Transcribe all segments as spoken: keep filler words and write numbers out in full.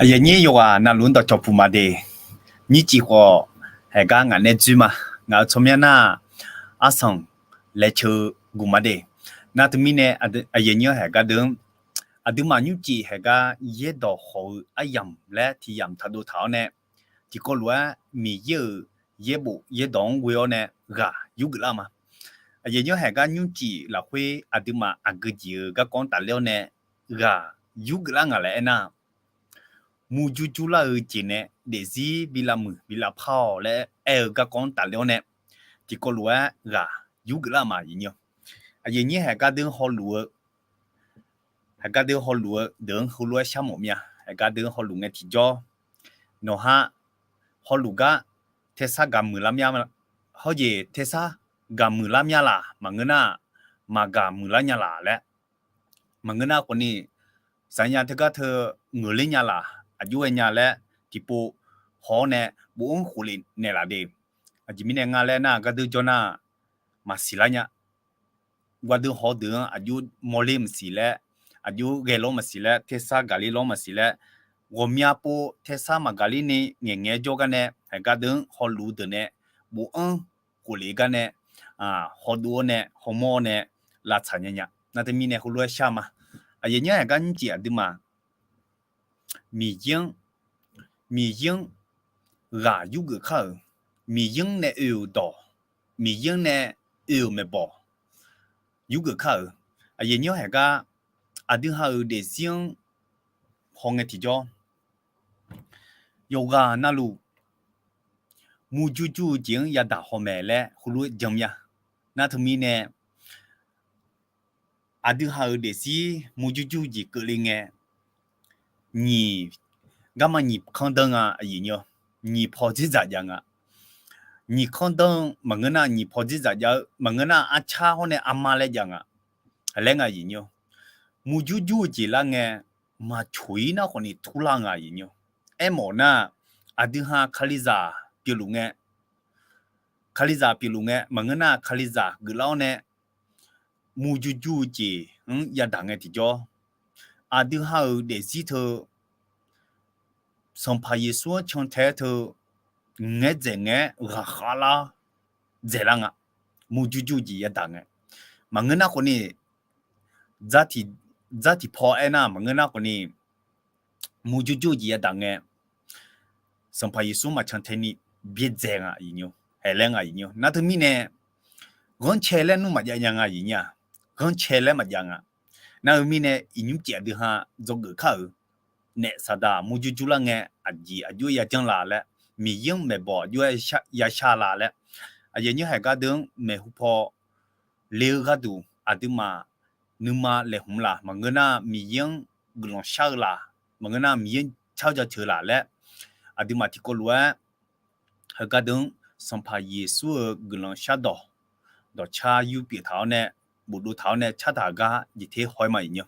Aqyuif aqnyir yawqghaq navluf-anr dawqcawq puq ma de. Nyircif khawf haeqgar ngaq nae dzoer ma. Ngaq-euq tsawrmyanr nar-aq, arsanq laeqceuq guq ma de. Nar teumirnae aqyuif aqnyir-anr haeqgar deuq-anr, aqduimaf nymrcif haeqgar yaerdawq khawf-eu aryamq laer tiq yamq taqdov taq-awr nae, tiqkawv lof-aer Miqyaer-euq yaerbof yaerdawq-anr ghoe-awr nae ghaq yurgeuf lar ma. Aqyuif aqnyir haeqgar nymrcif lafkhoer aqduimaf aqgeu jeq-euq garkawv-anr tafler-awr nae ghaq yurgeuf lar nga laer aernar, murjur jurlar-eu jeq nae daefzir bi lavmuiq bi lavpar-awq laer aer-eu garkawv-anr tafler-awr nae, tiqkawv lof-aer ghaq yurgeuf lar ma aqyuif aqnyir. Aqyuif aqnyir haeqgar deuq-anr hawluf-eu, haeqgar deuq-anr hawluf-eu deuq-anr heulof-aer shar mawf mir-a. Haeqgar deuq-anr hawluf ngae tiqjawr, nawqha hawluf gar tersar gaq muiq lar mya, hawjeq tersar gaq muiq lar mya laq, maqngeur nar maqgaq muiq lar nya laq laer, maqngeur nar khawfni saqnya teugar teu ngeuqler nya laq, aqjox ghae nya laer tiqpov haw-awr nae bofanr khofle naeqlaf de. Aqjeq mirnae nga laer nar, gardeur jawr nar maqsiq lar nya. Gardeur haw deuq-anr aqjox mawrler maqsiq laer, aqjox ghae lawr maqsiq laer, tersar gaqler lawr maqsiq laer, ghawqmya pov tersar maqgaqler ni ngaeqngaeq-aer jawr gar nae, haeqgar deuq-anr hawluf-eu deuq nae bofanr khofle gar nae, hawdov-awr nae hawmawr-awr nae lavtsaq nya nya. Nar teumirnae heulof-aer shar ma. Aqyuif aqnyir haeqgar nymrcif aqduimaf Miqyaer-anr, Miqyaer-anr ghaq yurgeuf kar-euq, Miqyaer-anr nae oe-euq dawq, Miqyaer-anr nae oe-euq maeqbawq yurgeuf kar-euq. Aqyuif aqnyir haeqgar aqdui ha-euq daefzir-anr hawngae tiqjawr, yawqghaq navluf murjur jur-eu jeq-anr yadaq haw mae laer heulof-aer jan mir-a. Nar teumirnae aqdui ha-euq daefzir murjur jur jeq keuvle ngae, nyiq, garma nyiq kanr danr nga aqyuif aqnyir. Nyiq paw dzerdzaq jav nga. Nyiq kanr danr maqngeur nar nyiq paw dzerdzaq jav-eu maqngeur nar arcar hawr nae armar laer jav nga. Laer nga aqyuif aqnyir. Murjur jur-eu jeq lar ngae, maqcoq-ir nar khawfni turlar nga aqyuif aqnyir. Aermawf nar, aqdui ha Kalizaq pyeufluf ngae, Kalizaq pyeufluf ngae maqngeur nar Kalizaq geuflar-awr nae murjur jur-eu jeq-anr yadaq ngae tiqjawr, aqdui ha-euq daefzir teu Sanqpaq Yeqsur-anr cantae-aer teu ngaeq-aer dzaeq ngae-aer ghaqkhav lar dzaeqlar nga. Murjur jur-eu jeq yadaq ngae, maqngeur nar khawfni dzar tiq, dzar tiq paw aernar maqngeur nar khawfni murjur jur-eu jeq yadaq ngae, Sanqpaq Yeqsur maqcan tae ni byaerdzae nga aqyuif aqnyir, haeq laer nga aqyuif aqnyir. Nar teumirnae ghanrcae laer nmr maqjav nya nga aqyuif aqnyir-aq, ghanrcae laer maqjav nga. Nar-eu mirnae iqnymr cif aqdui ha dzawgeuf kar-euq naef saqdaq murjur jur lar ngae, aqjeq aqjox-aer yajanr la laer, Miqyaer-anr maeqbawq aqjox-aer yashar la laer, aqyuif aqnyir haeq gardeuv-anr maeqhu paw le-eu gharduq aqduimaf nuima laeqhmq laf, maqngeur nar Miqyaer-anr guiqlanq shar-eu laf, maqngeur nar Miqyaer-anr car jaceuq laf laer, aqduimaf tiqkawv lof-aer heugar deuq-anr Sanqpaq Yeqsur-euq guiqlanq shardawq dawqcar yur pyeuf taq-awr nae, bofdov taq-awr nae cartaq gar jeq ter haw-aer ma aqyuif aqnyir.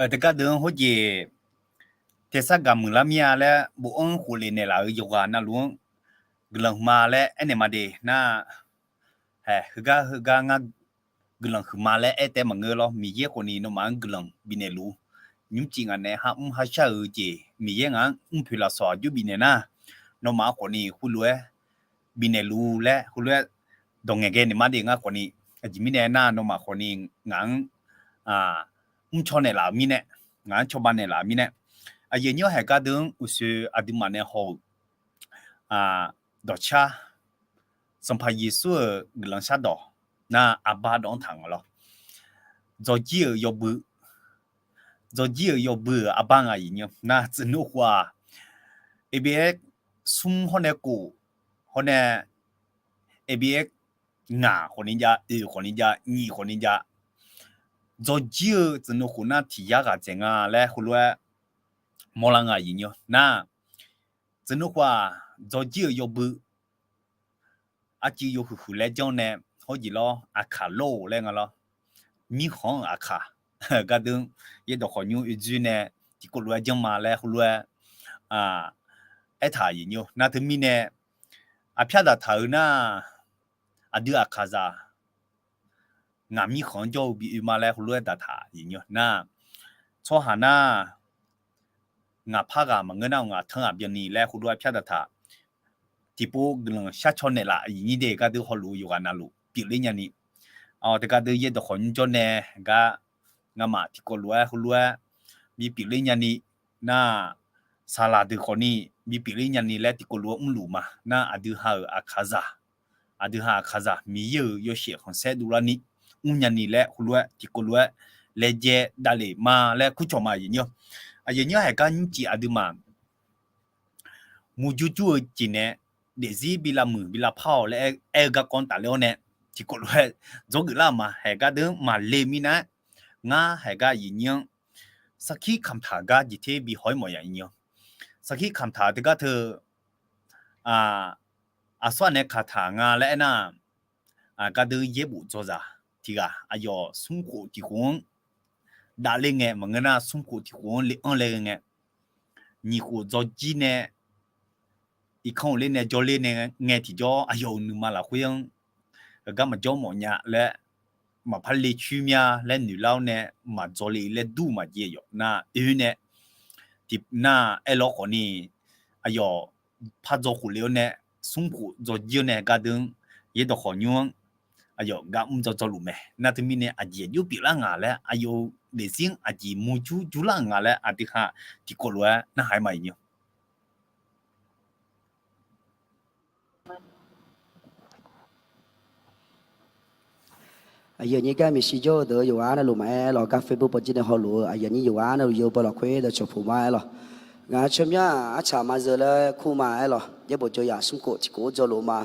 Teugar deuq-anr hawjeq tersar gaq muiqlar mir-a laer bofanr khofle naeqlaf-euq yawqghaq navluf-anr guiqlanq huiqma laer aernaeq ma de nar, hae, heugar heugar ngar guiqlanq huiqma laer aer taef maqngeur lawr. Miqyaer khawfni nawmaf-anr guiqlanq bifnaeq luf-ur. Nymrcif ngaq nae har mr har shar-euq jeq Miqyaer ngaq-anr mrpoeq lafsawq aqjox bifnaeq nar, nawmaf khawfni khoerlof-aer bifnaeq luf-ur laer khoerlof-aer dawq ngaeqghae naeq ma de ngar khawfni. Aqjeq mirnae aernar, nawmaf khawfni ngaq-anr mrcaw naeqlaf-euq mirnae, ngaq-anr cawba naeqlaf-euq mirnae, aqyuif aqnyir-anr haeq gar deuq-anr uqshoe aqduimaf nae haw-euq dawqcar, Sanqpaq Yeqsur-euq guiqlanq shardawq nar, arbar dawv-anr taq nga lawr. Dzawrjir-euq yawbui, dzawrjir-euq yawbui-euq arbar nga aqyuif aqnyir-anr nar, tsuif nmr khof-aq, abs smr hawr nae kof hawr nae, abs ngaq khawfni jav, oeq khawfni jav, nyiq khawfni jav, dzawrjir-eu tsuif nmr khof nar tiq yar ghaq dzaeq nga laer heulof-aer mawrlar nga aqyuif aqnyir-anr nar, tsuif nmr khof-aq, dzawrjir-euq yawbui arcuiv yawhuiq huiq laer janr nae, hawjeq lawr, aqkaq lor-eu laer nga lawr. Mirkhanq-anr aqkaq, gar deuq-anr yaerdawq khawqnymr oedzoer nae tiqkawv lof-aer janr ma laer heulof-aer aertaq aqyuif aqnyir-anr nar, teumirnae aqpyar daqtaq-eu nar, aqdui aqkaqzaq ngaq mirkhanq-anr jawr-eu bi oe ma laer heulof-aer daqtaq aqyuif aqnyir-anr nar, tsawrhaq nar, ngaq par ghaq maqngeur nar, ngaq tanr ghaq byanni laer heulof-aer pyar daqtaq. Tiqpov guiqlanq sharcaw naeqlaf aqyuif aqnyir de gar deuq hawluf-eu yawqghaq navluf pyeufler nyani, teugar deuq yaerdawq khawqnymr jawr nae gar ngamaf tiqkawv lof-aer heulof-aer bipyeufler nyani nar, saqlaq deuq khawfni bipyeufler nyani laer tiqkawv lof-aer mrluf ma nar, aqdui ha-euq aqkaqzaq, aqdui ha aqkaqzaq Miqyaer-euq yawshaef khanqsaer dovlarni mr nyani laer heulof-aer tiqkawv lof-aer laejae davlef ma laer kurcawq ma aqyuif aqnyir-anr. Aqyuif aqnyir-anr haeq gar nymrcif aqduimaf murjur jur-eu jeq nae daefzir bi lavmuiq bi lavpar-awq laer aer-eu garkawv-anr tafler-awr nae, tiqkawv lof-aer dzawrgeuf lar-euq ma. Haeq gar deuq-anr maqle mirnae, ngar haeq gar aqyuif aqnyir-anr sarkir kamqtaq gar jeq ter bi haw-ir mawf ya aqyuif aqnyir-anr. Sarkir kamqtaq teugar teu aqsur aq nae kaqtaq nga laer aernar, gar deuq yaerbof dzawzaq tiq ghaq aqyawf smrkhof tiq khof-anr davler ngae maqngeur nar, smrkhof tiq khof-anr le anr le ngae, nyiq khof dzawrjir nae irkanr uqler nae jawrler nae ngae tiqjawr aqyawf-euq nuima lafkhoer-anr heugar maqjawr mawf nya laer, maqpar le coer mya laer noeqlar-awr nae, maqdzaw le laer dur maqjeq yawf nar oe nae, tiq nar aerlawr khawfni, aqyawf par dzaw khof le-awr nae, smrkhof dzawrjir-awr nae gar deuq-anr yaerdawq khawqnymr-anr aqyawf gar mr dzaw dzaw luf mae nar, teumirnae aqjeq aqjox pyeuflar ngaq laer aqyawf-euq daefzir-anr aqjeq murjur jurlar-euq nga laer aqdui ha tiqkawv lof-aer narhaq-aer ma aqyuif aqnyir-anr. Aqyuif aqnyir gar maeqshi jawr-eu deuq-eu yawqghaq navluf maqaer lawq, gar Facebook pawjir nae hawluf-eu aqyuif aqnyir yawqghaq navluf yawbaw lafkhoer dawqcawq puq ma aer lawq. Ngaq-euq tsawrmyanr artsaq maqzeuq laer kur ma aer lawq, yaerbof jawr yaf smrkhof tiq khof-anr dzaw luf ma.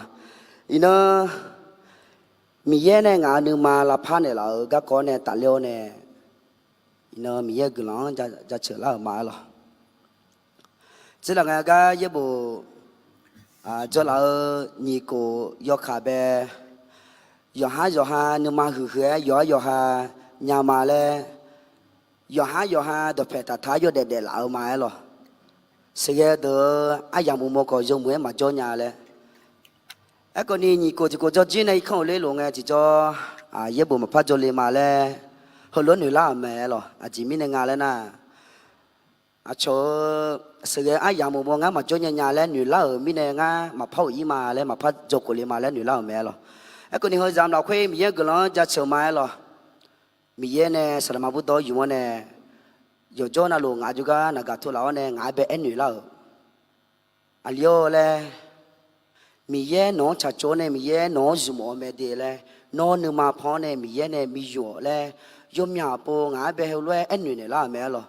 Iqnan Miqyaer nae ngaq-euq nuima lavpar naeqlaf-euq garkawv nae tafler-awr nae, iqnan Miqyaer guiqlanq-anr jaceuq lar-euq ma aer lawq. Tserlaf ngae gar yaerbof dzawlaf-eu nyiq khof yawkaq bae, yawqhar yawqha nuima huiq huiq-aer yawqhar yawqha nya ma laer, yawqhar yawqha dawqpaeq taqtaq-aer yawdaef daeflaf-eu ma aer lawq. Sheuqghae deuq-eu aryamq uqmov khawf yawmuiq-aer maqjawr nya laer. Aerkhawfni nyiq khof tiq khof dzawrjir nae irkanr uqler lof ngae tiqjawr yaerbof maqpar jawrle ma laer heulof-aer noeqlar-euq mae aer lawq. Aqjeq mirnae nga laer nar, aqcawq-eu sheuqghae aryamq uqmov ngar maqjawr nya nya laer noeqlar-euq mirnae ngar maqpar uq-ir ma laer maqpar dzaw khof le ma laer noeqlar-euq mae aer lawq. Aerkhawfni heu zaq lafkhoer Miqyaer guiqlanq-anr jaceuq ma aer lawq. Miqyaer nae saqlaqma burdawr ymq-anr nae yawqjawr navluf ngaq jawrgar naqgaq tov laf-awr nae ngaq-aer bae aernoeq lar-euq, aqli-or laer, Miqyaer nawq-anr tsaqtsov-awr nae Miqyaer nawq-anr zmq-awq mae de laer, nawr nuima pan-awr nae Miqyaer nae bi yuf-awq laer, yawmyaq pov ngaq-aer bae heulof-aer aernoeq naeqlar-euq mae aer lawq.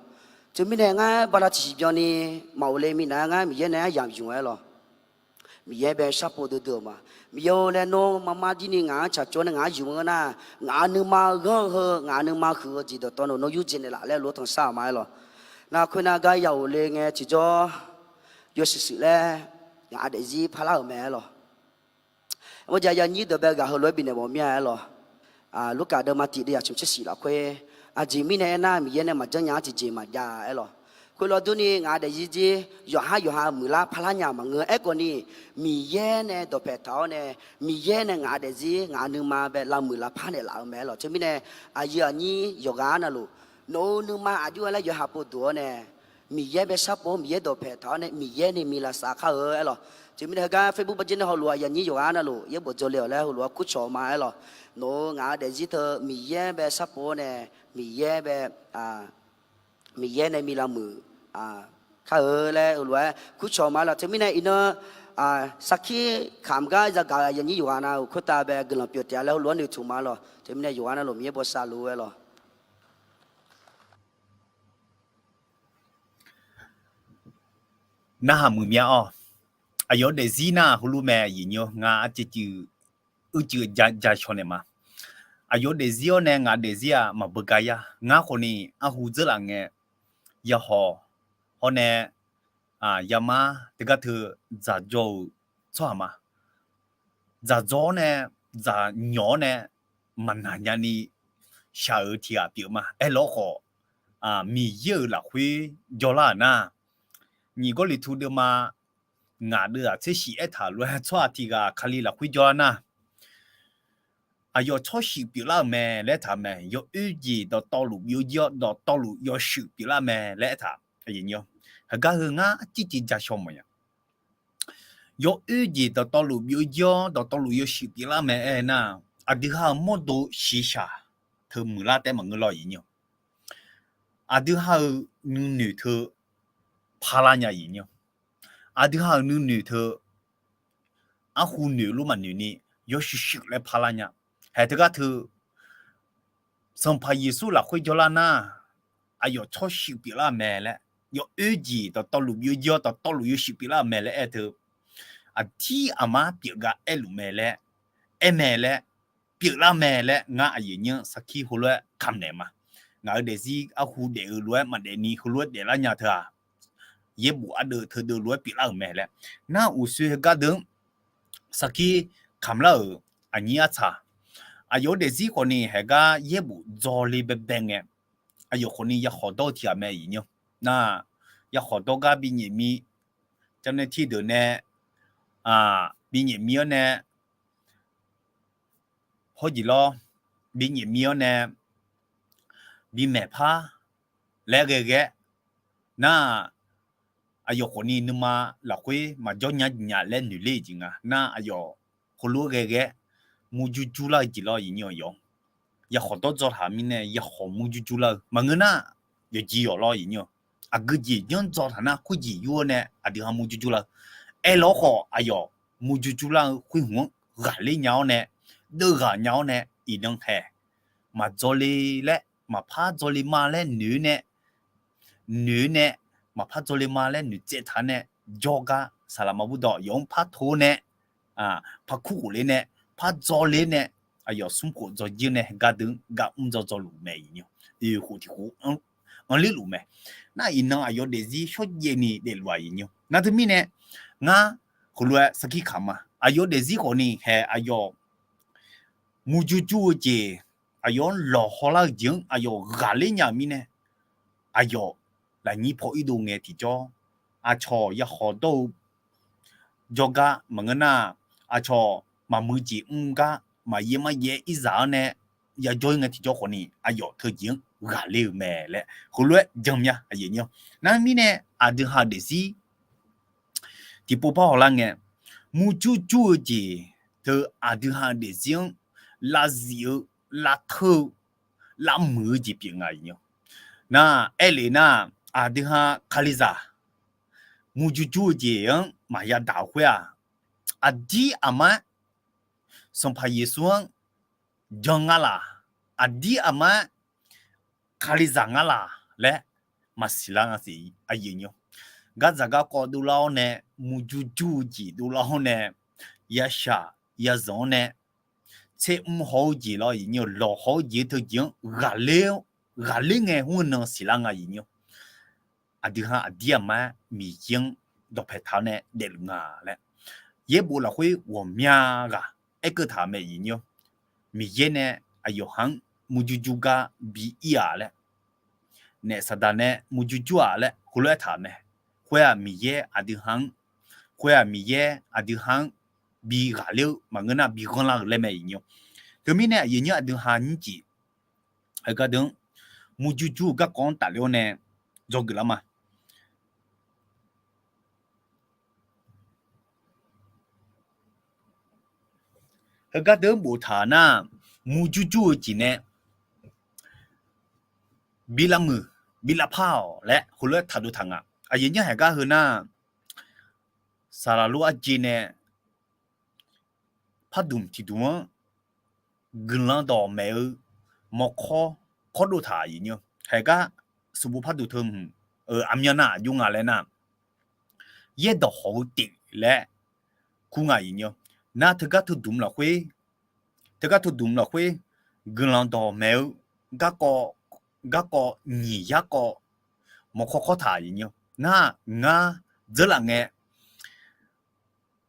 Teumirnae ngar bala tiqsiq byanni maqghofle minav-aer ngar Miqyaer nae aryamq ymq aer lawq. Miqyaer bae sharpov duidui-euq ma. Miqyaer-or laer nawr marmar jir ni ngaq-anr tsaqtsov nae ngaq-anr ymq-eu nar, ngaq-euq nuima ghanr-eu heu ngaq-euq nuima huiq-eu jeq dawqtawvluf nawr yurdzae naeqlaf laer lof-aer tanqsar-euq ma aer lawq. Nar khoernar gar ya ghofle ngae tiqjawr yawshuif shuif laer ngaq-euq daefzir parlar-euq mae aer lawq. Mawrjav yanyir deuq bae ghaq heulof-aer bifnaeq mawf mir-a aer lawq. Lurkaf deuvma tiq deuv yaq tsmq tser shif lafkhoer Aqjeq mirnae aernar, Miqyaer nae maqjanr nya-anr tiqjeq maqjav-a aerlawq. Khoerlof durni ngaq-euq daefzir jir yawqhar yawqha muiqlar parlar nya maqngeur. Aerkhawf ni, Miqyaer nae dawqpae taq-awr nae, Miqyaer nae ngaq-euq daefzir ngaq-euq nuima bae lavmuiq lavpar naeqlaf-eu mae aerlawq. Teumirnae, aqyuif aqnyir yawqghaq navluf, nawq-euq nuima aqjox-aer laer yawqha pov duq-awr nae, Miqyaer bae sharpov-awr Miqyaer dawqpae taq-awr nae Miqyaer nae milav saf kar-eu aerlawq. Teumirnae heugar Facebook bawrjir nae hawluf aqyuif aqnyir yawqghaq navluf yaerbof dzawle-awq laer heulof-aer kurcawq ma aerlawq. Nawq-euq ngaq-euq daefzir teu Miqyaer bae sharpov-awr nae Miqyaer bae, Miqyaer nae milav muiq kar-eu laer heulof-aer kurcawq ma aerlawq. Teumirnae iqnan sarkir kamq gar zagaq-euq aqyuif aqnyir yawqghaq navluf khoertav bae guiqlanq pyeuf taef-a laer heulof-aer noeqtmq ma aerlawq. Teumirnae yawqghaq navluf Miqyaer bosav luf-eu aerlawq. Narhaq muiq mya-awr, aqyawf-euq daefzir nar heulof mae aqyuif aqnyir-awr, ngar arciv civ uicuiv ja shaw naeq ma. Aqyawf-euq daefzir-awr nae ngaq daefzir-aq maqbeugar yar. Ngar khawf ni arhu dzeurlaf ngae, yahawq hawr nae yamar teugar teu dzaqdzawr-euq tsawrhaq ma. Dzaqdzawr-awr nae, dzaqnyawq-awr nae maqnaq nyani shaq-euq tiq ghaq pyeuf ma. Aerlawr khawf, Miqyaer-euq lafkhoer jawrlar-euq nar, nyiq Gawrliqtu deuvma ngaq deuv-aq tser shif aertaq lof-aer tsawrhaq tiq ghaq Kali lafkhoer jawrlar nar, aqyawf tsawrshuif pyeuflar-euq mae laer aertaq-eu mae. Yawoer jeq dawqtawvluf byovjir-awr dawqtawvluf yawshuif pyeuflar mae laer aertaq. Heugar heu ngar arciv civ ja shaw mawf-a. Yawoer jeq dawqtawvluf byovjir-awr dawqtawvluf yawshuif pyeuflar mae aer nar, aqdui ha-euq mawrdo shiqshaq teu muiqlar taef maqngeur lawr aqyuif aqnyir-awr. Aqdui ha-euq nuinoeq teu parlar nya aqyuif aqnyir-awr. Aqdui ha-euq nuinoeq teu arhu noeq lof maqnoeq ni yawshuif shuif laer parlar nya. Haeq teugar teu Sanqpaq Yeqsur lafkhoer jawrlar nar, aqyawf tsawrshuif pyeuflar-euq mae laer, yawoer jeq dawqtawvluf byovjir-awr dawqtawvluf yawshuif pyeuflar-euq mae laer aer teu, aqdir aqmar pyeufgar aerluf mae laer, aer mae laer, pyeuflar mae laer ngar aqyuif aqnyir-anr sarkir heulof-aer kamq naeq ma. Ngaq-euq daefzir arhu daef-eu lof-aer maqdaef ni heulof-aer daeflar nya teu-aq, yaerbof ardeuv teudeuv lof-aer pyeuflar-euq mae laer. Nar uqshoe heugar deuv-anr sarkir kamq lar-euq aqnyir artsaq, aqyawf-euq daefzir khawf ni haeq gar yaerbof dzawle baebae ngae, aqyawf khawf ni yakhawf dawr-eu tiq ghaq mae aqyuif aqnyir-awr. Nar yakhawf dawr gar binyaef mir, เจ้าหน้าที่ deuq nae binyaef mir-awr nae hawrjeq lawr, binyaef mir-awr nae bimaeq par laer ghae ghae nar, aqyawf khawf ni nuima lafkhoer maqjawr nya jeq nya laer noeq ler-eu jeq nga. Nar aqyawf heulof-aer ghae ghae murjur jur lar-eu jeq lawr aqyuif aqnyir-awr. Yakhawf dawr dzaw taq mirnae yakhawf murjur jur lar-eu maqngeur nar, yawqjeq yawq lawr aqyuif aqnyir-awr. Aqgeu jeq janr dzaw taq nar khoerjeq yur-awr nae aqdui ha murjur jur lar-eu. Aerlawr khawf aqyawf murjur jur lar-eu khoer hmq-anr ghaqler nya-awr nae, deuvghaq nya-awr nae iqnan haeq maqdzawle laer, maqpar dzawle ma laer noeq-eu nae, noeq-eu nae, maqpar dzawle ma laer noeqtsaev taq nae, jawrgar saqlaq maqbur dawq yawf-anr par to nae, par kur khof ler nae, par dzawle nae, aqyawf smr khof dzaw jir nae gar deuv-anr gar mr dzaw dzaw luf mae aqyuif aqnyir-awr. Oeq khof tiq khof anrler luf mae. Nar iqnan aqyawf daefzir shawrjaev ni daefluf aqyuif aqnyir-awr. Nar teumirnae ngar heulof-aer sarkir kamq ma. Aqyawf daefzir khawf ni haeq aqyawf murjur jur-eu jeq, aqyawf-anr lawqhaw lar-eu jeq-anr aqyawf ghaqler nya-euq mirnae, aqyawf lafnyir paw irdov ngae tiqjawr, aqcawq yakhawf dawr-eu jawrgar maqngeur nar, aqcawq maqmuiq jeq mr gar maqyaer maryaer irzaq-anr nae yajawr-ir ngae tiqjawr khawf ni aqyawf teujeq-anr ghaqler-eu mae laer heulof-aer janmya aqyuif aqnyir-awr. Nar mirnae aqdui ha-eu daefzir tiqpov par hawlar ngae, murjur jur-eu jeq teu aqdui ha-eu daefzir-anr lavzif-eu, lavteur-eu, lavmuiq-eu jeq pyeuf nga aqyuif aqnyir-awr. Nar aerlef nar, aqdui ha kalizaq murjur jur-eu jeq-anr maqya daq-eu khoer-aq, aqdir aqmar-aer Sanqpaq Yeqsur-anr jan ngar laq, aqdir aqmar-aer kalizaq ngar laq laer maqsiq lar nga siq aqyuif aqnyir-awr. Gardzaq garkawv dovlar-awr nae, murjur jur-eu jeq dovlar-awr nae, yashaq yazanq-anr nae tser mr haw-eu jeq lawr aqyuif aqnyir-awr, lawqhaw-eu jeq teujeq-anr ghaqler-awr, ghaqler ngae mr-eu nan siqlar nga aqyuif aqnyir-awr. Aqdui ha aqdir aqmar-aer Miqyaer-anr dawqpae taq-awr nae daefluf nga laer yaerbof lafkhoer ghawqmya ghaq aerkeuv taq mae aqyuif aqnyir-awr. Miqyaer nae aqyawf ha-anr murjur jur gar bi ir-aq laer naef Saqdaq nae murjur jur-aq laer heulof-aer taq-euq mae. Khoer-aq Miqyaer aqdui ha-anr, khoer-aq Miqyaer aqdui ha-anr bi ghaqler-eu maqngeur nar bi ghanrlar-euq laer mae iq nymr. Teumirnae aqyuif nyir aqdui ha nymrcif heugar deuq-anr murjur jur-eu garkawv-anr tafler-awr nae dzawgeuf lar ma. Heugar deuq-anr boftaq nar, murjur jur-eu jeq nae bi lavmuiq bi lavpar-awq laer heulof-aer taqdov taq nga. Aqyuif nyir haiq gar heu nar, saqlaq lof arjeq nae parduq tiqduq-anr guiqlanq dawq maeq-eu mawrkawr kawrdov taq iq nymr. Haiq gar sanqbof parduq teu hmq-euq aqmyan nar aqjox nga laer nar, yaerdawq hawq-eu tif laer kur nga iq nymr. Nar teugar teu dmq lafkhoer, teugar teu dmq lafkhoer guiqlanq dawq maeq-eu garkawv, garkawv nyiq yarkawv mawrkawr kawr taq iq nymr. Nar ngar dzeurlaf ngae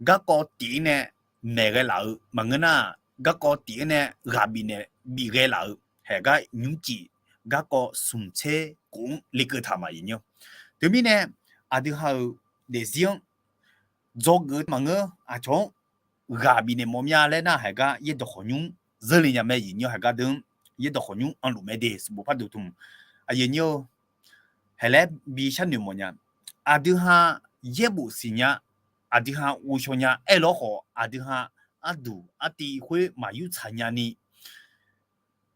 garkawv tif-ir nae maeq ghae laf-eu maqngeur nar, garkawv tif-ir nae ghaq bifnaeq bif ghae laf-eu haiq gar nymrcif garkawv smq tser khof-anr lekeuv taq ma iq nymr. Teumirnae aqdui ha-euq daefzir-anr dzawgeuf maqngeur, aqcawq-anr ghaq bifnaeq mawf mya laer nar haiq gar yaerdawq khawqnymr zeurle nya mae iq nymr. Haiq gar deuq-anr yaerdawq khawqnymr anluf mae de sanqbof parduq teu hmq. Aqyuif nyir-eu, haiq laer bi sharnoeq mawf nya. Aqdui ha yaerbof siqnya, aqdui ha ghovshaw nya aerlawr khawf aqdui ha arduq artiv khoer maqyur tsaq nya ni,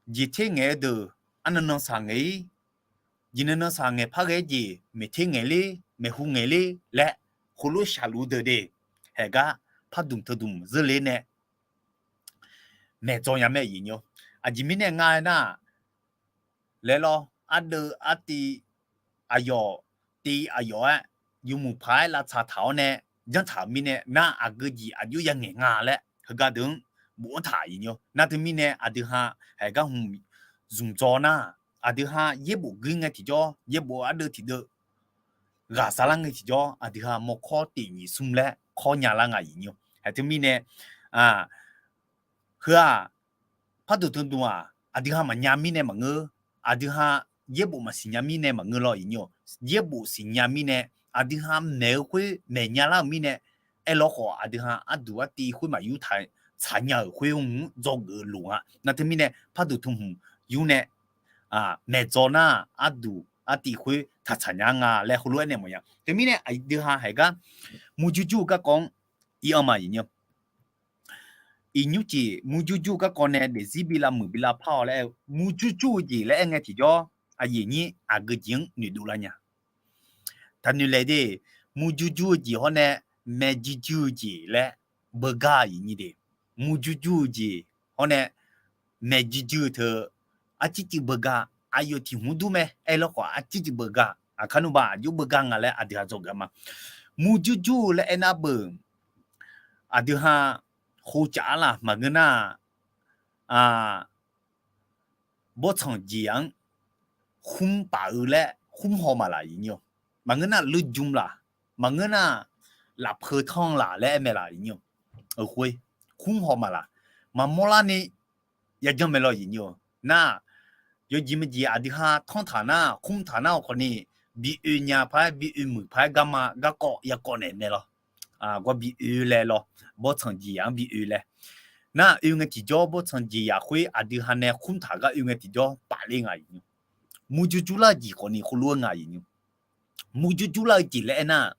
jeq ter ngaeq-eu deuq arnan nan saq ngaeq-ir, jeq nan nan saq ngaeq par ghae-aer jeq maeq ter ngaeq ler maeqhu ngaeq ler laer heulof shaqluf deuq de. Haiq gar parduq teu dmq zeurle nae maeqdzawr nya mae iq nymr. Aqjeq mirnae nga aernar, laer lawr, ardeuv artiv aqyawf tiv aqyawf-aer yawmuiq paq-aer lavtsaq taq-awr nae janr taq-euq mirnae nar aqgeu jeq aqjox ya ngaeq nga laer heugar deuq-anr bof-anr taq iq nymr. Nar teumirnae aqdui ha haiq gar hmq zmq dzaw nar, aqdui ha yaerbof guir ngae tiqjawr, yaerbof ardeuv tiqdeuv ghaq sar lar ngae tiqjawr, aqdui ha mawrkawr tif nyiq smr laer kawr nya lar nga iq nymr. Haiq teumirnae heu-aq, parduq teu dmq-aq, aqdui ha maqnya mirnae maqngeur, aqdui ha yaerbof maqsiq nya mirnae maqngeur lawr iq nymr. Yaerbof siqnya mirnae, aqdui ha maeq-eu khoer maeq nya lar-euq mirnae, aerlawr khawf aqdui ha arduq artiv khoer maqyur taq tsaq nya-euq khoer mr dzawgeuf-eu loq nga. Nar teumirnae parduq teu hmq yur nae maeqdzawr nar arduq artiv khoer taqtsaq nya nga laer heulof-aer naeq mawf nya. Teumirnae aqdui ha haiq gar murjur jur-eu garkawv-anr ir-anr ma iq nymr. Iq nymrcif murjur jur-eu garkawv nae daefzir bi lavmuiq bi lavpar-awq laer aer-eu murjur jur-eu jeq laer aer ngae tiqjawr, aqyuif nyir aqgeu jeq-anr noeqdov lar nya. Taqnoeq laeq de, murjur jur-eu jeq hawr nae maeqjir jir-eu jeq laer beugar iq nymr de. Murjur jur-eu jeq hawr nae maeqjir jir-eu teu arcir cif beugar, aqyawf tiq hmq dur mae aerlawr khawf arcir cif beugar, aqkar nmrba aqjox beugar nga laer aqdui ha dzawgeuf ma. Murjur jur-eu laer aernar beu, aqdui ha hovcaf arlaq maqngeur nar, bawrtsanq jeq-aq-anr khmr paf-eu laer khmr haw maqlaq iq nymr. Maqngeur nar lurjm laq, maqngeur nar lafpeu tanr laq laer aer mae laq iq nymr. Khoer khmr haw maqlaq, maqmawr larni yajanr mae lawr iq nymr. Nar yawjeq maqjeq aqdui ha tanr taq nar khmr taq nar-awq khawfni bi oe nya paq-aer bi oe muiq paq-aer garma garkawv yakawv naeq mae lawr. Gawr bi oe laer lawr, bawrtsanq jeq-aq-anr bi oe laer. Nar oe ngae tiqjawr bawrtsanq jeq-aq khoer aqdui ha nae khmr taq gar oe ngae tiqjawr paf ler nga iq nymr. Murjur jur lar-eu jeq khawfni khoerlof-aer nga iq nymr. Murjur jur lar-eu jeq laer aernar,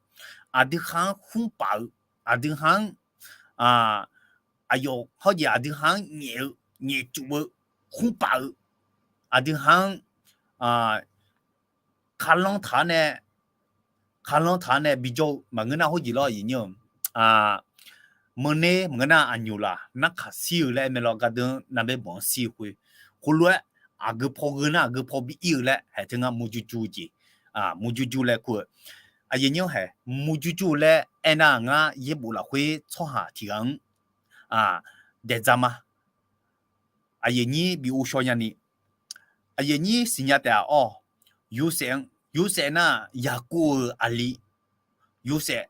aqdui ha-anr khmr paf-eu, aqdui ha-anr aqyawf hawjeq aqdui ha-anr nyaef-eu nyaefcuf-eu khmr paf-eu, aqdui ha-anr kaqlanr taq-awr nae, kaqlanr taq-awr nae bijawr-eu maqngeur nar hawjeq lawr iq nymr. Meuner maqngeur nar aqnyoq laq narkaq shir-eu laer aer mae lawr, gardeuv-anr narbaer banq-anr shir-eu khoer, khoerlof-aer aqgeu paw gheu nar aqgeu paw bi ir-eu laer haeq teu ngar murjur jur-eu jeq, murjur jur laer kur-eu. Aqyuif nymr haeq murjur jur-eu laer aernar ngar yaerbof lafkhoer tsawrhaq tiq ghaq-anr daeqdzaq ma. Aqyuif nyir bi ghovshaw nyani, aqyuif nyir siqnya taef-aq awr, Yorsaev-anr, Yorsaev nar Yaqkov-euq aqli, Yorsaev,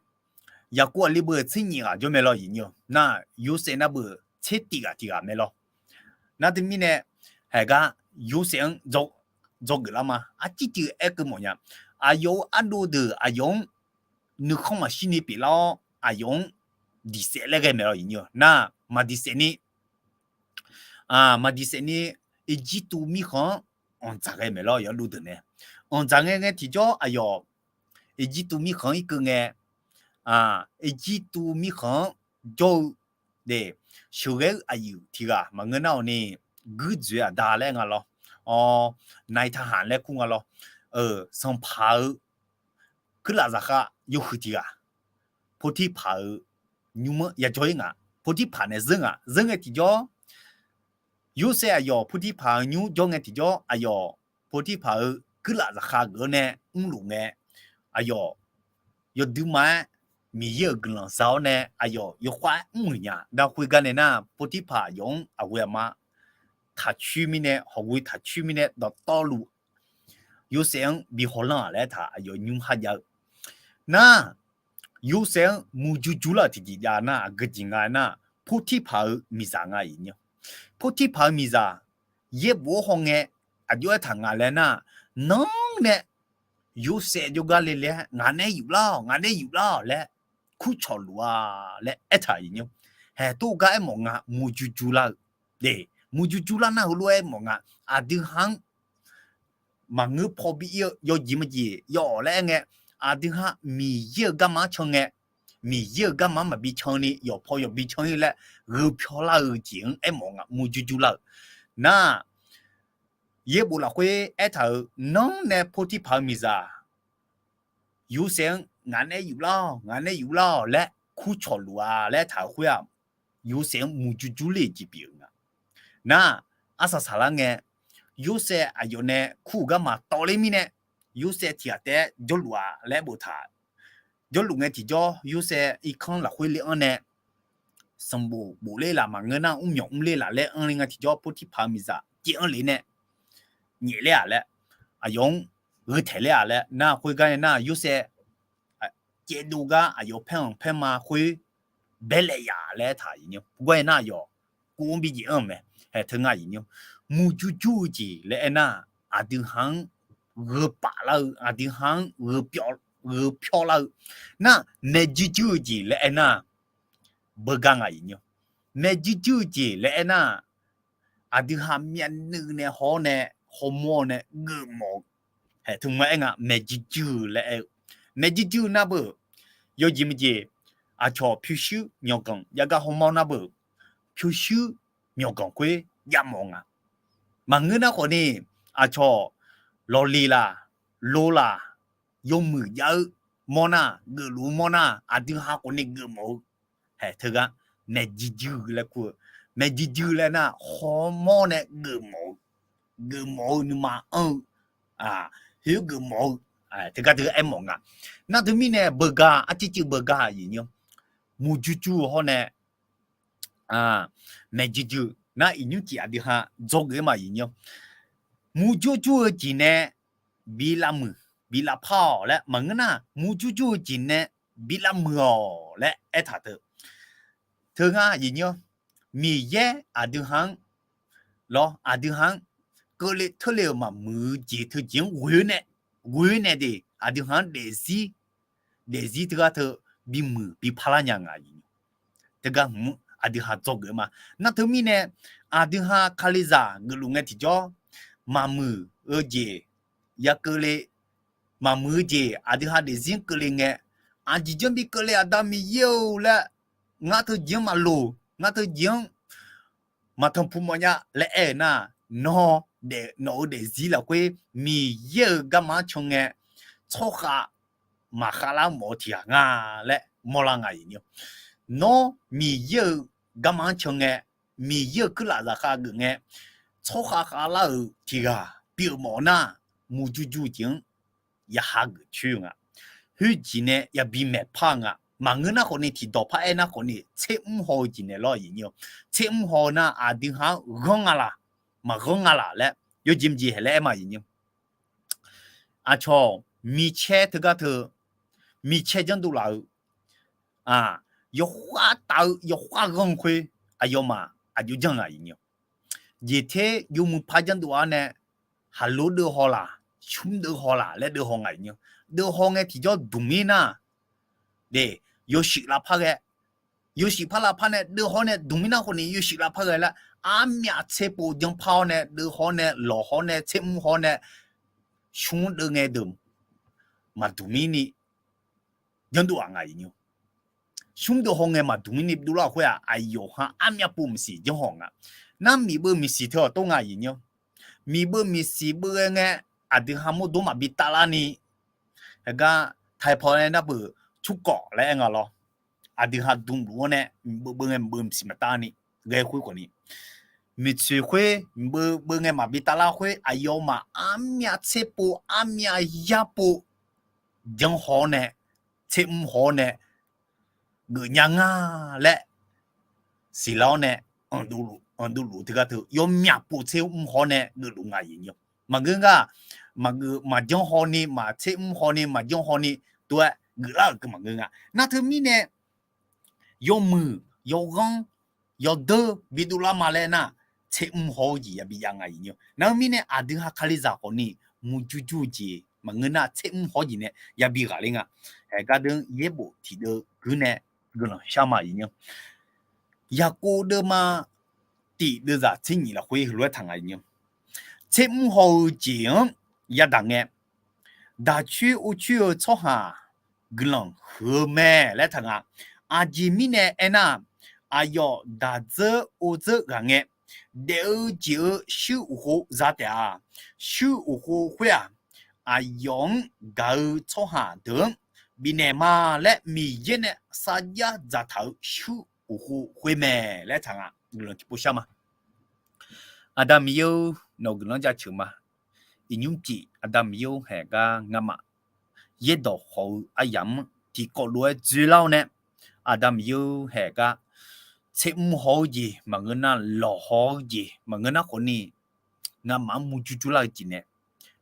Yaqkov aqli beu tser nyiq ghaq jawr mae lawr iq nymr. Nar Yorsaev nar beu tser tif ghaq tiq ghaq mae lawr. Nar teumirnae haeq gar Yorsaev-anr dzaw dzawgeuf lar ma. Arcircuiv aerkeuv mawfnya. Aqyawf-euq ardov deuq aqyawf-anr nuikhanr maqshirni pyeuflar-awr, aqyawf-anr diqsaef laer ghae maeq lawr iqnyir-eu nar, maqdiqsaef ni maqdiqsaef ni, Irjirtuv mirkhanq-anr anqdzaq ghae maeq lawr, yawdov deuq nae. Anqdzaq ngae ngae tiqjawr aqyawf Irjirtuv mirkhanq-anr irkeuv ngae, Irjirtuv mirkhanq-anr jawr-eu de, sheuqghae-eu aqyuif tiq ghaq maqngeur nar-awq ni, guirdzoeq aqda laer nga lawr. Awr, nai taqhaq laer kur nga lawr. Sanqpaq-eu kuirlaf zaqkhav yawhuiq tiq ghaq, Potirpaq-euq nymr-anr yajawr-ir nga. Potirpaq nae zeur nga. Zeur ngae tiqjawr, Yorsaev aqyawf Potirpaq-euq nymr jawr ngae tiqjawr, aqyawf Potirpaq-euq kuirlaf zaqkhav geuf-awr nae mrluf ngae, aqyawf yawduima-aer Miqyaer-euq guiqlanq za-awr nae aqyawf yawkhav-aer mrmuiq nya. Nar khoergar nae nar, Potirpaq aqyawf-anr aqghoe aqma taqcoer mirnae, hawqghoe taqcoer mirnae dawqtawvluf Yorsaev-anr bi hawlanr-aq laer aertaq, aqyawf nymr kharjav-eu nar, Yorsaev-anr murjur jur lar-euq tiqjeq jav nar, aqgeu jeq nga aernar, Potirpaq-euq miqzaq nga iqnyir. Potirpaq-euq miqzaq yaerbof-anr hawngae aqjox aertaq nga laer nar, nanr nae Yorsaev jawrgar le le-aer ngaq nae yuflar-awq, ngaq nae yuflar-awq laer kurcawq luf-a laer aertaq iqnyir. Haeq tov gar aermawf nga, murjur jur lar-eu de, murjur jur lar nar heulof-aer mawf nga. Aqdui ha-anr maqngeur paw bi ir-eu yawjeq maqjeq yaw-awq laer aer ngae, aqdui ha Miqyaer-euq garma-anr can ngae, Miqyaer-euq garma-anr maqbi can ni yawqpaw yawbi can ir laer gheuphyaw lar-eu jeq-anr aermawf nga, murjur jur lar-euq nar, yaerbof lafkhoer aertaq-euq nanr nae Potirpaq-euq miqzaq Yorsaev-anr ngaq nae yuflar-awq, ngaq nae yuflar-awq laer kurcawq luf-a laer aertaq-euq khoer-aq, Yorsaev-anr murjur jur ler-eu jeq pyeuf-eu nga. Nar, arsaq saqlar ngae, Yorsaev aqyawf nae kur-euq garma tawvler mirnae, Yorsaev tiq ghaq taef-aer jawrluf-a laer boftaq. Jawrluf ngae tiqjawr, Yorsaev irkanr lafkhoer le-anr nae sanqbof bofler laf maqngeur nar, mrmyawq mrler laf laer anr le nga tiqjawr, Potirpaq-euq miqzaq caev-anr le nae nyaefler-aq laer, aqyawf-anr gheu taeq ler-aq laer nar, khoergar nae nar Yorsaev caevdov gar aqyawf paer-anr paerma khoer baelaeq yaf laer aertaq iqnyir. Gar nae nar aqyawf kov-anr bi jeq-anr mae. Haeq teu nga iqnyir. Murjur jur-eu jeq laer aernar, aqdui ha-anr gheu paf lar-eu, aqdui ha-anr gheu pyawr lar-eu nar, maeqjuir juir-eu jeq laer aernar, beugar nga iqnyir. Maeqjuir juir-eu jeq laer aernar, aqdui ha myavnuiv nae haw-awr nae hawmawr-awr nae geufmawf-eu, haeq teu nga aer nga, maeqjuir juir-eu laer aer-eu. Maeqjuir juir-eu nar beu, yawjeq maqjeq, aqcawq pyurshuir myawqganq jav gar hawmawr nar beu, pyurshuir myawqganq khoer javmawf nga. Maqngeur nar khawfni, aqcawq lawqliq laq, lo laq, yawmuiq jav-eu mawr nar, geufluf-eu mawr nar, aqdui ha khawfni geufmawf-eu, haeq teugar maeqjuir juir-eu laer kur-eu. Maeqjuir juir-eu laer nar, hawmawr nae geufmawf-eu, geufmawf-eu nuima anr-eu, khoer geufmawf-eu, teugar teugar aermawf nga. Nar teumirnae beugar, arcivciv beugar iqnyir. Murjur jur-eu hawr nae maeqjuir juir-eu nar, iqnymr cif aqdui ha dzawgeuf-aer ma iqnyir. Murjur jur-eu jeq nae bi lavmuiq, bi lavpar-awq laer maqngeur nar, murjur jur-eu jeq nae bi lavmuiq-awq laer aertaq teu. Teu ngar iqnyir, Miqyaer aqdui ha-anr lawr, aqdui ha-anr keuvle teurle-euq maqmuiq-eu jeq teujeq-anr ghoe-awr nae, ghoe-awr nae de, aqdui ha-anr daefzir, daefzir teugar teu bimuiq bipar lar nya nga iqnyir. Teugar hmq aqdui ha dzawgeuf ma. Nar teumirnae, aqdui ha Kalizaq geufluf ngae tiqjawr, maqmuiq-eu jeq ya keuvle, maqmuiq-eu jeq aqdui ha daefzir-anr keuvle ngae, aqjeq janr bi keuvle Aqda Miqyaer-or laer, ngar teujeq-anr maqloq, ngar teujeq-anr maqtanqpuq mawfnya laer aer-eu nar, nawr daef, nawq-euq daefzir lafkhoer Miqyaer-euq garma-anr can ngae, tsawrkhav maqkhav lar mawf-eu tiq ghaq nga laer mawrlar nga iqnyir. Nawr Miqyaer-euq garma-anr can ngae, Miqyaer-euq kuirlaf zaqkhav geuf ngae, tsawrkhav khavlar-euq tiq ghaq pyeuf mawf nar, murjur jur-eu jeq-anr ya hageuf coer-eu nga. Khoerjeq nae yabi maeqpar-eu nga. Maqngeur nar khawfni, tiqdawq par aer nar khawfni, tser mr haw-eu jeq nae lawr iqnyir. Tser mr haw-eu nar, aqdui ha-anr ghanr nga laq, maqghanr nga laq laer, yawjeq mqjeq haeq laer aer ma iqnyir. Aqcawq micaer teugar teu, micaer janrdov laf-eu, yawkhav taf-eu yawkhav ghanr-eu khoer, aqyawfmaf aqjox janr nga iqnyir. Jeqter yawmuiq par janrdov-ar nae, khaqlo deuvhaw laq, smr deuvhaw laq laer deuvhaw nga iqnyir. Deuvhaw ngae tiqjawr dmq mir nar, de, yawshuif lavpar ghae, yawshuif par lavpar nae deuvhaw nae dmq mir nar khawf ni yawshuif lavpar ghae lar, armyav tserpov janrpar-awr nae deuvhaw nae lawqhaw nae tsermr haw nae smr deuv ngae deuq maqdmq mirni janrdov-aq nga iqnyir. Smr deuq haw ngae maqdmq mirni dovlar-euq khoer-aq, aqyawf ha armyav pov maqsiq janrhaw nga. Nar miqbeuv miqsiq teu-awq tor nga iqnyir. Miqbeuv miqsiq beuv ghae ngae, aqdui ha mawrdo maqbi tavlar ni, heugar taipaw nae nar beuq tsur kawf laer aer nga lawr. Aqdui ha dmluf-anr nae miqbeuv beuv ngae miqbeuv miqsiq maqtav ni, ghae khoer khawf ni, miqtsoeq khoer miqbeuv beuv ngae maqbi tavlar khoer aqyawfmaf armyav tserpov armyav yarpov janrhaw-awr nae tsermr haw-awr nae geufnya nga laer siqlar-awr nae anqdov luf teugar teu yawmyaq pov tsermr haw-awr nae geufluf nga iqnyir. Maqngeur nga, maqgeuf maqjanr haw ni, maqtsermr haw ni, maqjanr haw ni, tov-aer geuflar-euq keuv maqngeur nga. Nar teumirnae yawmuiq yawghanr yawdeur bidov lar ma laer nar, tsermr haw-eu jeq yabi jav nga iqnyir. Nar-eu mirnae aqdui ha Kalizaq khawf ni murjur jur-eu jeq maqngeur nar tsermr haw-eu jeq nae yabi ghaqler nga. Haeq gar deuq-anr yaerbof tiqdeuv guir nae guiqlanq shar ma iqnyir. Yaqkov deuvma tiq deuvzaq tser nyif lafkhoer heulof-aer taq nga iqnyir. Tsermr haw-eu jeq-anr yadaq ngae, daq coer or coer-eu tsawrhaq guiqlanq huiq-eu mae laer taq nga. Aqjeq mirnae aernar, aqyawf daq dzeur or dzeur ghaq ngae, daef-eu jeq-eu shuir uqkhov za taef-a. Shuir uqkhov khoer-aq, aqyawf-anr gaq-eu tsawrhaq deuq-anr bifnaeq ma laer Miqyaer nae sarjax dzaqtaq-eu shuir uqkhov khoer mae laer taq nga. Guiqlanq tiqpov shar ma. Aqda Miqyaer-or, nawq-eu guiqlanq jaceuq ma. Iqnymr pif Aqda Miqyaer-or, haeq gar ngamaf yaerdawq khawf-eu aryamq-anr tiqkawv lof-aer dzoerlar-awr nae, Aqda Miqyaer-or, haeq gar tsermr haw-eu jeq maqngeur nar, lawqhaw-eu jeq maqngeur nar khawf ni, ngamaf-anr murjur jur lar-eu jeq nae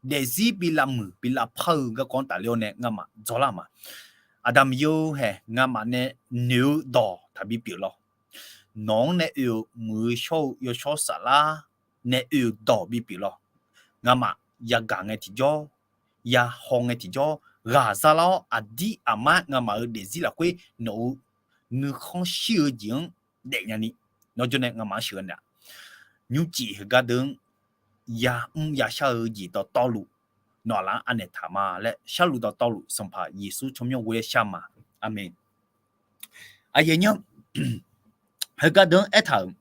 daefzir bi lavmuiq bi lavpar-eu garkawv-anr tafler-awr nae ngamaf dzawlar ma. Aqda Miqyaer-or, haeq ngamaf nae noeq-eu dawq taqbi pyeuf lawr. Nawq-anr nae oe-euq muiq-eu shawr-eu yawshawr saflar nae oe-euq dawq bipyeuf lawr. Ngamaf yagaq ngae tiqjawr, yahaw ngae tiqjawr, ghaq zalar-awr aqdir aqmar ngamaf-euq daefzir lafkhoer nawq-euq nuikhanr shir-eu jeq-anr daefnya ni, nawr jawr nae ngamaf-anr sheuqghae naeq-aq, nymrcif heugar deuq-anr yamr yashar-eu jeq dawqtawvluf nawq aqlaf-anr anaeq taq ma laer sharluf dawqtawvluf Sanqpaq Yeqsur tsawrmyanr ghoe-aer shar ma. Aqmeq. Aqyuif aqnyir, heugar deuq-anr aertaq-euq,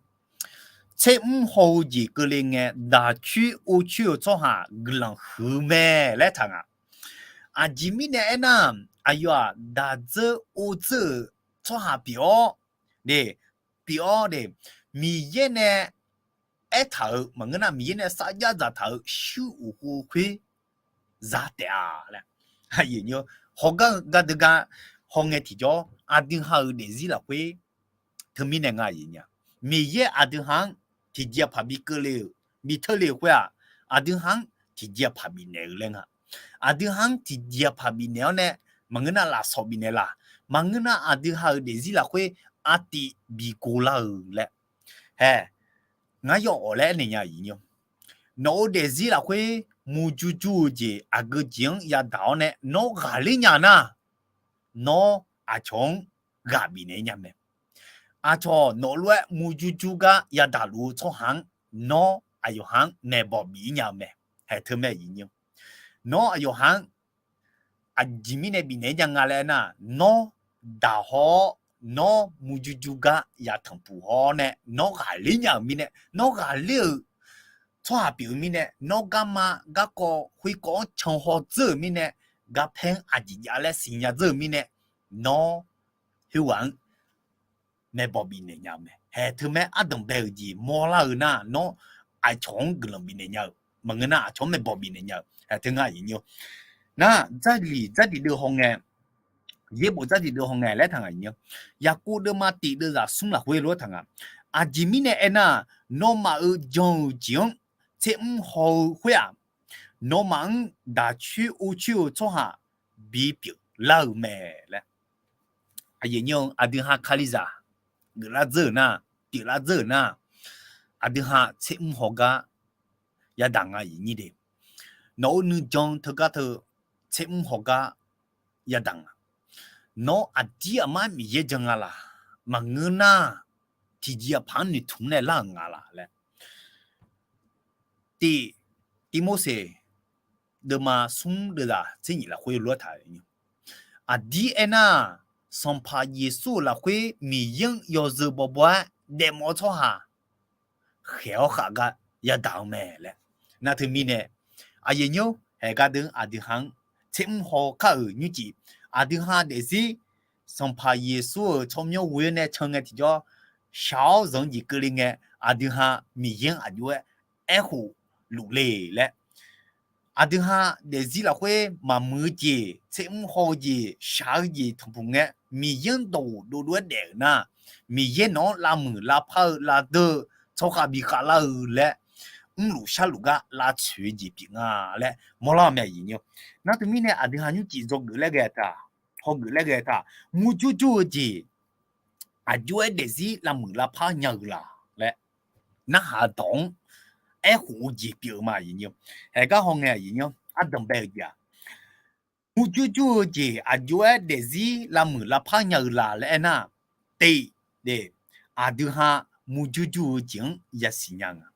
tsermr haw-eu jeq keuvle ngae, daq coer or coer-eu tsawrhaq guiqlanq huiq-eu mae laer taq nga. Aqjeq mirnae aernar, aqyawf-aq daq dzeur or dzeur-euq tsawrhaq pyeuf-awr, de, pyeuf-awr de, Miqyaer nae aertaq-euq maqngeur nar, Miqyaer nae sarjax dzaqtaq-euq shuir uqkhov khoer za taef-a laer. Hawgar-eu gar deuq gar haw ngae tiqjawr, aqdui ha-euq daefzir lafkhoer teumirnae nga aqyuif aqnyir, Miqyaer aqdui ha-anr tiqjeq aqpaq bi keuvle-euq bi teurle-euq khoer-aq, aqdui ha-anr tiqjeq aqpaq bifnaeq-eu laer nga. Aqdui ha-anr tiqjeq aqpaq bifnaeq-awr nae, maqngeur nar lafsawq bifnaeq laq, maqngeur nar aqdui ha-euq daefzir lafkhoer artiv bi gorlar-euq laer, hae, ngar yawf awq laer aernaeq nya aqyuif aqnyir, nawq-euq daefzir lafkhoer murjur jur-eu jeq aqgeu jeq-anr yadaq-awr nae nawr ghaqler nya nar, nawr aqcawq-anr ghaq bifnaeq-ir nya mae. Aqcawq nawq-eu lof-aer murjur jur gar yadaq luf-eu tsawrhaq-anr nawr aqyawf ha-anr maeqbawq bif-ir nya-eu mae. Hae, teumae aqyuif aqnyir, nawr aqyawf ha-anr aqjeq mirnae bifnaeq-ir nya nga laer aernar, nawr daqhaw-awr nawr murjur jur gar yatanq puq haw-awr nae nawr ghaqler nya-euq mirnae, nawr ghaqler-euq tsawrhaq pyeuf-eu mirnae, nawr garma garkawv khoerkawv-anr canhaw dzeur-euq mirnae, garpaer-anr aqjeq jav laer siqnya dzeur-euq mirnae, nawr khoerghaq-anr maeqbawq bifnaeq nya-eu mae. Hae, teumae ardanq bae-euq jeq mawrlar-eu nar, nawr aqcawq-anr guiqlanq bifnaeq nya-euq maqngeur nar, aqcawq-anr maeqbawq bifnaeq nya-euq. Hae, teunae aqyuif aqnyir, nar Jarlif Jarlif deuv haw ngae, yaerbof Jarlif deuv haw ngae laer taq nga aqyuif aqnyir, Yaqkov deuvma tiq deuvzaq smr lafkhoer lof-aer taq nga. Aqjeq mirnae aernar, nawmaf-euq jan-euq jeq-anr tsermr haw-eu khoer-aq, nawmaf-anr daq coer or coer-eu tsawrhaq bipyeuf lar-euq mae laer. Aqyuif aqnyir, aqdui ha Kalizaq geuflar dzeur-euq nar, pyeuflar dzeur-euq nar, aqdui ha tsermr haw gar yadaq nga aqyuif aqnyir de. nawq-euq nuijan teugar teu tsermr hawgar yadaq nga. Nawr aqdir aqmar Miqyaer jan nga laq? Maqngeur nar, tiqjeq aqpaq-anr noeqtmq nae lar-euq nga laq laer. Tiq, Tirmorseq deuvma smr deuvzaq tser nyif lafkhoer lof-aer taq-euq, aqdir aernar, Sanqpaq Yeqsur-euq lafkhoer Miqyaer-anr yawzeu bawbaw-aer daefmawf-eu tsawrhaq khaeq-awr khav gar yadaq-eu mae laer. Nar teumirnae, aqyuif nymr haeq gar deuq-anr aqdui ha-anr tsermr haw kar-euq nymrcif, aqdui ha daefzir Sanqpaq Yeqsur-euq tsawrmyanr ghoe-awr nae can ngae tiqjawr, shaq-awr zanq-eu jeq keuvle ngae, aqdui ha Miqyaer-anr aqjox-aer aerkhof luf le laer. Aqdui ha daefzir lafkhoer maqmuiq-eu jeq, tsermr haw-eu jeq, shaq-eu jeq tanqpuq ngae, Miqyaer-anr dawqghof dovdov-aer daef-euq nar, Miqyaer nawq-anr lavmuiq lavpar-eu lavdeur-eu tsawrkhav bi khavlar-eu laer, mrluf sharluf gar lavtsoeq-eu jeq pyeuf nga laer mawrlar-eu mae aqyuif nymr. Nar teumirnae aqdui ha nymrcif dzawgeuf laer ghae-a taq, hawgeuf laer ghae-a taq, murjur jur-eu jeq aqjox-aer daefzir lavmuiq lavpar nya-eu laq laer, narhaq dawq-anr aerkhof-eu jeq pyeuf-eu ma aqyuif nymr. Haeq gar hawngae aqyuif nymr, ardanq bae-eu jeq-aq, murjur jur-eu jeq aqjox-aer daefzir lavmuiq lavpar nya-eu laq laer aernar, tiq, aqdui ha murjur jur-eu jeq-anr yasiq nya nga.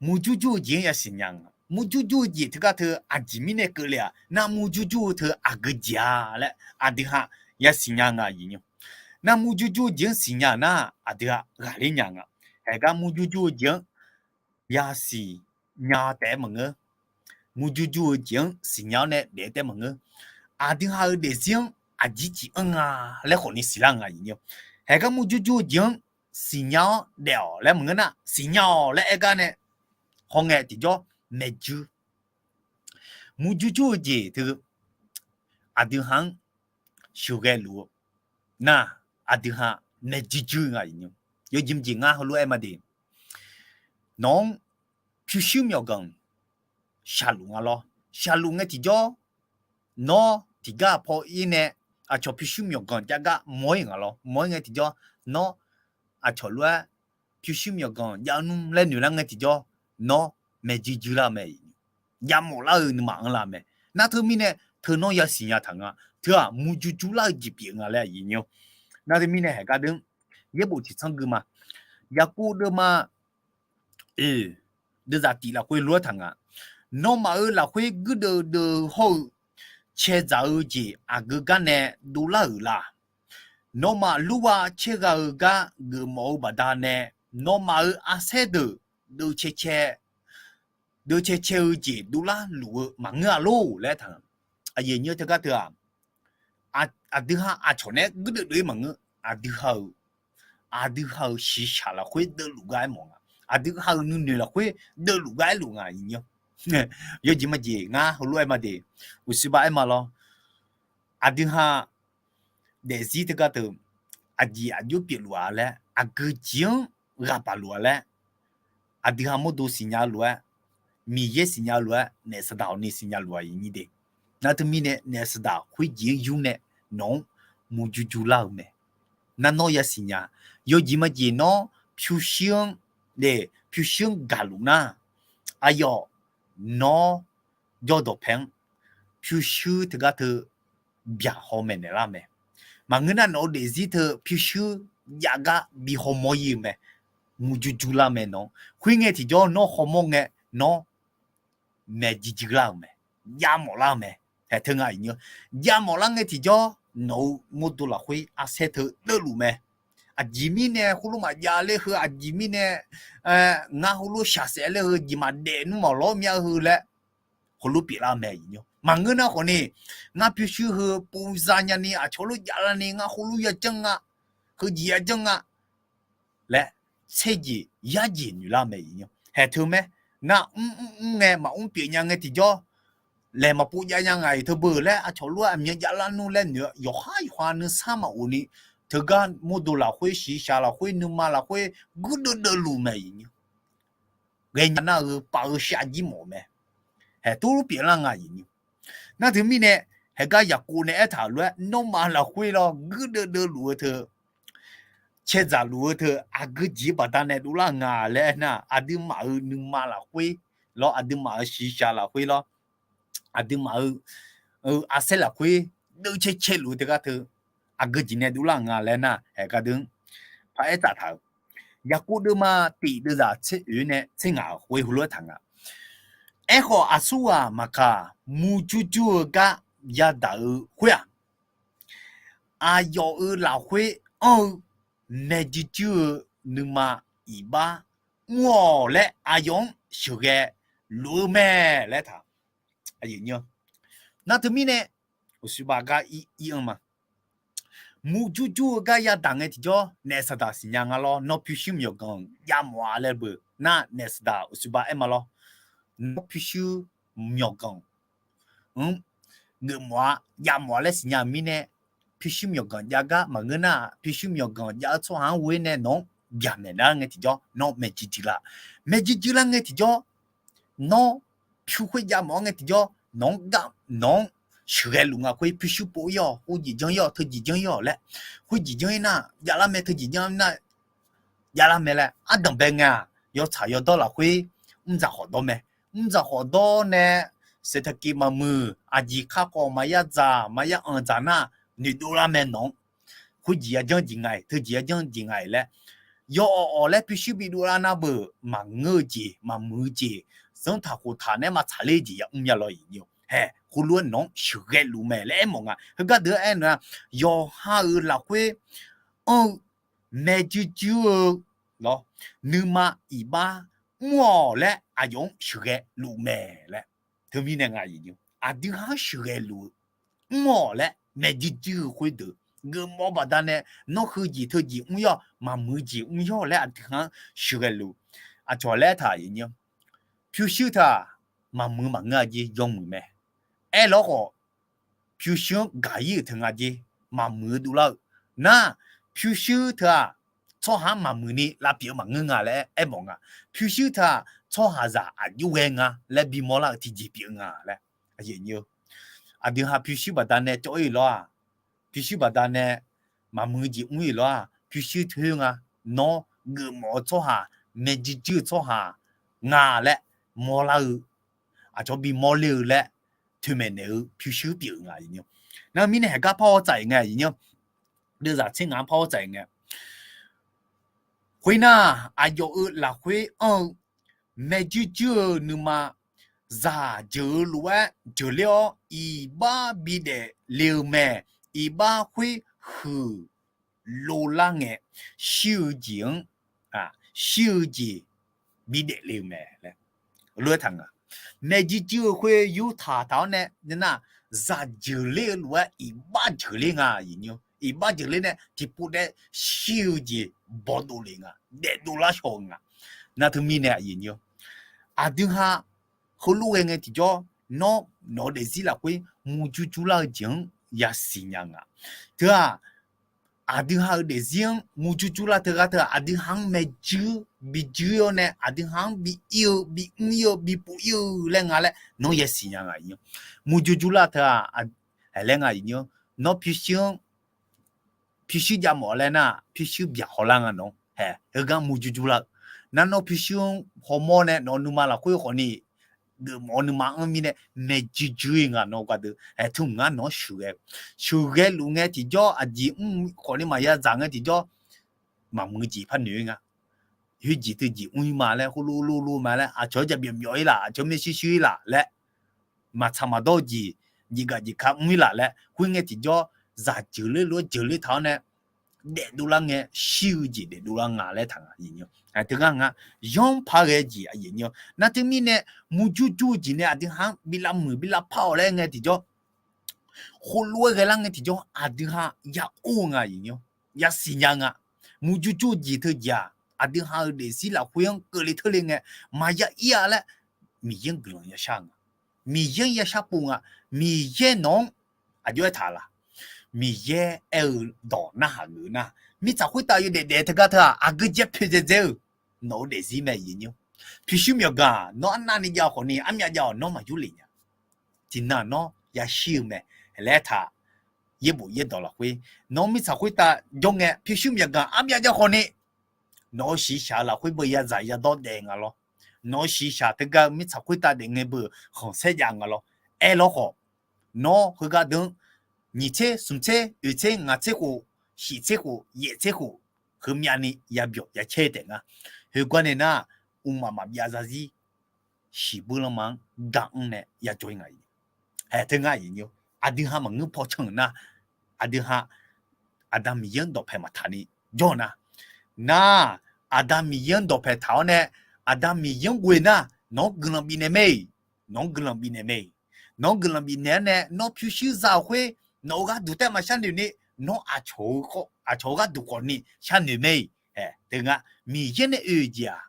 Murjur jur-eu jeq-anr yasiq nya nga. Murjur jur-eu jeq teugar teu aqjeq mirnae keuvle-aq, nar murjur jur-eu teu aqgeu jeq-a laer aqdui ha yasiq nya nga aqyuif nymr. Nar murjur jur-eu jeq-anr siqnya-euq nar, aqdui ha ghaqler nya nga. Haeq gar murjur jur-eu jeq-anr yasiq nya taef-aer maqngeur. Murjur jur-eu jeq-anr siqnya-awr nae daef-eu taef-aer maqngeur. Aqdui ha-euq daefzir-anr aqjeq tiq anr nga laer khawfni siqlar nga aqyuif nymr. Haeq gar murjur jur-eu jeq-anr siqnya-awr daef-awq laer maqngeur nar, siqnya-awq laer aer gar nae hawngae tiqjawr maeqjuir. Murjur jur-eu jeq teu aqdui ha-anr sheuqghae luf-eu nar, aqdui ha maeqjuir juir nga aqyuif nymr. Yawjeq maqjeq ngar heulof-aer ma de. Nawq-anr pyurshuir myawqganq shaqluf nga lawr. Shaqluf ngae tiqjawr, nawr tiqgar paw ir nae aqcawq pyurshuir myawqganq jav gar mawr-ir nga lawr. Mawr-ir ngae tiqjawr, nawr aqcawq lof-aer pyurshuir myawqganq jav nmr laer noeq lar ngae tiqjawr, nawr maeqjuir juir lar-eu mae. Javmawf lar-eu nuima anr lar mae. Nar teumirnae teu nawr yasiq nya taq nga. Teu-aq murjur jur lar-eu jeq pyeuf nga laer aqyuif nymr. Nar teumirnae haeq gar deuq-anr yaerbof tiqtsanr gui ma. Yaqkov deuvma oeq, deuvzaq tiq lafkhoer lof-aer taq nga. Nawmaf-euq lafkhoer guirdeuv deuv-eu hawr-eu caedzaq-eu jeq aqgeu gar nae dovlar-euq la? Nawmaf lurghav caergha-eu gar geufmawf-eu baqdanae, nawmaf-euq arsaer deuq deuvcae cae, deuvcae cae-eu jeq dovlar luf-eu maqngeur-a lor laer taq-a. Aqyuif nymr teugar teu-aq, aqdui ha aqcawq nae guirdeuv deuv-ir maqngeur. Aqdui ha-euq, aqdui ha-euq shiqshaq lafkhoer deuvluf gar aermawf nga. Aqdui ha-euq nuinoeq lafkhoer deuvluf gar aerluf nga aqyuif nymr. Yawjeq maqjeq ngar heulof-aer ma de. Uqsirbav aer ma lawr. Aqdui ha daefzir teugar teu aqjeq aqjox pyeufluf-a laer, aqgeu jeq-anr ghaqbaq luf-a laer, aqdui ha mawrdo siqnya-eu lof-aer, Miqyaer siqnya-eu lof-aer naef saqdaq hawni siqnya luf-a aqyuif nymr de. Nar teumirnae naef saqdaq khoerjeq-anr yur nae nawq-anr murjur jur lar-eu mae. Nar nawr yasiq nya. Yawjeq maqjeq nawr pyurshuir-anr, de, pyurshuir-anr gaqluf nar, aqyawf nawr jawrdawq pae-anr pyurshuir teugar teu byaqhaw maeqnaeq lar mae. Maqngeur nar nawq-eu daefzir teu pyurshuir jav gar bi hawmawr ir-eu mae. Murjur jur lar mae nawr. Khoerngae tiqjawr nawr hawmawr ngae, nawr maeqjuir juir lar-euq mae. Javmawf lar-eu mae. Haeq teu nga aqyuif nymr. Javmawf lar ngae tiqjawr nawq-eu mawrdo lafkhoer arsaer teu deuvluf mae. Aqjeq mirnae khoerlof maqjav ler heu, aqjeq mirnae ngar heulof shaqsaef ler heu, jeq maqdaef nmr mawf lawr myav heu laer heulof pyeuflar-eu mae aqyuif nymr. Maqngeur nar khawfni, ngar pyurshuir heu pov za nyani aqcawq lof javlar ni ngar heulof yajanr nga, heujeq yajanr nga laer tserjeq yarjeq noeqlar-eu mae aqyuif nymr. Haeq teu mae. Nar mr mr mr ngae maqmr pyeuf nya ngae tiqjawr, laeq maqpov jav nya ngaq-iq teubeu laer aqcawq lof-aer aqmyan javlar nmr laer noeq-a yawqhar yawqha nuisar maqghofni, teugar mawrdo lafkhoer shiqshaq lafkhoer nuima lafkhoer guirdeuv deuvluf mae aqyuif nymr. Ghaenya nar-eu pav-eu shar jir mawf mae. Haeq tov pyeuflar nga aqyuif nymr. Nar teumirnae, haeq gar Yaqkov nae aertaq-euq lof-aer nawmaf lafkhoer lawr guirdeuv deuvluf-eu teu, caedzaq luf-eu teu aqgeu jeq-eu baqdanae dovlar nga laer aernar, aqduimaf-euq nuima lafkhoer lawr, aqduimaf-euq shiqshaq lafkhoer lawr, aqduimaf-euq arsaer lafkhoer deuvcae caeluf-eu teugar teu aqgeu jeq nae dovlar-euq nga laer nar, haeq gardeuv-anr paraer tsaf taq-euq. Yaqkov deuvma tiq deuvzaq tser oeq nae tser ngaq khoer heulof-aer taq nga. Aerkhawf, aqsurghaq maqkaq, murjur jur-eu gar yadaq-eu khoer-aq, aqyawf-euq lafkhoer anr-eu maeqjir jir-eu nuima iqbax mr-awq laer aqyawf-anr sheuqghae luf-eu mae laer taq. Nar teumirnae, uqshoebav gar ir anr ma. Murjur jur-eu gar yadaq ngae tiqjawr naef saqdaq siqnya nga lawr. Nawr pyurshuir myawqganq javmawf-a laer beu nar, naef saqdaq uqshoebav aer ma lawr. Nawr pyurshuir myawqganq mr, geufmawf-a, javmawf-a laer siqnya-euq mirnae, pyurshuir myawqganq jav gar maqngeur nar, pyurshuir myawqganq jav-eu tsawrhaq-anr ghoe nae nawq-anr byaqnaeq nar ngae tiqjawr nawr maeqjir jir lar. Maeqjir jir lar ngae tiqjawr nawr pyur khoer javmawf-a ngae tiqjawr nawq-anr gar, nawq-anr sheuqghae luf nga khoer, pyurshuir pov ir-awq, khoerjeq janr ir-awq, teujeq janr ir-awq laer, khoerjeq janr ir nar javlar mae, teujeq janr nar javlar mae laer ardanq bae ngae-aq, yawtsaq yawdawr lafkhoer mrdzaq khawf dawr mae. Mrdzaq khawf dawr nae, เศรษฐกิจ maqmuiq, aqjeq kakhof maqya dzaq maqya anq dzaq nar, noeqdov lar mae nawq-anr. Khoerjeq yajanr jeq nga-iq, teujeq yajanr jeq nga-iq laer, yawawq awq laer pyurshuir bidov lar nar beu, maqngeur-eu jeq maqmuiq-eu jeq, zanrtaq khoftaq nae maqtsaq ler jeq yamr ya lawr-iq. Haeq, khoerlof-aer nawq-anr sheuqghae luf mae laer aermawf nga. Heugar deuq-anr aernar, yawqha-euq lafkhoer anr-eu maeqjir jir-eu lawr, nuima iqbax mr-awq laer aqyawf-anr sheuqghae luf mae laer. Teumirnae nga, aqdui ha-anr sheuqghae luf-eu mr-awq laer maeqjir jir-eu khoerdeuq geufmawf-eu baqdanae, nawr heujeq teujeq mr ir-awq, maqmuiq jeq mr ir-awq laer aqdui ha-anr sheuqghae luf. Aqcawq laer taq, pyurshuir teu-aq, maqmuiq maqngeur-a jeq yawmuiq mae. Aerlawr khawf, pyurshuir-anr gaq ir-euq teu nga jeq, maqmuiq-eu dovlar-eu nar, pyurshuir teu-aq, tsawrhaq-anr maqmuiq ni lavpyeuf-eu maqngeur nga laer aermawf nga. Pyurshuir teu-aq, tsawrhaqzaq aqjox ghae nga laer bimawr lar-eu tiqjeq pyeuf-eu nga laer. Aqdui ha pyurshuir baqdanae cawv ir-euq lawr-aq, pyurshuir baqdanae maqmuiq jeq mr ir-euq lawr-aq, pyurshuir teu nga, nawr geufmawf-eu tsawrhaq, maeqjir jir-eu tsawrhaq nga laer mawrlar-eu, aqcawq bimawr ler-eu laer toeqmaeq naeq-eu pyurshuir pyeuf-eu nga. Nar mirnae haeq gar par-awr tsaf-iq ngae, deuvzaq tser ngaq-anr par-awr tsaf-iq ngae, khoernar, aqyawf-euq lafkhoer anr-eu maeqjir jir-eu nuima zaq jeuq-eu lof-aer jeuqler-awr iqbax bidaef le-eu mae. Iqbax khoer huiq lovlar ngae, shir-eu jeq-anr, shir-eu jeq bidaef le-eu mae laer lof-aer taq nga. Maeqjir jir-eu khoer yurtaq taq-awr nae nar, zaq jeuqler-eu lof-aer iqbax jeuqler nga. Iqbax jeuqler nae tiqpov daef shir-eu jeq bawdov le nga, daefdov lar shaw-eu nga. Nar teumirnae, aqdui ha heulof ghae ngae tiqjawr, nawr nawq-eu daefzir lafkhoer murjur jur lar-eu jeq-anr yasiq nya nga. Teu-aq, aqdui ha-euq daefzir-anr murjur jur lar teughaq teu-aq, aqdui ha-anr maeqjir bijir-awr nae aqdui ha-anr bi ir-eu, bi mr ir-eu, bi pov ir-eu laer nga laer nawr yasiq nya nga. Murjur jur lar teu-aq, laer nga, nawr pyurshuir-anr pyurshuir javmawf laer nar, pyurshuir byaq hawlar nga nawq-anr. Haeq, heugar murjur jur lar-eu nar, nawr pyurshuir-anr hawmawr nae nawq-eu nuima lafkhoer khawfni geufmawf-eu nuima anr mirnae maeqjir jir-ir nga nawq-eu gardeuv. Haeq, tmr ngar nawq-anr sheuqghae, sheuqghae luf ngae tiqjawr, aqjeq mr khawfni maqya dzaq ngae tiqjawr, maqmuiq jeq par noeq-ir nga. Khoerjeq teujeq mr-ir ma laer, khoerlof lof lof ma laer, aqcawq-anr ja byawf myawf-ir laf, aqcawq-anr maershuir shuir-ir laf laer, maqtsaq maqdawr-eu jeq, jeqgaq jeqka mr-ir laf laer, khoerngae tiqjawr zaq jeuqler lof-aer jeuqler taq-awr nae daefdov lar ngae, shir-eu jeq daefdov lar nga laer taq nga. Teugar nga, yanr paq ghae jeq aqyuif aqnyir-awr nar, teumirnae murjur jur-eu jeq nae aqdui ha-anr bi lavmuiq bi lavpar-awq laer ngae tiqjawr, khoerlof-aer ghae lar ngae tiqjawr aqdui ha ya or-eu nga, yasiq nya nga. Murjur jur-eu jeq teujeq-aq, aqdui ha-euq daefzir lafkhoer-anr keuvle teurle ngae, maqya ir-a laer Miqyaer-anr guiqlanq yashar nga. Miqyaer-anr yashar pov nga. Miqyaer nawq-anr aqjox-aer taq laq? Miqyaer aer-eu dawq narhaq geuf nar, mirtsaq khoertav yawdaef daef teugar teu-aq, aqgeujeq poeqdzaeq dzae-eu nawq-eu daefzir mae, aqyuif aqnyir-awr. Pyurshuir myawqganq nawr arnavni jav-eu khawfni, armyav jav-awq nawr maqyur lef nya. Tiqnan nawr yashir-eu mae laer taq. Yaerbof yaerdawq lafkhoer, nawr mirtsaq khoertav jawr ngae pyurshuir myawqganq armyav jav khawfni, nawq-eu shiqshaq-eu lafkhoer beu yazaq yadawr daef nga lawr. Nawq-eu shiqshaq teugar-eu mirtsaq khoertav daefngae beu-euq khanqsaer jav nga lawr. Aerlawr khawf, nawr heugar deuq-anr nyiq tser, smq tser, oeq tser, ngaq tser khof, shif tser khof, yaef tser khof, heumyavni yabyawq yacaer taef nga. Khoergar nae nar, mqmaq maqbyav zarzir shiqbuir lanma-anr gaq-anr nae yajawr-ir nga. Hae teu ngar aqyuif nyir-or, aqdui ha maqngeur paw can-euq nar, aqdui ha Aqda Miqyaer-anr dawqpae maqtaq ni jawr-eu nar, nar, Aqda Miqyaer-anr dawqpae taq-awr nae, Aqda Miqyaer-anr ghoe nar, nawq-anr guiqlanq bifnaeq mae. Nawq-anr guiqlanq bifnaeq mae. Nawq-anr guiqlanq bifnaeq-awr nae, nawr pyurshuir za-euq khoer nawq-euq gharduq taef maqshar noeq ni, nawr aqcawq-eu, aqcawq-eu gharduq khawfni sharnoeq mae. Hae teu ngar Miqyaer nae oe-eu jeq-aq,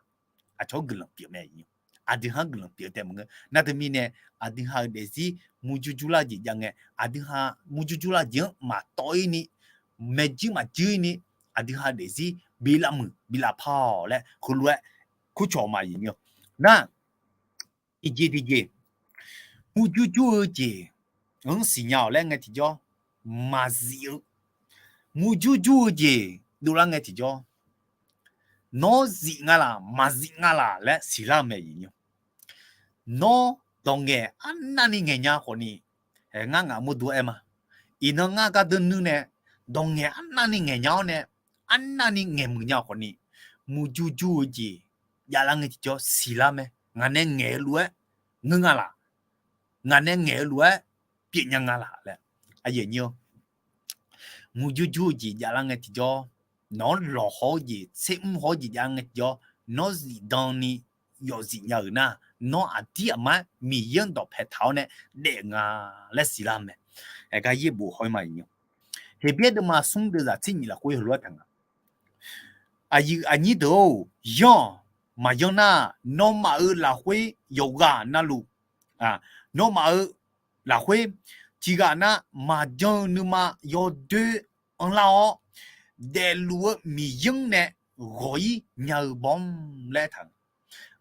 aqcawq-anr guiqlanq pyeuf mae. Aqdui ha-anr guiqlanq pyeuf-eu taef maqngeur. Nar teumirnae, aqdui ha-euq daefzir murjur jurlar jeq jav ngae, aqdui ha murjur jurlar jeq-anr maqtawv-ir ni, maeqjuir maqjuir-ir ni, aqdui ha daefzir bi lavmuiq bi lavpar-awq laer heulof-aer kurcawq ma. Nar, tiqjeq tiqjeq, murjur jur-eu jeq-anr siqnya-awq laer ngae tiqjawr, maqzif-eu, murjur jur-eu jeq dovlar ngae tiqjawr, nawr zif nga laq maqzif nga laq laer siqlar-eu mae. Nawr dawq ngaeq arnavni ngaeq nya khawfni, ngar ngaq mawrdo aer ma. Iqnan ngar gardeuv nuir nae, dawq ngaeq arnavni ngaeq nya-awr nae, arnavni ngaeqmuiq nya khawfni, murjur jur-eu jeq javlar ngae tiqjawr siqlar mae. Ngaq nae ngaeq-eu lof-aer ngeur nga laq. Ngaq nae ngaeq-eu lof-aer pyeufnya nga laq laer. Murjur jur-eu jeq javlar ngae tiqjawr, nawq-anr lawqhaw-eu jeq, tser mr haw-eu jeq javlar ngae tiqjawr, nawr zifdan ni yawf zifnya-euq nar, nawr aqdir aqmar Miqyaer-anr dawqpae taq-awr nae daef nga laer siqlar mae. Aergar yaerbof haw-ir ma. Heqbyaer deuvma smr deuvzaq tser nyiq lafkhoer heulof-aer taq nga. Aqyuif aqnyir deuq-or, yanr-awq. Maqyanr nar, nawmaf-euq lafkhoer yawqghaq navluf, nawmaf-euq lafkhoer tiqghaq nar maqjan-eu nuima yawdoer anrlar-awr, daefluf-eu Miqyaer-anr nae ghawq-ir nya-eu bawr laer taq nga.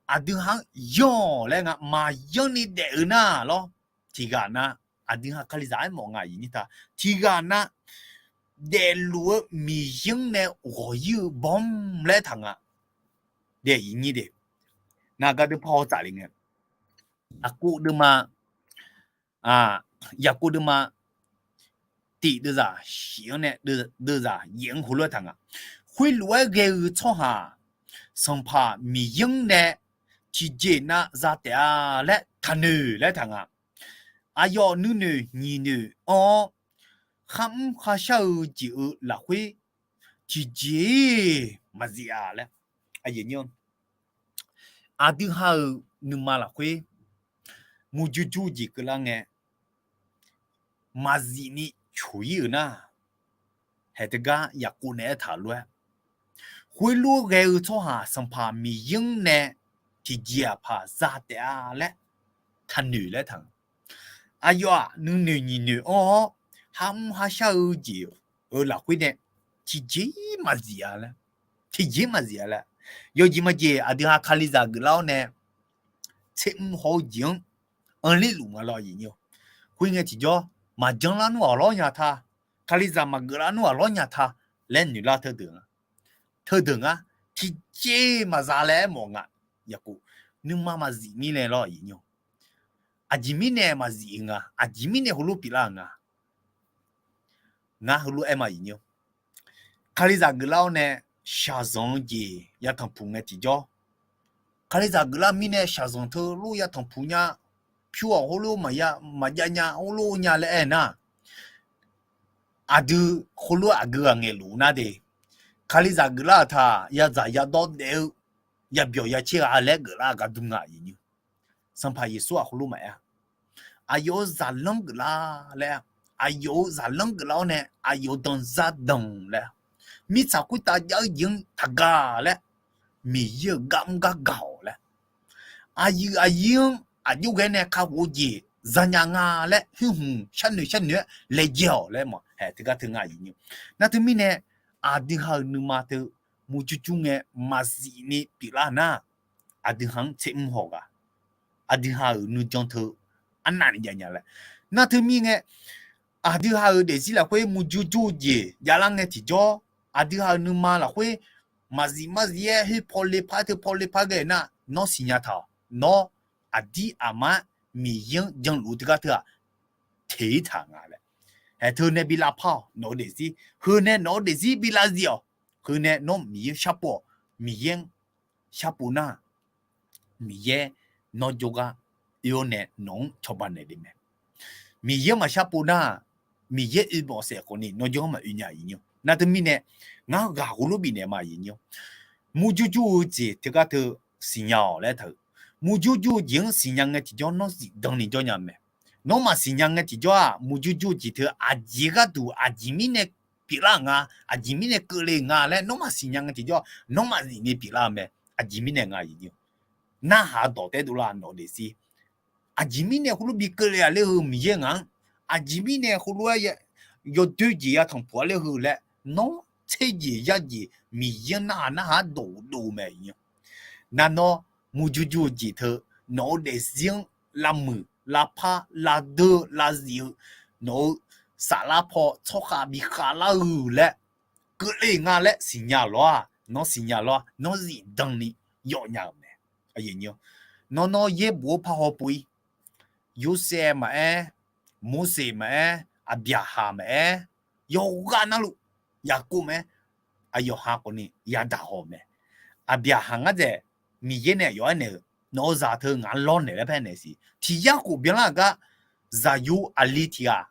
Aqdui ha-anr yanr-awq laer nga, maqyanr ni daef-eu nar lawr. Tiqghaq nar, aqdui ha Kalizaq aermawf nga aqyuif nyir ta. Tiqghaq nar, daefluf-eu Miqyaer-anr nae ghawq-ir-eu bawr laer taq nga. Daef-iq nyir de. Nar gardeuv par haw tsaf le ngae, Yaqkov deuvma, Yaqkov deuvma tiq deuvzaq shif-anr nae deuvzaq yaef-anr heulof-aer taq nga. Khoerlof-aer ghae-eu tsawrhaq Sanqpaq Miqyaer-anr nae tiqjeq nav za taef-a laer taqnoeq laer taq nga. Aqyawf nuinoeq nyiq noeq anr-awr, kharmr kharshar-eu jeq-euq lafkhoer tiqjeq-iq maqzif-a laer. Aqdui ha-euq nuima lafkhoer murjur jur-eu jeq keuvlar ngae, maqzif ni coq-ir-euq nar, hae teugar Yaqkov naeq-aer taq lof-aer, khoerlof-aer ghae-eu tsawrhaq Sanqpaq Miqyaer-anr nae tiqjeq-aq paq za taef-a laer taqnoeq laer taq nga. Aqyawf-aq nuinoeq nyiq noeq anr-awr, kharmr kharshar-eu jeq-euq lafkhoer nae tiqjeq-iq maqzif-a laer, tiqjeq-iq maqzif-a laer. Yawjeq majeq aqdui ha Kalizaq geuflar-awr nae tser mr haw-eu jeq-anr anrler luf nga lawr. Khoerngae tiqjawr, maqjan lar nmr ghaq lawr nya ta, Kalizaq maqgeuf lar nmr ghaq lawr nya ta laer noeqlar teudeuq nga. Teudeuq ngar tiqjeq maqza laer aermawf nga. Yaqkov, nuima maqzif mirnae lawr. Aqjeq mirnae maqzif-eu nga, aqjeq mirnae heulof pyeuflar-euq nga. Ngar heulof-aer ma. Kalizaq geuflar-awr nae shaqzanq-eu jeq yatanq puq ngae tiqjawr, Kalizaq geuflar mirnae shaqzanq teulof yatanq puq nya, pyur-awq heulof maqya maqjav nya heulof nya laer aer nar, aqdui heulof aqgeu ghaq ngaeqluf nar de, Kalizaq geuflar-euq taq yazaq yadawr daef-eu yabyawq yacaer gha laer geuflar gar dur nga. Sanqpaq Yeqsur-aq heulof maqaer-a. Aqyawf-euq zaqlanr geuflar laer, aqyawf-euq zaqlanr geuflar-awr nae aqyawf-euq danqzar danq laer, mirtsaq khoertav jav-eu jeq-anr taqgaq laer, Miqyaer-euq gar mr gar gaq-awq laer, aqyuif aqnyir-anr aqjox ghae nae kakhof-eu jeq zanya nga laer, huiqhmq sharnoeq sharnoeq-aer laejae-awq laer mawf-a. Hae teugar teu nga. Nar teumirnae, aqdui ha-euq nuima teu murjur jur ngae maqzif ni pyeuflar nar, aqdui ha-anr tser mr haw ghaq, aqdui ha-euq nuijan teu arnavni jav nya laer. Nar teumirnae, aqdui ha-euq daefzir lafkhoer murjur jur-eu jeq javlar ngae tiqjawr, aqdui ha-euq nuima lafkhoer maqzif maqzif-aer khoer paw le par teu paw le par ghae nar, nawr siqnya taq-awq. Nawr aqdir aqmar Miqyaer-anr janluf-eu teugar teu-aq, teq-ir taq nga laer. Haeq teu nae bi lavpar-awq, nawq-eu daefzir. Heu nae nawq-eu daefzir bi lavzif-awq. Heu nae nawr Miqyaer sharpov-awq. Miqyaer-anr sharpov nar, Miqyaer nawr jawrgar oe-awr nae nawq-anr cawba naeq le mae. Miqyaer maqshar pov nar, Miqyaer oe bawf saef khawf ni nawr jawr-anr maqoe nya aqyuif nyir-awr. Nar teumirnae, ngar ghaq heulof bifnaeq ma aqyuif nyir-awr. Murjur jur-eu jeq teugar teu siqnya-awq laer taq-euq. Murjur jur-eu jeq-anr siqnya ngae tiqjawr nawr zifdan ni jawr nya mae. Nawr maqsiqnya ngae tiqjawr-aq, murjur jur-eu jeq teu aqjeq gharduq aqjeq mirnae pyeuflar nga, aqjeq mirnae keuvle nga laer nawr maqsiqnya ngae tiqjawr nawr maqzif ni pyeuflar-eu mae. Aqjeq mirnae nga aqyuif nyir-awr. Narhaq dawq taef-aer dovlar nawq-eu daefzir. Aqjeq mirnae heulof bi keuvle-a laer heu Miqyaer ngaq-anr, aqjeq mirnae heulof-aer yawdoer jeq yatanq puq-a laer heu laer nawr tser jeq yar jeq Miqyaer-anr narhaq narhaq-aer dawq dov-eu mae aqyuif nyir-awr. Nar nawr murjur jur-eu jeq teu nawq-eu daefzir-anr lavmuiq lavpar lavdeur lavzif-eu nawq-eu saflar paw tsawrkhav bi khavlar-eu laer keuvle nga laer siqnya lawr-aq, nawr siqnya lawr-aq, nawr zifdan ni yawf nya-euq mae. Nawr nawr yaerbof-anr parhaw pov-ir. Yorsaev maqaer, Morseq maqaer, Aqbyaqhaq maqaer, yawqghaq navluf, Yaqkov maqaer, aqyawf ha khawf ni yadaq haw mae. Aqbyaqhaq ngar dzaeq Miqyaer nae aqyawf aernaeq-eu, nawq-eu zaq teu ngaq-anr lawrnaeq laer paer naeq siq. Tiq yar khof byanlar-euq gar, zaqyo aqli tiq ghaq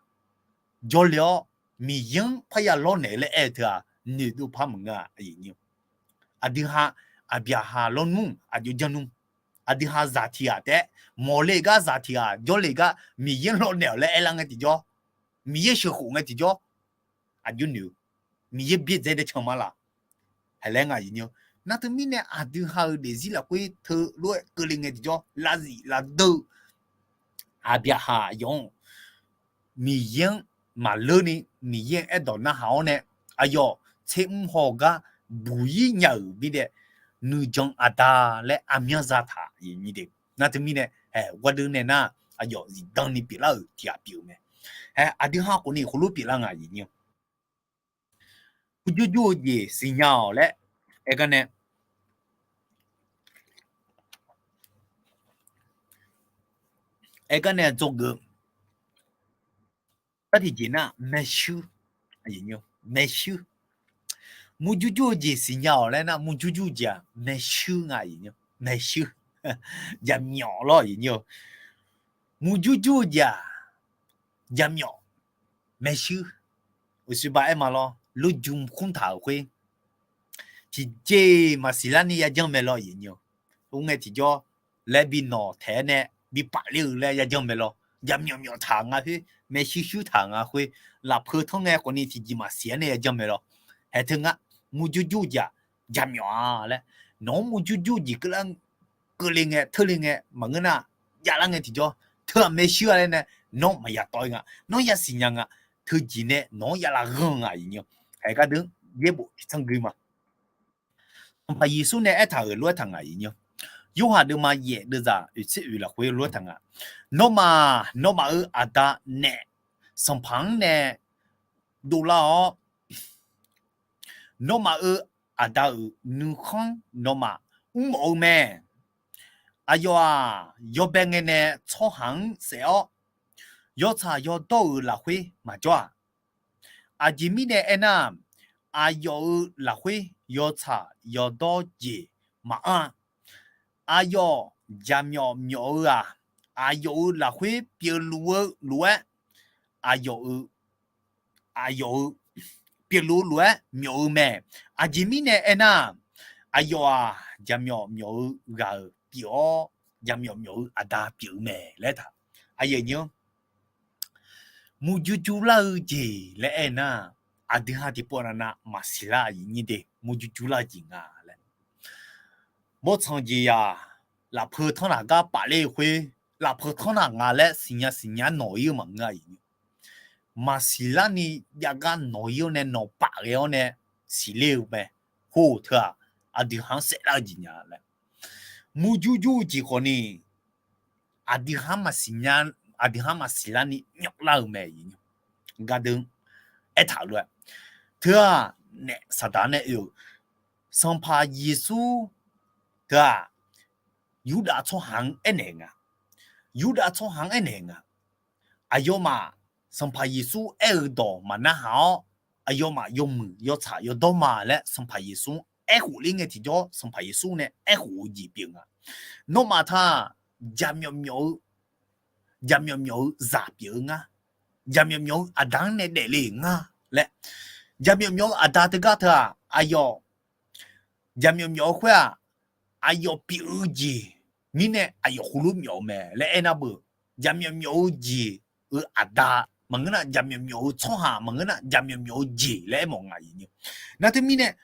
jawrle-awr Miqyaer-anr parya lawrnaeq laer aer-eu teu-aq, noeqdov par maqngeur-a aqyuif nyir-awr. Aqdui ha Aqbyaqhaq lawrnmr aqjox janr nmr. Aqdui ha zaq tiq ghaq taef-aer mawqle gar zaq tiq ghaq jawrle gar Miqyaer-anr lawrnaeq-awq laer aerlar ngae tiqjawr, Miqyaer sheuqkhof ngae tiqjawr, aqjox noeq-eu, Miqyaer byaerdzae dae can ma laf. Haeq laer nga aqyuif nyir-awr. Nar teumirnae aqdui ha-euq daefzir lafkhoer teulof-aer keuvle ngae tiqjawr lavzif lavdeur-eu Aqbyaqhaq yawf-anr Miqyaer-anr maqleur ni Miqyaer-anr aerdawq narhaq-awr nae, aqyawf tser mr haw-eu gar buq-ir nya-euq mirnae, nuijan aqda laer armyanr zataq-euq. Nar teumirnae, haeq gawrdeuv nae nar, aqyawf zifdan ni pyeuflar-euq tiq ghaq pyeuf-eu mae. Haeq aqdui ha khawf ni heulof pyeuflar nga aqyuif nyir-awr. Murjur jur-eu jeq siqnya-awq laer aer gar nae aer gar nae dzawgeuf-eu, bar tiqjeq nar maershuir, maershuir. Murjur jur-eu jeq siqnya-awq laer nar murjur jur-eu jeq-aq maershuir nga aqyuif nyir-awr. Maershuir, jaqmyawf lawr aqyuif nyir-awr. Murjur jur-eu jeq-aq jaqmyawf maershuir. Uqshoe ba aer ma lawr, lurjm khmr taq-euq khoer tiqjeq maqsiq larni yajanr mae lawr aqyuif nyir-awr. Ur ngae tiqjawr laer bi nawq taeq-aer nae bi paf ler-eu laer yajanr mae lawr. Jaqmyawf myawf taq nga khoer, maershuir shuir taq nga khoer, lafpeu tanr ngae khawf ni tiqjeq maqsiq-aer nae yajanr mae lawr. Haeq teu ngar murjur jur-eu jeq-aq jaqmyawf-a laer, nawq-anr murjur jur-eu jeq keuvlar keuvle ngae teule ngae maqngeur nar, javlar ngae tiqjawr teu-aq maershuir-a laer nae nawr maqya tawv-ir nga, nawr yasiq nya nga. Teujeq nae nawq-anr yalav ghanr-eu nga aqyuif nyir-awr. Haeq gardeuv yaerbof tsanr gui ma. Sanqpaq Yeqsur nae aertaq-euq lof-aer taq nga aqyuif nyir-awr. Yorhaq deuvma yaef deuvzaq oeq tser oeq lafkhoer lof-aer taq nga. Nawmaf, nawmaf-euq aqda naef Sanqpaq-anr nae dovlar-awr, nawmaf-euq Aqda-euq nuikhanr nawmaf mrmawf-eu mae. Aqyawf-aq, yawbae ngae nae tsawrhaq-anr saef-awr, yawtsaq yawdawr-euq lafkhoer maqjawr-aq. Aqjeq mirnae aernar, aqyawf-euq lafkhoer yawtsaq yawdawr jeq maqanr-a. Aqyawf jaqmyawf myawf-eu-aq, aqyawf-euq lafkhoer pyeufluf-eu lof-aer, aqyawf-euq aqyawf-euq pyeufluf-eu lof-aer myawf-eu mae. Aqjeq mirnae aernar, aqyawf-aq, jaqmyawf myawf-eu ghaq-euq pyeuf-awr, jaqmyawf myawf-eu Aqda pyeuf-eu mae laer taq. Aqyawf nyi-anr murjur jurlar-eu jeq laer aernar, aqdui ha tiqpov navnav maqsiq lar aqyuif nyir de, murjur jurlar-eu jeq nga laer. Bawrtsanq jeqzaq lafpeu tanrnaq gar pafler-eu khoer, lafpeu tanrnaq nga laer siqnya siqnya nawq-ir-eu maqngeur aqyuif nyir. Maqsiq larni javgar nawq-ir-awr nae nawq paf ghae-awr nae siqler-eu mae. Khoer teu-aq, aqdui ha-anr saeflar-eu jeq nya laer. Murjur jur-eu jeq khawfni, aqdui ha-anr maqsiq nya, aqdui ha-anr maqsiq larni myawflar-eu mae. Gardeuv aertaq-eu lof-aer, teu-aq naef Saqdaq nae oe-euq Sanqpaq Yeqsur teu-aq, Yurdav tsawrhaq-anr aernaeq nga. Yurdav tsawrhaq-anr aernaeq nga. Aqyawfmaf Sanqpaq Yeqsur aer-eu dawq maqnarhaq-awr, aqyawfmaf yawmuiq yawtsaq yawdawr ma laer Sanqpaq Yeqsur-anr aerkhof ler ngae tiqjawr, Sanqpaq Yeqsur nae aerkhof-eu jeq pyeuf nga. Nawmaf taq jaqmyawf myawf-eu, jaqmyawf myawf-eu zaq pyeuf-eu ngar. Jaqmyawf myawf-eu aqda-anr nae daefle-euq nga laer. Jaqmyawf myawf-eu aqda teugar teu-aq, aqyawf jaqmyawf myawf-eu khoer-aq, aqyawf pyeuf-eu jeq mirnae aqyawf heulof myawf-eu mae laer aernar beu, jaqmyawf myawf-eu jeq-eu aqda maqngeur nar, jaqmyawf myawf-eu tsawrhaq maqngeur nar, jaqmyawf myawf-eu jeq laer aermawf nga. Nar teumirnae,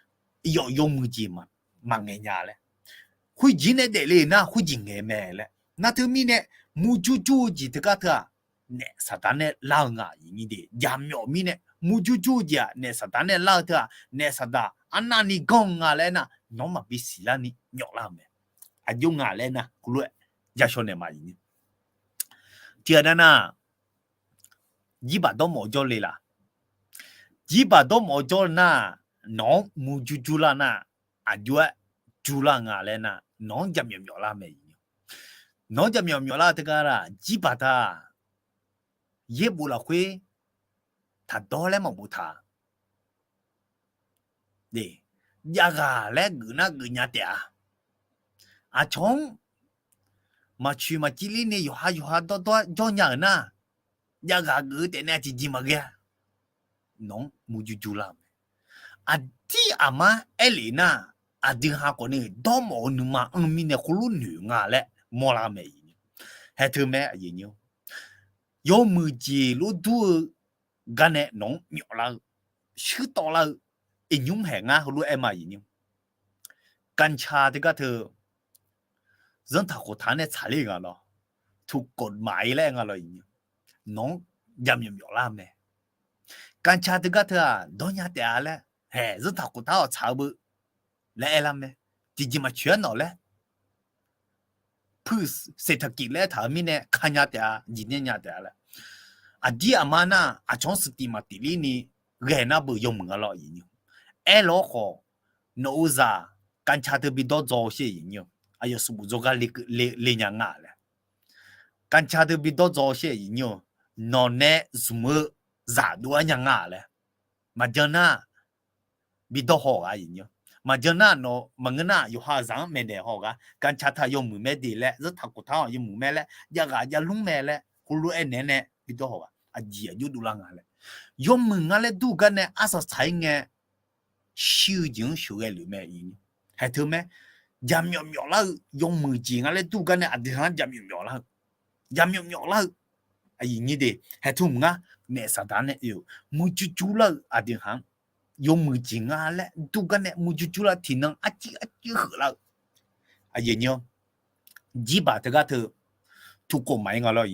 yawf yawmuiq jeq maqngaeq nya laer, khoerjeq nae daefle nar khoerjeq ngaeq mae laer, nar teumirnae murjur jur-eu jeq teugar teu-aq, naef Saqdaq nae lar-eu nga. Jaqmyawf mirnae murjur jur-eu jeq-aq, naef Saqdaq nae lar-eu teu-aq, naef Saqdaq arnavni ganr-eu nga laer aernar, nawq-anr maqbi siqlar ni myawflar-eu mae. Aqjox nga laer aernar, heulof-aer yashawr naeq ma. Tiqghaq nar nar, jirbaq dawrmawf-eu jawrle laq? Jirbaq dawrmawf-eu jawr nar, nawq-anr murjur jurlar nar, aqjox-aer jurlar nga laer nar, nawq-anr jaqmyawf myawflar mae. Nawq-anr jaqmyawf myawflar teugar nar, jirbaq taq yaerbof lafkhoer taqdawr laer maqboftaq. Javghaq laer geuf nar geuf nya taef-a. Aqcawq-anr maqcoeq maqcivler ni yawqha yawqha dawrdawr-aer jawr nya-euq nar, javghaq geuf-eu taef nae tiqjeq maqghae-a. Nawq-anr murjur jurlar-eu mae. Aqdir aqmar aerlef nar, aqdui ha khawf ni dawrmawf-eu nuima anr mirnae khoerlof noeq nga laer mawrlar-eu mae. Haeq teu mae, yawmuiq jeq lof dur-eu garnae nawq-anr myawflar-eu, shuir tawvlar-eu, iqnymr haeq ngar heulof-aer ma. Gancha teugar teu, zanrtaq khoftaq nae tsaqler nga lawr, ถูกกฎหมาย laer aer nga lawr. Nawq-anr jaqmyawf myawflar mae. Gancha teugar teu-aq dawrnya taef-a laer, haeq zanrtaq khoftaq-awq tsaq-eu beu laer aerlar mae. Tiqjeq maqcoeq-aer nawq laer, พืชเศรษฐกิจ laer aertaq-euq mirnae kanya taef-a, jeqnya nya taef-a laer. Aqdir aqmar nar aqcawq-anr suqtif maqtif ler ni ghae nar beu yawmuiq nga lawr. Aerlawr khawf, nawq-eu zaq gancha teu bidawr dzaw sher. Aqyawf smrmuiq dzawgar le nya nga laer. Gancha teu bidawr dzaw sher. Nawq nae zmq-eu zaq dov-aer nya nga laer. Maqjan nar bidawr haw-eu ghaq. Maqjan nar nawq maqngeur nar yawqha zaq-anr maeqnaeq haw-eu ghaq. Gancha taq yawmuiq mae de laer, zanrtaq khoftaq-anr yawmuiq mae laer, javghaq javlmr mae laer, khoerlof-aer naeq-aer nae bidawr haw-eu ghaq. Aqjeq aqjox dovlar nga laer. Yawmuiq nga laer dur garnae arsaq tsaq-ir ngae, shir-eu jeq-anr sheuqghae lef mae. Haeq teu mae, jaqmyawf myawflar-eu yawmuiq jeq nga laer dur garnae aqdui ha-anr jaqmyawf myawflar-eu, jaqmyawf myawflar-eu. Aqyuif nyir de, haeq teu mq ngar, naef Saqdaq nae oe-eu murjur jurlar-eu aqdui ha-anr yawmuiq jeq nga laer dur garnae murjur jurlar tiqnan arcuiv arcuiv heuflar-eu. Aqyuif nyir-awr, jirbaq teugar teu ถูกกฎหมาย nga lawr.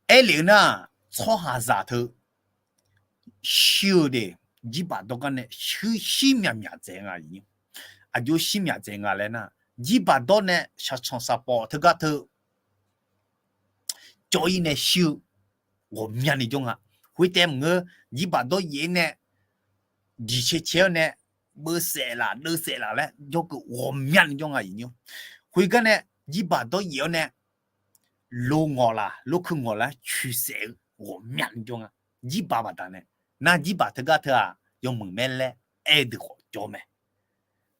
Aerlef-eu nar, tsawrhaqzaq teu shir-eu de, jirbaq dawr garnae shuir shir myaqmyaq dzaeq nga. Aqjox shir myaq dzaeq nga laer nar, jirbaq dawr nae shaqtsanq shaqpawf teugar teu cawv-ir nae shir-eu ghawqmyani jawr nga. Khoertaef maqngeur, jirbaq dawr yaef-ir nae diqcae cae-awr nae beusaef laf deusaef laf laer jawrkeuv ghawqmyani jawr nga. Khoergar nae jirbaq dawr yaef-awr nae lo ngawq laf lo keuv ngawq laf-aer coeqsaef-eu ghawqmyani jawr nga. Jirbaq baqdanae, nar jirbaq teugar teu-aq yawmuiq mae laer aer-eu deuq khawf jawr mae.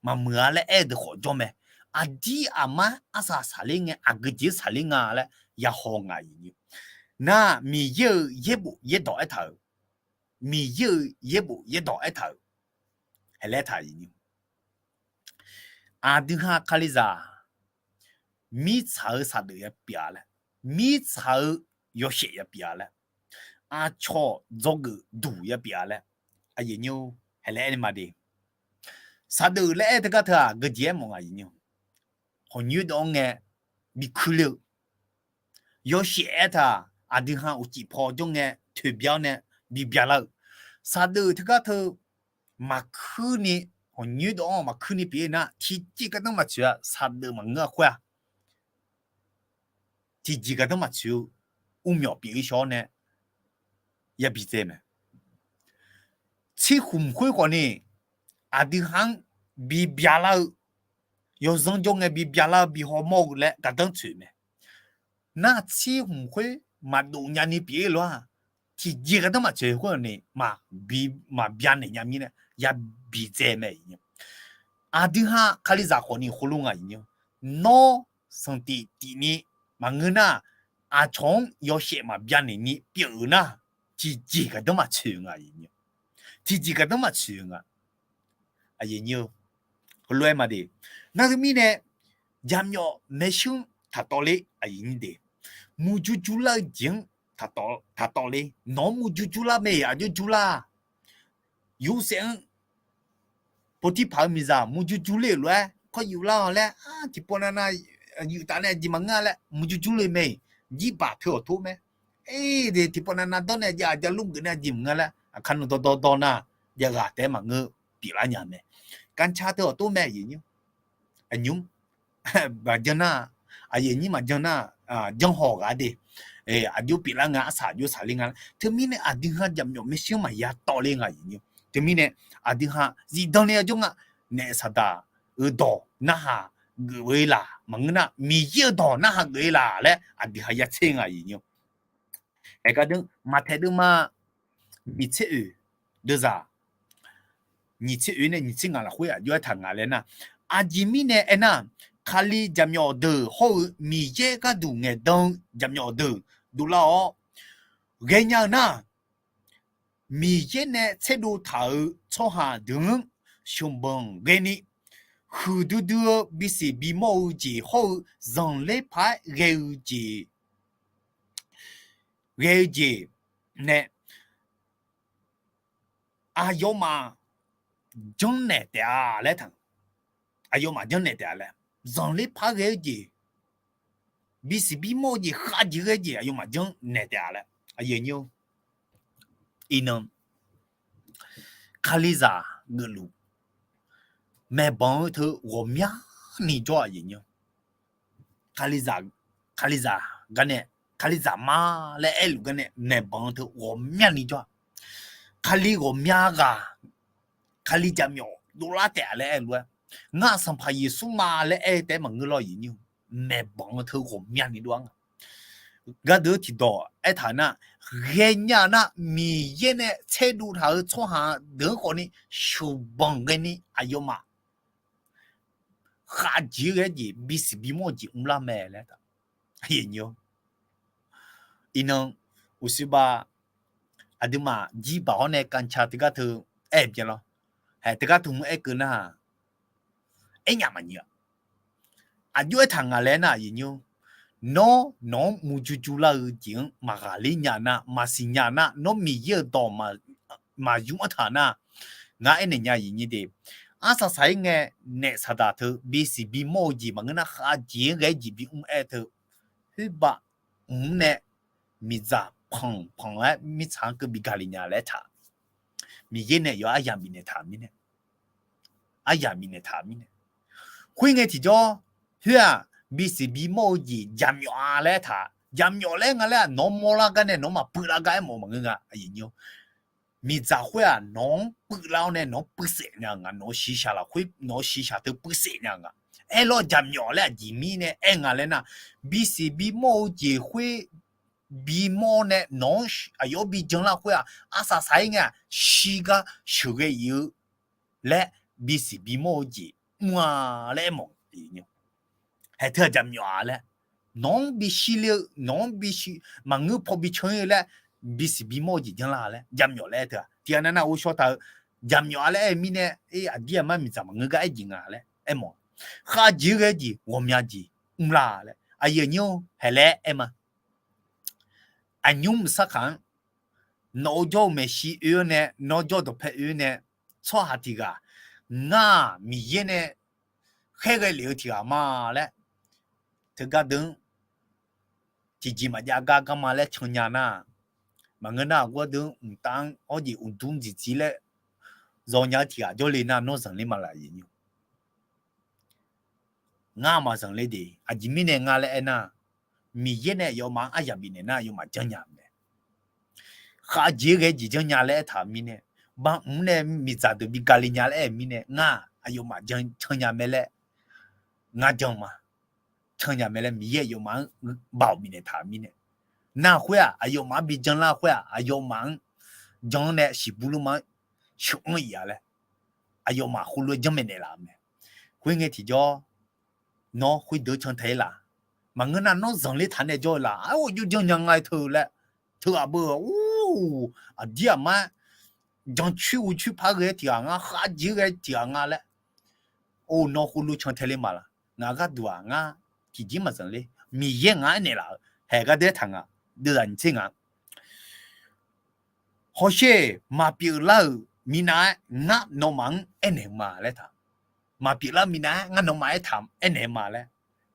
Maqmuiq-a laer aer-eu deuq khawf jawr mae. Aqdir aqmar arsaq saqler ngae, aqgeu jeq saqler nga laer yahaw nga. Nar Miqyaer-euq yaerbof yaerdawq aertaq-euq, Miqyaer-euq yaerbof yaerdawq aertaq-euq, haeq laer taq. Aqdui ha Kalizaq mirtsaq-eu saqdeuf ya pyeuf-a laer, mirtsaq-eu yawshaef ya pyeuf-a laer, aqcawq dzawgeuf duq ya pyeuf-a laer, aqyuif nyir-or, haeq laer aer ni ma de. Saqdeuf laer aer teugar teu-aq geujeq aermawf nga. Hawq nyoer dawv-anr ngae bi kuir ler-eu, yawshaef aertaq aqdui ha uqcif paw jawr ngae toeqbya-awr nae bi byalar-eu, saqdeuf teugar teu maqkuir ni, hawq nyoer dawv-anr maqkuir ni pyeuf-ir nar tiqjeq gardanr maqtsoeq-a. Saqdeuf maqngeur-a khoer-aq, tiqjeq gardanr maqtsoeq-eu uvmyawf pyeuf-ir shaw-awr nae yabi dzae mae. Tsirkhmq khoer khawf ni aqdui ha-anr bi byalar-eu yawzanr jawr ngae bi byalar-eu bi hawmawr-eu laer gardanr tsoeq mae. Nar tsir hmq khoer maqdov nyani pyeuf-ir lof-aq, tiqjeq gardanr maqtsoeq khoer-aq ni, maqbya naeq nya mirnae yabi dzae mae. Aqdui ha Kalizaq khawf ni khoerlof nga. Nawr sanqtif tif ni maqngeur nar, aqcawq-anr yawshaef maqbya naeq ni pyeuf-euq nar, tiqjeq gardanr maqtsoeq nga. Tiqjeq gardanr maqtsoeq nga. Heulof-aer ma de, nar teumirnae jaqmyawf maershuir taqtawv ler, murjur jurlar-eu jeq-anr taqtawv ler. Nawq-anr murjur jurlar mae-iq aqjox jurlar. Yursaef-anr Poqtirpaq-eu miqzaq murjur jurler-euq lof-aer kawr yuflar-awq laer, tiqpov navnav yuf taf nae jeq maqngeur-a laer murjur jurler mae-iq, jirbaq teu awqtor mae. Tiqpov navnav dawr nae jav-aq javlur geuf nae jeq maqngeur laer aqkar nmr dawrdawr dawr nar, javghaq taef-aer maqngeur pyeuflar nya mae. Ganqca teu awqtor mae. Aqnymr maqjan nar, aqyuif aqnyir maqjan nar, janr haw ghaq de, aqjox pyeuflar nga, arsaq aqjox saqler nga laer. Teumirnae aqdui ha jaqmyawf maershuir maqya tawv ler nga. Teumirnae aqdui ha zifdan ni-a jawr nga, naef saqdaq-eu dawq narhaq geuf-eu laq maqngeur nar, Miqyaer-eu dawq narhaq geuf-eu laq laer aqdui ha ya tser nga. Aergar deuq Maqtaeq deuvma nyiq tser oeq deuvzaq nyiq tser oeq nae nyiq tser ngaq lafkhoer aqjox-aer taq ngaq laer nar, aqjeq mirnae aernar, Kali jaqmyawf deuq hawr-eu Miqyaer gharduq ngaeqdan-eu jaqmyawf deuq dovlar-awr ghaenya-eu nar, Miqyaer nae tserdov taq-euq tsawrhaq deuq-anr sheuqbanq ghaeni, huiqdui dui-eu bisiq bimawr-eu jeq hawr-eu zanqler paq-aer ghae-eu jeq, ghae-eu jeq nae aqyawfmaf janrnaeq taef-a laer taq. Aqyawfmaf janrnaeq taef-a laer, zanqler paq-aer ghae-eu jeq, bisiq bimawr-eu jeq, khavjeq ghae-eu jeq aqyawfmaf janrnaeq taef-a laer. Iqnan Kalizaq geufluf maeqbanq-eu teu ghawqmyani jawr-aq, Kalizaq, Kalizaq gar nae, Kalizaq ma laer aerluf gar nae maeqbanq-eu teu ghawqmyani jawr-aq. Kali ghawqmya ghaq, Kali jaqmyawf dovlar taef-a laer aer-eu lof-aer, ngar Sanqpaq Yeqsur ma laer aer-eu taef-aer maqngeur lawr-iq, maeqbanq-eu teu ghawqmyani dov-ar nga. Gardeuq-eu tiqdawq aertaq nar, ghaenya nar Miqyaer nae tserdov taq-euq tsawrhaq deuq-anr khawfni sheuqbanq ghaeni aqyawfmaf khavjeq ghae-eu jeq, bisiq bimawr-eu jeq mrlar mae laer. Iqnan uqshoe ba aqduimaf jirbaq hawr nae kavca teugar teu aer byan lawr. Haeq teugar teu mr aer keuv nar, aernyaf maqnyiq-a. Aqjox aertaq ngaq laer nar, nawr nawq-anr murjur jurlar-eu jeq-anr maqghaqler nya nar, maqsiq nya nar, nawr Miqyaer-euq dawq maqzmq-anr taq nar, ngar aernaeq nya-iq nyir de. Arsaq saq-ir ngae, naef saqdaq teu bisiq bimawr-eu jeq maqngeur nar, khavjeq-aer ghae-aer jeq bimr aer teu, khoerbav mr nae miqdzaq panq panq-aer mirtsaq-anr keuv bi gale nya laer taq. Miqyaer nae yawf aryamq bifnaeq taq mirnae, aryamq bifnaeq taq mirnae. Khoerngae tiqjawr, khoer-aq, bisiq bimawr-eu jeq jaqmyawf-a laer taq. Jaqmyawf laer nga laer-aq, nawq-anr mawrlar gar nae nawq-anr maqpuiv lar gar aermawf maqngeur nga. Miqdzaq khoer-aq, nawq-anr puiv lar-awr nae nawq-anr puivsaef nya nga, nawq-eu shiqshaq lafkhoer, nawq-eu shiqshaq teu puivsaef nya nga. Aerlawr jaqmyawf laer aqjeq mirnae aer nga laer nar, bisiq bimawr-eu jeq khoer bimawr nae nawq-anr aqyawf-anr bi janlar khoer-aq, arsaq saq-ir ngae-aq, shirgar sheuqghae-iq-eu laer bisiq bimawr-eu jeq mr-a laer aermawf. Haeq teu-aq jaqmyawf-a laer, nawq-anr bi shirler-eu, nawq-anr bi shir, maqngeur paw bi can-ir-eu laer, bisiq bimawr-eu jeq janlar laer jaqmyawf laer aer teu-aq, tiqghaq nav nav ghovshaw taq-eu jaqmyawf-a laer aer-eu mirnae, aqdir aqmar miqdzaq maqngeur gar aer jeq nga laer aermawf. Khavjeq-aer ghae-eu jeq ghawqmya jeq mrlar laer, aqyuif aqnyir-or, haeq laer aer ma. Aqnymr mqsar kaq-anr, nawq-eu jawr-eu maeqshi oe-awr nae, nawr jawr-eu dawqpae oe-awr nae, tsawrhaq tiq ghaq, ngar-aq Miqyaer nae khaerghae lef-eu tiq ghaq ma laer, teugar deuq-anr tiqjeq maqjav gar garma laer cannya nar, maqngeur nar, aqgawr deuq-anr mqtav-anr awr jeq uqdmr dziqdziq laer zawnya-eu tiq ghaq jawrle nar, nawr zanqler ma laf-iq nymr. Ngar maqzanqler de. Aqjeq mirnae nga laer aernar, Miqyaer nae aqyawfmaf-anr aryamq bifnaeq nar, aqyawfmaf janrnya mae. Khavjeq-aer ghae-eu jeq janrnya laer aertaq-euq mirnae, bamr nae miqdzaq deuq bi gale nya laer aer-eu mirnae, ngar aqyawfmaf jan cannya mae laer ngar jan ma. Cannya mae laer Miqyaer aqyawfmaf-anr baoq bifnaeq taq-euq mirnae, nar khoer-aq aqyawfmaf-anr bi janlar khoer-aq aqyawfmaf-anr jan-anr nae siqbur lmr-anr sheuq-anr ir-a laer aqyawfmaf heulof-aer janrmaeq naeqlaf-eu mae. Khoerngae tiqjawr, nawr khoerdeuq-anr cantae-ir laf. Maqngeur nar nawr zanqler taq nae jawr-eu laf. Arghof jov jan nya nga-aer teu laer, teughaq beu-eu, aqdir aqmar jancoer ucoer par ghae-aer tiqghaq nga, khavjeq ghae tiqghaq nga laer, or nawr heulof cantae le ma laf. Ngaq gharduq-aq ngar tiqjeq maqzanq ler. Miqyaer ngaq-anr aernaeq laf-euq haeq gar daer taq nga. Deuvzaq nyiq tser nga, hawsher, maqpyeuf lar-euq minav-aer ngar nawmaf-anr aernaeq-eu ma laer taq. Maqpyeuf lar minav-aer ngar nawmaf aertaq aernaeq-eu ma laer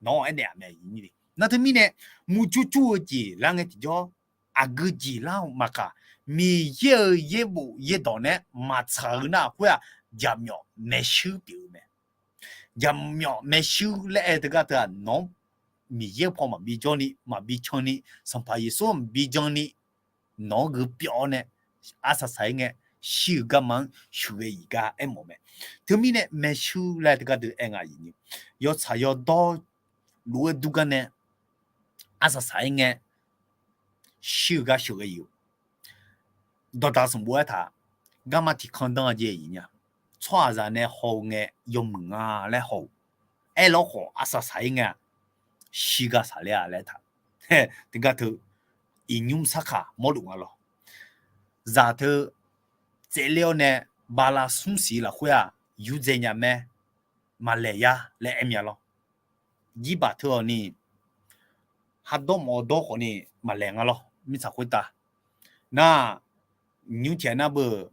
nawq-anr aernaeq-a mae. Nar teumirnae murjur jur-eu jeq lar ngae tiqjawr, aqgeu jeq lar-eu maqkaq, Miqyaer-euq yaerbof yaerdawq nae maqtsaq-eu nar khoer-aq, jaqmyawf maershuir pyeuf-eu mae. Jaqmyawf maershuir laer aer-eu teugar teu-aq, nawq-anr Miqyaer-eu paw maqbi jawrni maqbi canni, Sanqpaq Yeqsur maqbi janni, nawq-anr gheu pyawv-awr nae arsaq saq-ir ngae, shir-eu garma-anr sheuqghae iq gar aermawf mae. Teumirnae maershuir laer teugar deuq aer nga iq ni, yawtsaq yawdawr lof-aer dur gar nae arsaq saq-ir ngae, shir-eu gar sheuqghae iq-eu dawqdaq sanqbof aertaq, garma tiqkan danr-a jeq iq nya, tsawrhaqzaq nae haw-eu ngae yawmuiq nga laer haw-euq, aerlawr khawf arsaq saq-ir ngae-aq, shir gar saqler-a laer taq. Teugar teu iqnymr sarkaq mawrluf nga lawr. Zaq teu tsaevler-awr nae bala smr siq lafkhoer-aq yurdzae nya mae, maqlaeq ya laer aer mya lawr. Jirbaq teu-awq ni, khardawr mawf-awr dawr khawf ni maqlaeq nga lawr mirtsaq khoertav. Nar, nymr tiq nar beu,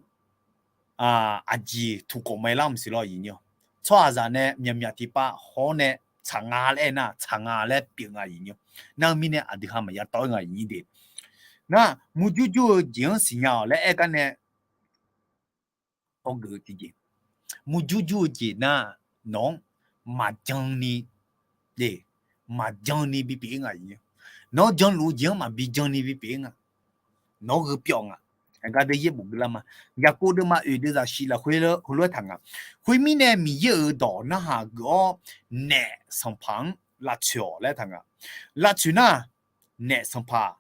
aqjeq tuqkawq mae lar maqsiq lawr iq ni-awr, tsawrhaqzaq nae myaqmyaq tiqpav haw-awr nae tsaq nga laer aer nar, tsaq nga laer pyeuf nga iq ni-awr. Nar-eu mirnae aqdui ha maqya tawv-ir nga iq ni de. Nar, murjur jur-eu jeq-anr siqnya-awq laer aer gar nae hawgeuf-eu tiqjeq, murjur jur-eu jeq nar, nawq-anr maqjan ni, e, maqjan ni bipyeuf-ir nga iq ni. Nawq-anr janluf-eu jeq-anr maqbi jan ni bipyeuf-ir nga. Nawq-anr gheu pyawv nga. Aqgar deuq yaerbof geuflar ma. Yaqkov deuvma oeq deuvzaq shif lafkhoer heulof-aer taq nga. Khoermirnae Miqyaer-euq dawq narhaq geuf-awr naef sanqpaq-anr lavtsoeq-awq laer taq nga. Lavtsoeq nar, naef sanqpaq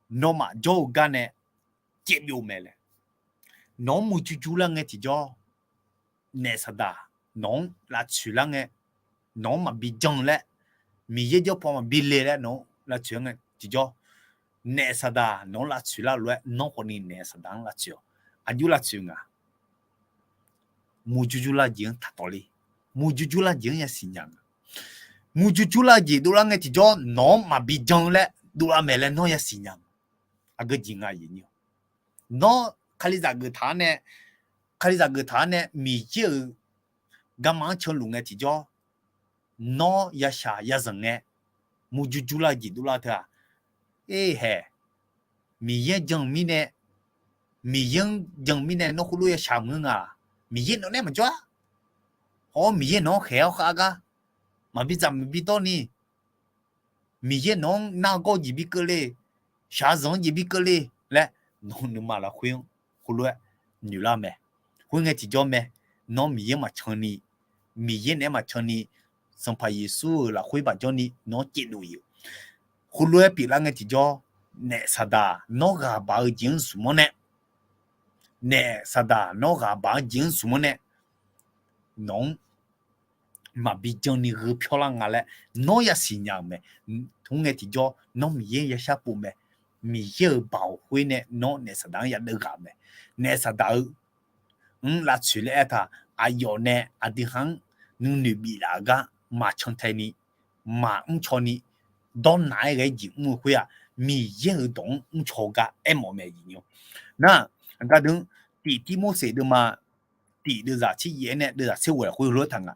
nawmaf jawr-eu gar nae caevbyov mae laer. Nawq-anr murjur jur lar ngae tiqjawr, naef saqdaq nawq-anr lavtsoeq lar ngae, nawq-anr maqbi jan laer, Miqyaer jawr paw maqbi le laer nawq-anr lavtsoeq-aer ngae tiqjawr, naef saqdaq nawq-anr lavtsoeq lar lof-aer nawr khawf ni naef saqdaq-anr lavtsoeq-awq. Aqjox lavtsoeq nga. Murjur jur lar jeq-anr taqtawv le. Murjur jur lar jeq-anr yasiq nya nga. Murjur jur lar jeq dovlar ngae tiqjawr nawq-anr maqbi jan laer dovlar mae laer nawr yasiq nya nga. Aqgeu jeq nga iq ni-awr, nawr Kalizaq geuf taq-anr nae, Kalizaq geuf taq-anr nae Miqyaer-euq garma-anr canluf ngae tiqjawr, nawr yashaq yazanq ngae, murjur jur lar jeq dovlar teu-aq, erhaeq, Miqyaer-anr jan mirnae, Miqyaer-anr jan mirnae nawr khoerlof yashaq maqngeur nga. Miqyaer nawq nae maqjawr-a. Hawr Miqyaer nawq-anr khaeq-awr khav gar maqbi dzaq maqbi dawr ni, Miqyaer nawq-anr nargawr jeq bi keuvle, shaqzanq-anr jeq bi keuvle laer, nawq nuima lafkhoer-anr khoerlof-aer noeqlar mae. Khoerngae tiqjawr mae, nawr Miqyaer maqcan ni, Miqyaer naeq-aer maqcan ni, Sanqpaq Yeqsur-euq lafkhoer baqjawr ni nawq-anr caevdov ir-euq. Khoerlof-aer pyeuflar ngae tiqjawr, naef saqdaq nawr ghaq baq-eu jeq-anr zmq-anr nae, naef saqdaq nawr ghaq baq-eu jeq-anr zmq-anr nae, nawq-anr maqbi jan ni gheu pyawr lar nga laer nawr yasiq nya-euq mae. Khoerngae tiqjawr nawr Miqyaer yashar pov mae. Miqyaer-euq baoq khoer nae nawr naef saqdaq-anr yadeuv ghaq mae. Naef saqdaq-eu mr lavtsoeq laer aertaq, aqyawf nae aqdui ha-anr nuinoeq biflaf-eu gar maqcan tae ni, maqmr caw ni, dawrnaq-aer ghae-aer jeq mr-eu khoer-aq, Miqyaer-euq dawq-anr mr caw-eu gar aermawf mae iq ni-awr. Nar, aqgar deuq-anr, tiq Tirmorseq deuvma tiq deuvzaq tser yaef-aer nae deuvzaq tser ghoeq lafkhoer heulof-aer taq nga.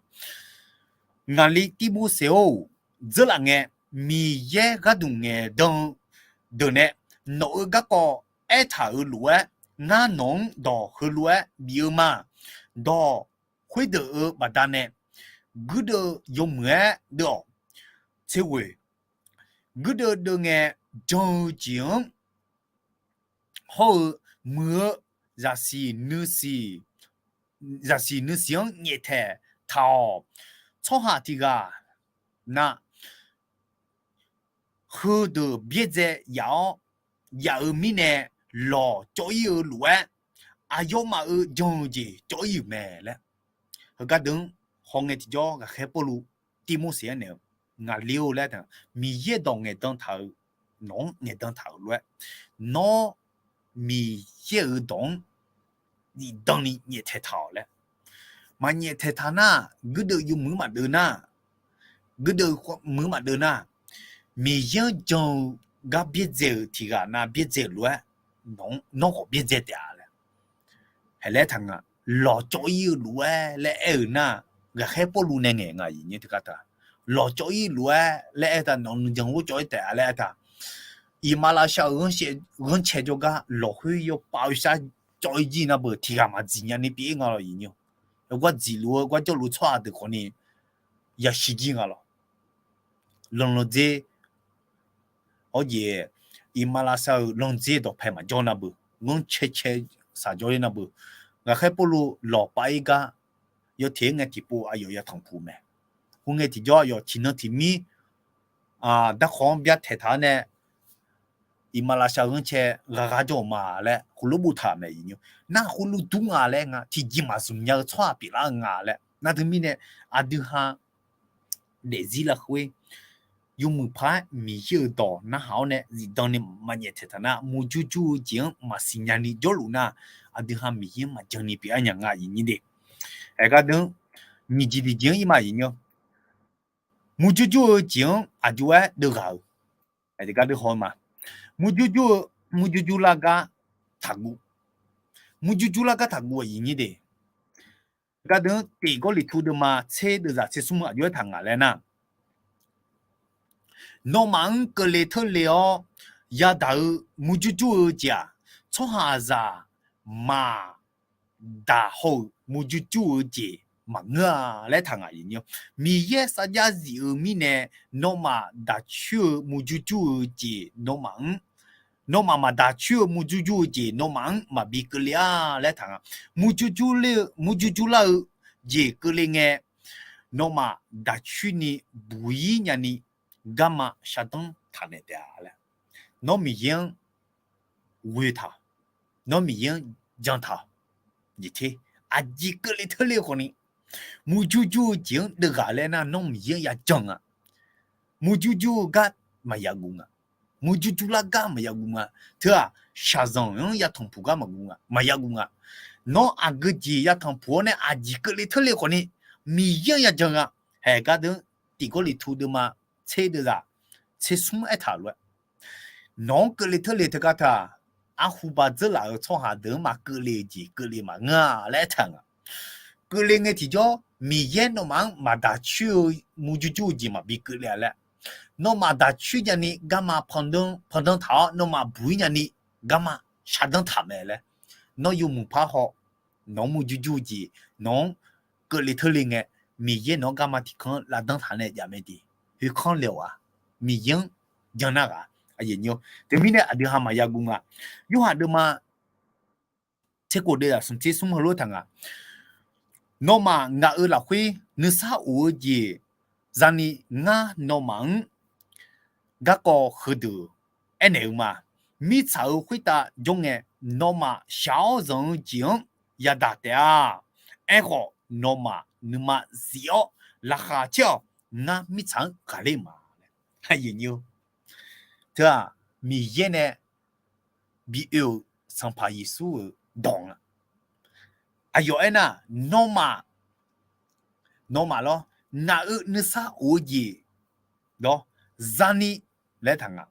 Ngaqli Tirmorseq-or, dzeurlaf ngae, Miqyaer gharduq ngaeqdan-eu deuq nae nawq-euq garkawv aertaq-euq lof-aer, ngar nawq-anr dawq heulof-aer bif-eu ma. Dawq khoerdeuq-euq baqdanae guirdeuv yawmuiq-aer deuv-awq. Tser ghoeq, guirdeuv deuv ngae jan-eu jeq-anr hawr-eu muiq-eu zaqsiq nuisiq, zaqsiq nuisiq-anr nyaeftaeq taq-awq. tsawrhaq tiq ghaq na, heudeuq byaerdzae yaf-awr, yaf-euq mirnae lawqcawv ir-eu lof-aer, aqyawfmaf-euq jan-eu jeq cawv ir-euq mae laer. Heugar deuq-anr hawngae tiqjawr ghaqkhaer Pawrluv Tirmorseq-anr naeq-eu, ngaqli-or laer, Miqyaer dawq ngaeqdan taq-euq, nawq-anr ngaeqdan taq-euq lof-aer, nawr Miqyaer-euq dawq-anr zifdan ni nyaeftaeq taq-awq laer. Maqnyaeftaeq taq nar, guirdeuv yawmuiq maqdeuv nar, guirdeuv muiq maqdeuv nar, Miqyaer-anr jan-eu gar byaerdzae-euq tiq ghaq na byaerdzae-euq lof-aer, nawq-anr nawr khawf byaerdzae taef-a laer. Haeq laer taq nga, lawqcawv ir-eu lof-aer laer aer-eu nar, ghaqkhaer Pawrluv nae ngaeq nga iqnyir teugar taq. Lawqcawv ir lof-aer laer aer taq, nawq-eu nuijan ghovcawv ir taef-a laer aer taq. Iqmalavshav-euq ghanrcae jawrgar lawqkhoer yawpav shar cawv ir jir nar beu tiq ghaq maqdziq nyani pyeuf ir nga lawq iqnyir. Yawgar dziqluf-eu gar jawrluf tsawrhaq deuq khawfni yashir jir nga lawq. Lanqlanqdzer, awr jeq, iqmalavshav-euq lanqdzer dawqpae maqjawr nar beu, ghanrcae cae shaqjawr ler nar beu, ghaqkhaer Pawrluv lawqpav ir gar yawteq-aer ngae tiqpov aqyawf yatanq puq mae. Khoerngae tiqjawr aqyawf tiqnan tiqmir darkawq-anr byartaeq taq-awr nae, iqmalavshav-eu ghanrcae ghaqghaq jawr-euq ma laer khoerlof boftaq-euq mae iqnyir. Nar khoerlof dur nga laer nga, tiqjeq maqzmq nya-eu tsawrhaq pyeuflar-eu nga laer. Nar teumirnae aqdui ha daefzir lafkhoer yawmuiq paq-aer Miqyaer-euq dawq narhaq-awr nae zifdan ni maqnyaeftaeq taq nar, murjur jur-eu jeq-anr maqsiq nyani jawrluf nar, aqdui ha Miqyaer-anr maqjan ni pyeuf-aer nya nga iqnyir de. Aergar deuq-anr nyiq jeq tiqjeq-anr ir ma iqnyir. Murjur jur-eu jeq-anr aqjox-aer deuvghaq-eu, aergar deuq haw-eu ma. Murjur jur-eu, murjur jur lar gar taqguv. Murjur jur lar gar taqguv-aq iqnyir de. Aergar deuq-anr Tiq Gawrliqtu deuvma tser deuvzaq tser smr aqjox-aer taq ngaq laer nar, nawmaf-anr keuvle teurle-awr yadaq-eu murjur jur-eu jeq-aq, tsawrhaqzaq maq daq haw-euq murjur jur-eu jeq maqngeur-a laer taq ngaq iqnyir. Miqyaer sarjax zif-eu mirnae nawmaf daq coer-eu murjur jur-eu jeq nawmaf-anr, nawmaf maq daq coer-eu murjur jur-eu jeq nawmaf-anr maqbi keuvle-a laer taq nga. Murjur jur ler-eu, murjur jur lar-eu jeq keuvle ngae, nawmaf daq coer ni buq-ir nyani garma shardanr taq naeq taef-a laer. Nawr Miqyaer-anr ghoe taq-awq. Nawr Miqyaer-anr jan taq-awq. Jeq ter, aqjeq keuvle teurle khawfni, murjur jur-eu jeq-anr deuvghaq laer nar, nawr Miqyaer-anr yajan nga. Murjur jur-eu gar maqya guv nga. Murjur jur lar gar maqya guv nga. Teu-aq, shaqzanq-anr yatanq puq gar maqguv nga, maqya guv nga. Nawr aqgeu jeq yatanq puq-awr nae aqjeq keuvle teurle khawfni, Miqyaer-anr yajan nga. Haeq gar deuq-anr Tiq Gawrliqtu deuvma tser deuvzaq tser smr aertaq-euq lof-aer, nawq-anr keuvle teurle teugar teu-aq, arhuba dzeurlaf-euq tsawrhaq deuq-anr maqkeuvle-eu jeq keuvle maqngeur-a laer aertaq nga. Keuvle ngae tiqjawr, Miqyaer nawmaf-anr maq daq coer-eu murjur jur-eu jeq maqbi keuvle-a laer, nawmaf daq coer nyani garma pandanr taq-awr, nawmaf buq-ir nyani garma shardanr taq mae laer, nawr yawmuiq par haw, nawq-anr murjur jur-eu jeq nawq-anr keuvle teurle ngae, Miqyaer nawq-anr garma tiqkanr lavdanr taq nae jav mae de. Khoerkanr le-awq-a. Miqyaer-anr jan nar ghaq. Teumirnae aqdui ha maqya guv nga. Yorhaq deuvma tser kof deuvzaq smq tser smr heulof taq nga. Nawmaf ngaq-euq lafkhoer nuisar of-eu jeq zani ngar nawmaf-anr garkawv heudeuq aernaeq-eu ma. Mirtsaq-euq khoertav jawr ngae, nawmaf shaq-awr zanq-eu jeq-anr yadaq taef-a. Aerkhawf, nawmaf nuima zif-awr laqkhaq caer-awq. Ngar mirtsaq-anr ghaqler ma laer. Teu-aq, Miqyaer nae bi oe-euq Sanqpaq Yeqsur-euq dawq nga. Aqyawf aernar, nawmaf, nawmaf lawr, ngaq-euq nuisar of-eu jeq lawr, zani laer taq nga.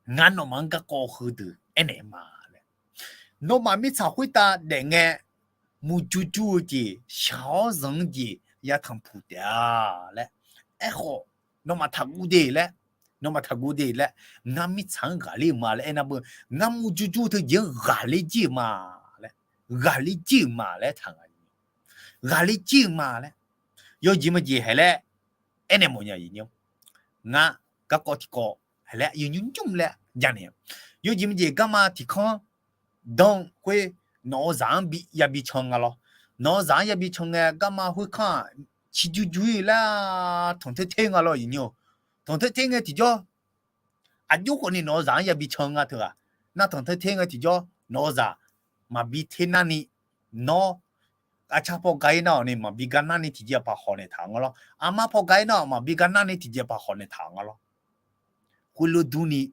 Ngar nawmaf-anr garkawv heudeuq aernaeq ma laer. Nawmaf mirtsaq khoertav daef ngae, murjur jur-eu jeq, shaq-awr zanq-eu jeq yatanq puq taef-a laer. Aerkhawf, nawmaf taqguv de laer, nawmaf taqguv de laer, ngar mirtsaq-anr ghaqler-eu ma laer aernar beu, ngar murjur jur teu jeq-anr ghaqler jir-eu ma laer, ghaqler jir-euq ma laer taq nga. Ghaqler jir-eu ma laer, yawjeq maqjeq haeq laer aernaeq mawf nya-iq nymr. Ngar garkawv tiqkawv haeq laer yawnymr nymr laer janaeq-a. Yawjeq maqjeq garma tiqkanr danr khoer, nawq-eu zaq-anr yabi can nga lawr. Nawq-eu zaq-anr yabi can ngae, garma khoerkanr-aq, ciqjur jur-ir laer tanqter ter nga lawr, iqnyir-or. Tanqter ter ngae tiqjawr, aqjox khawfni nawq-eu zaq-anr yabi can nga teughaq. Nar tanqter ter ngae tiqjawr nawq-eu zaq maqbi ter narni, nawr aqcar paw ga-ir nar-awq ni maqbi ga narni tiqjeq paq khawf naeq taq nga lawr. Aqma paw ga-ir nar-awq maqbi ga narni tiqjeq paq khawf naeq taq nga lawr. Khoerlof durni,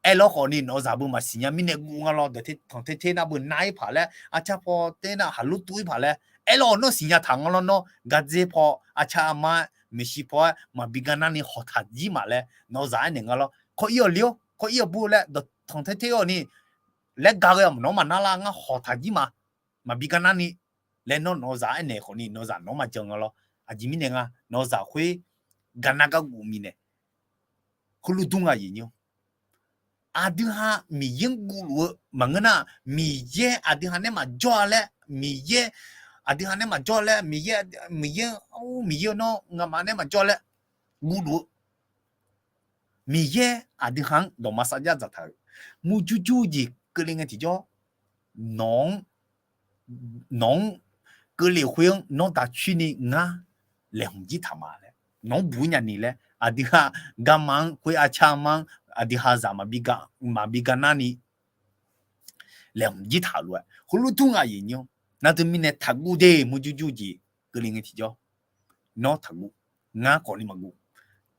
aerlawr khawfni nawq-eu zaq beu maqsiq nya mirnae guv nga lawr. Dawq tanqter ter nar beu nar-ir paq laer, aqcar paw ter nar haqlof tuv-ir paq laer, aerlawr nawr siqnya taq nga lawr. Nawr gardzer paw, aqcar aqma-aer, maeqshi paw-aer maqbi ga narni hawq taq jir ma laer nawq-eu zaq aernaeq nga lawr. Kawr-ir-awq li-or, kawr-ir-awq bur laer dawq tanqter ter-awq ni laer ga ghae-awq nawr maqnar lar ngar hawq taq jir ma, maqbi ga narni laer nawr nawq-eu zaq aernaeq khawfni nawq-eu zaq nawr maqjan nga lawr. Aqjeq mirnae nga nawq-eu zaq khoer ga nar gar guv mirnae. Khoerlof dur nga iqnyir-or. Aqdui ha Miqyaer-anr guvluf-eu maqngeur nar, Miqyaer aqdui ha nae maqjawr-a laer, Miqyaer aqdui ha nae maqjawr laer, Miqyaer, Miqyaer, Miqyaer nawr nga'maf nae maqjawr laer guvluf-eu Miqyaer aqdui ha-anr dawqma sarjax dzaqtaq-euq murjur jur-eu jeq keuvle ngae tiqjawr, nawq-anr nawq-anr keuvle khoer-anr nawr daq coer ni ngar laeqhmq jir taq ma laer, nawq-anr buq-ir nyani laer, aqdui ha garma-anr khoer aqcar aqma-anr aqdui ha zaq maqbi ga narni laeqhmq jir taq lof-aer khoerlof dur nga iqnyir-or. Nar teumirnae taqguv de murjur jur-eu jeq keuvle ngae tiqjawr, nawr taqguv, ngar khawfni maqguv.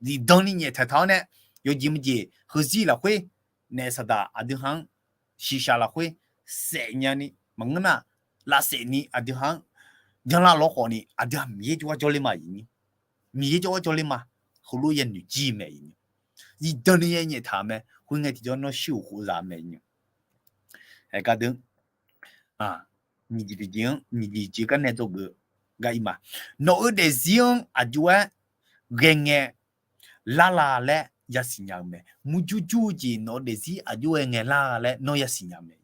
Zifdan ni nyaeftaeq taq-awr nae, yawjeq maqjeq heuzir lafkhoer naef saqdaq aqdui ha-anr shiqshaq lafkhoer saef nyani maqngeur nar, lavsaef ni aqdui ha-anr janlar lawr khawfni aqdui ha Miqyaer jawrgar jawrler ma iqnyir. Miqyaer jawrgar jawrler ma. Heulof yanoeq jir mae iqnyir. Zifdan ni yaer nyaeftaq mae. Khoerngae tiqjawr nawr shir-euq khof zaq mae iqnyir. Aergar deuq nyiq jeq tiqjeq-anr nyiq jeq jeq gar nae dzawgeuf gar ir ma. Nawq-eu daefzir-anr aqjox-aer ghae ngae lar la laer yasiq nya-eu mae. Murjur jur-eu jeq nawq-eu daefzir aqjox ghae ngae lar laer nawr yasiq nya-eu mae.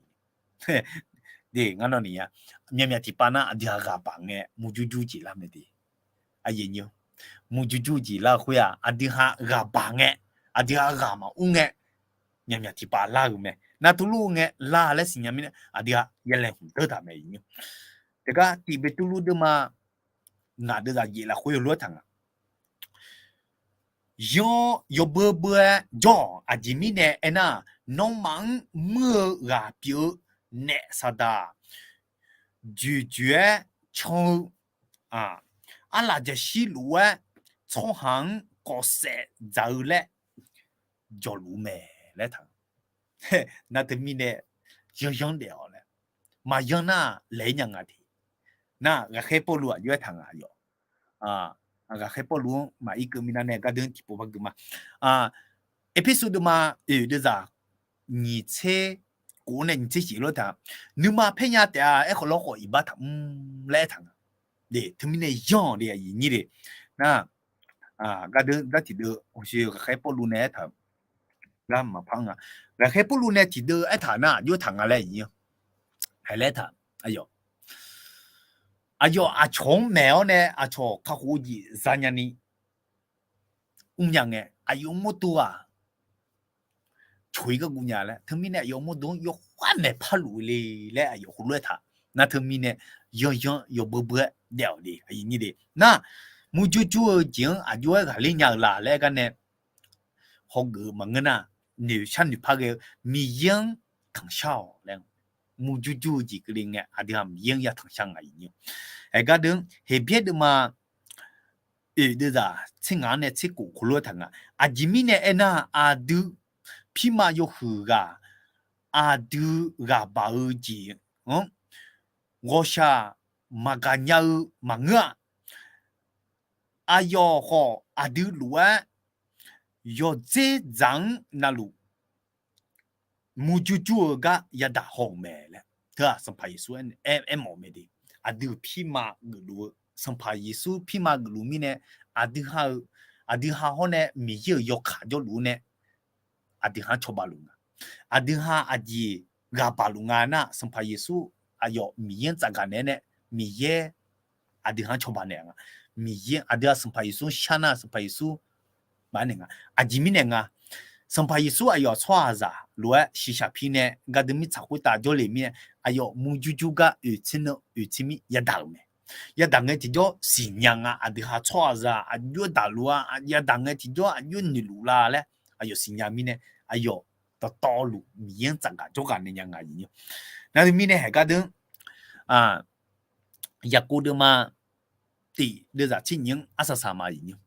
De ngar nawr ni-a, myaqmyaq tiqpav nar aqdui ha ghaq baq ngae murjur jur jeq lar mae de. Murjur jur jeq lar-eu khoer-aq aqdui ha ghaq baq ngae, aqdui ha ghaq maqur ngae, myaqmyaq tiqpav lar-euq mae. Nar Turlur ngae lar laer siqnya mirnae aqdui ha ya laeqhmq deur taq mae iqnyir. Teugar tiq Beqtuvluv deuvma ngaq deuvzaq yaef lafkhoer heulof-aer taq nga. Yanr yawbeu beu-aer jawr-awq. Aqjeq mirnae aernar, nawmaf-anr muir-eu ghaq pyeuf-eu naef saqdaq joeqjoeq-aer can-eu, arlaq jaqshir luf-aer tsawrhaq-anr kawfsaef dzaq-eu laer jawqluf-eu mae laer taq. Nar teumirnae yanr yanr daef-awq laer, maqyanr nar laeq-aer nya nga de. Nar ghaqkhaer Pawrluv aqjox-aer taq nga yawf. Ghaqkhaer Pawrluv-anr maqir keuv mirnae nae gardeuv tiqpov par gui ma. Erpersu deuvma oeq deuvzaq nyiq tser kof nae nyiq tser shif lof-aer taq, nuima paer nya taef-a. Aerkhawf lawrkhawf iqbax taqmr laer aertaq nga. Teumirnae yanr-awq de aqyuif nyir de. Nar gardeuv dar tiqdeuv hawshoe ghaqkhaer Pawrluv nae aertaq-eu gar maqpar nga. Ghaqkhaer Pawrluv nae tiqdeuv aertaq nar aqjox-aer taq nga laer iqnyir-a. Haiq laer aertaq, aqyawf aqcawq-anr maeq-awr nae aqcawq kakhof-eu jeq zanya ni mrnya ngae, aqyawf mawrdo-aq coq-ir gar guv nya laer, teumirnae aqyawf mawrdo-anr yawkhav maeqpar luf le laer aqyawf heulof-aer taq. Nar teumirnae yanr yanr yawbeu beu-aer daef-awq de aqyuif nyir de. Nar murjur jur-eu jeq-anr aqjox-aer ghaqler nya-eu la laer aer gar nae hawgeuf-eu maqngeur nar, noeqshar noeqpar ghae-eu Miqyaer-anr tanqshar-awq laer, murjur jur-eu jeq keuvle ngae aqdui ha Miqyaer-anr ya tanqshar nga iqnyir. Aergar deuq-anr Heqbyaer deuvma oeq deuvzaq tser ngaq-anr nae tser kof khof lof-aer taq nga. Aqjeq mirnae aernar, aqdui pirma yawhuiq ghaq aqdui ghaq baq-eu jeq-anr ghawqshaq maqgaq nya-eu maqngeur-a. Aqyawf khawf aqdui lof-aer yawqdzer dzaq-anr navluf murjur jur-eu gar yadaq haw-euq mae laer teu-aq, Sanqpaq Yeqsur aer, aermawf-eu mae de. Aqdui pirma geufluf-eu, Sanqpaq Yeqsur pirma geufluf mirnae, aqdui ha-eu, aqdui ha hawr nae Miqyaer-euq yawkaq jawrluf-eu nae aqdui ha-anr cawba luf nga. Aqdui ha aqjeq ghaq baq luf nga nar, Sanqpaq Yeqsur aqyawf Miqyaer-anr tsafgaq naeq-aer nae, Miqyaer aqdui ha-anr cawba naeq nga. Miqyaer aqdui ha Sanqpaq Yeqsur-anr shar nar, Sanqpaq Yeqsur maqaer naeq nga. Aqjeq mirnae nga, Sanqpaq Yeqsur aqyawf tsawrhaqzaq lof-aer shiqshaq pi nae gardui mirtsaq khoertav jawrle mirnae, aqyawf murjur jur gar oeq tser nan oeq tser mir yadaq-euq mae. Yadaq ngae tiqjawr siqnya nga, aqdui ha tsawrhaqzaq aqjox-aer daqluf-a, yadaq ngae tiqjawr aqjox-aer noeqluf la laer aqyawf siqnya mirnae, aqyawf dawqtawvluf Miqyaer-anr tsafgaq jawrghaq nae nya nga aqyuif nymr. Nar teumirnae haeq gar deuq-anr, Yaqkov deuvma tiq deuvzaq tser nyiq-anr arsaq saq ma aqyuif nymr.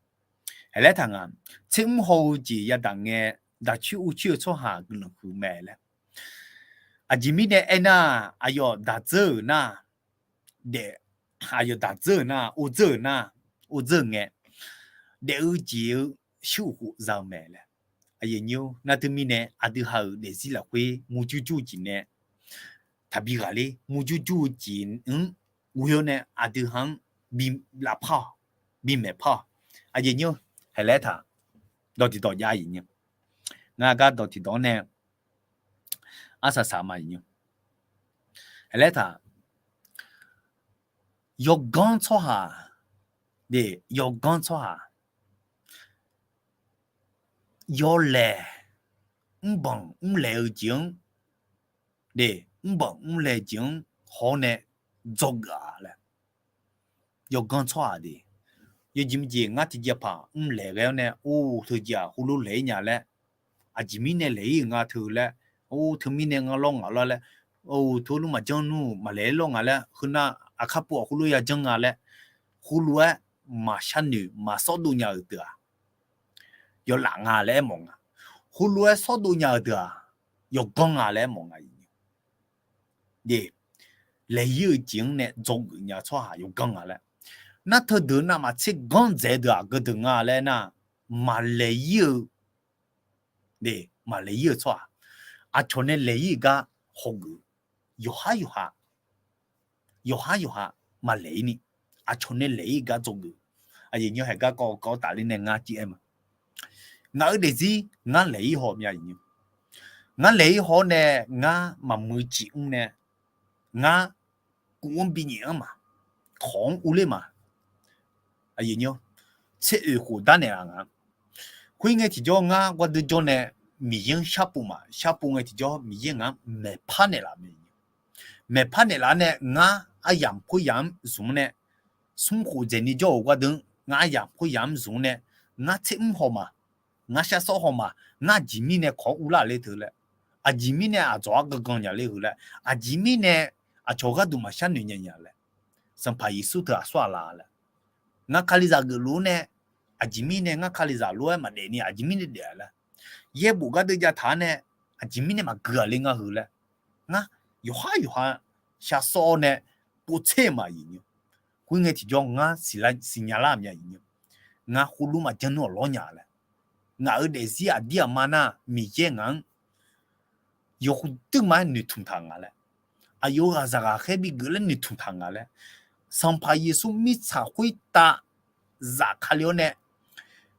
Haeq laer taq nga, tser mr haw-eu jeq yadaq ngae, daqcoer uvcoer-eu tsawrhaq guiqlanq huiq mae laer. Aqjeq mirnae aernar, aqyawf daq dzeur-euq nar, daef, aqyawf daq dzeur-euq nar, or dzeur-euq nar, or dzeur-euq ngae, daef-eu jeq-eu shuir uqkhof za-eu mae laer. Aqyuif nymr, nar teumirnae aqdui ha-euq daefzir lafkhoer murjur jur-eu jeq nae taqbi ghaqler, murjur jur-eu jeq-anr ghoe-awr nae aqdui ha-anr bi lavpar-awq, bimaeq par-awq. Aqyuif nymr, haeq laer taq dawq tiqdawq jav aqyuif nymr. Ngar gar dawq tiqdawq-anr nae arsaq saq ma aqyuif nymr. Haeq laer taq, yawganr tsawrhaq, de, yawganr tsawrhaq, yawlaeq, mrbanq mrlaeq-eu jeq-anr, de, mrbanq mrlaeq jeq-anr haw-awr nae dzawgeuf-a laer. Yawganr tsawrhaq de, yawjeq mrjeq ngar tiqjeqpaq mrlaeq ghae-awr nae, or, teujeq-aq heulof laeq-ir nya laer, aqjeq mirnae laeq-ir-euq nga teu laer, or, teumirnae ngar lawr ngaq lar laer, or, teulof maqjanr nmr maqlaeq-ir lawr ngaq laer, heunar aqkar pov-awq heulof yajanr nga laer, heulof-aer maqshar noeq maqsawrdov nya-euq deuq-aq, yawlaf nga laer aermawf nga. Heulof-aer sawrdov nya-euq deuq-aq, yawganr nga laer aermawf nga. Laeq-ir-euq jeq-anr nae dzawgeuf nya-eu tsawrhaq yawganr nga laer. Nar teudeuq navmaqtser ganr dzaeq deuq-aq, geu deuq nga laer nar, maqlaeq-ir-eu, de, maqlaeq-ir-eu tsawrhaq, aqcawq nae laeq-ir-euq gar hawgeuf, yawqhar yawqha, yawqhar yawqha maqlaeq-ir ni, aqcawq nae laeq-ir-euq gar dzawgeuf. Aqyuif nymr, haeq garkawv kawv tafler nae ngar cir-aer ma. Ngaq-euq daefzir ngar laeq-ir haw mya aqyuif nymr. Ngar laeq-ir haw-awr nae ngar maqmuiq ciq mr nae, ngar kuv-anr binyaef-anr ma, kawq-anr urler ma. Aqyuif nymr, tser oeq khof dar naeqlaf nga. Khoerngae tiqjawr ngar gawrdui jawr nae Miqyaer-anr sharpov ma. Sharpov ngae tiqjawr Miqyaer ngaq-anr maeqpar naeqlaf mae. Maeqpar naeqlaf-awr nae ngar aryamq khoeryamq-anr zmq-awr nae, smr khof dzaeqni jawr-euq gawrdui-anr ngar aryamq khoeryamq-anr zmq-awr nae, ngar tser mr haw ma, ngar shar sawr haw ma, ngar aqjeq mirnae kawq-anr urlar le teu laer, aqjeq mirnae aqdzawq-anr gangan nya le heu laer, aqjeq mirnae aqcawq gharduq maqshar noeq nya nya laer, Sanqpaq Yeqsur teu aqsur aqlaf laer, ngar Kalizaq geufluf-awr nae, aqjeq mirnae ngar Kalizaq lof-aer maqdaef ni aqjeq mirnae daef-a laer, yaerbof gardeuv jav taq-awr nae, aqjeq mirnae maqgui-a le ngar heu laer, ngar yawqhar yawqha shar sawr-awr nae povtser ma aqyuif nymr. Khoerngae tiqjawr ngar siqnya lar mya aqyuif nymr. Ngar khoerlof maqjanr nmr-awq lawrnya laer, ngaq-euq daefzir aqdir aqma nar Miqyaer ngaq-anr yawhuiq duirma-aer noeqtmq taq nga laer, aqyawf-euq ghaqzaq ghaqkhaer bigeuf laer noeqtmq taq nga laer, Sanqpaq Yeqsur mirtsaq khoertav zafkale-awr nae,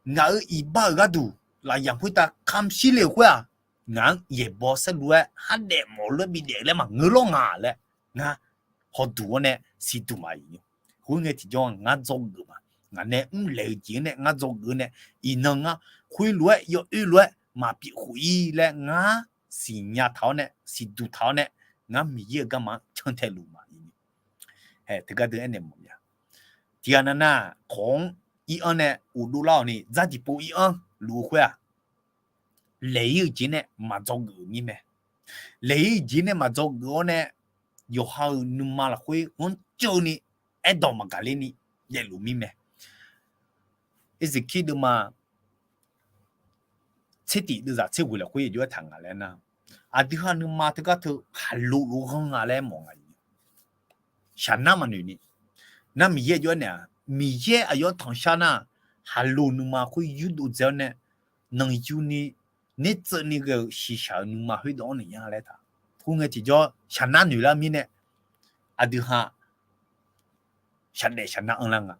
ngaq-euq iqbax-euq gharduq lafyamq khoertav kamq shir le-euq khoer-aq, ngaq-anr yaeqbawq saerlu-aer hardaef mawf-eu lof-aer bidaef laer maqngeur lawr nga laer, ngar hawduq-awr nae siqduq ma aqyuif nymr. Khoerngae tiqjawr ngar dzawgeuf ma. Ngaq nae mrlaeq-eu jeq-anr nae ngar dzawgeuf-awr nae, iqnan ngar khoerlof-aer yawoer lof-aer maqpyeuf khof-ir laer ngar siqnya taq-awr nae, siqduq taq-awr nae, ngar Miqyaer-euq garma-anr cantae luf ma aqyuif nymr. Hae, teugar deuq aernaeq mawf mya. Tiqghaq nav nar, kawq-anr ir-anr nae uqdov lar-awq ni, dzardiq pov ir-anr luf-eu khoer-aq, laeq-ir-euq jeq nae maqdzawgeuf-euq mirmae. Laeq-ir-euq jeq nae maqdzawgeuf-awr nae, yawqha-euq nuima lafkhoer ghanrceuv ni aerdawq maqgaq ler ni daefluf mirmae. Erzeqkir deuvma tser tif deuvzaq tser ghoeq lafkhoer aqjox-aer taq nga laer nar, aqdui ha nuima teugar teu khaqlo lof ghanr nga laer mawf nga. Shaqnar maqnoeq ni. Nar Miqyaer aqjox-aer naeq-aq, Miqyaer aqyawf-anr tanqshar nar, khaqlo nuima khoer yurdov dzae-awr nae, nanqyuni nertseuvni ghae-eu shiqshaq-eu nuima khoerdawq-anr noeq nya laer taq. Khoerngae tiqjawr shaqnar noeq lar mirnae, aqdui ha shaqdaef shaqnar anrlar nga.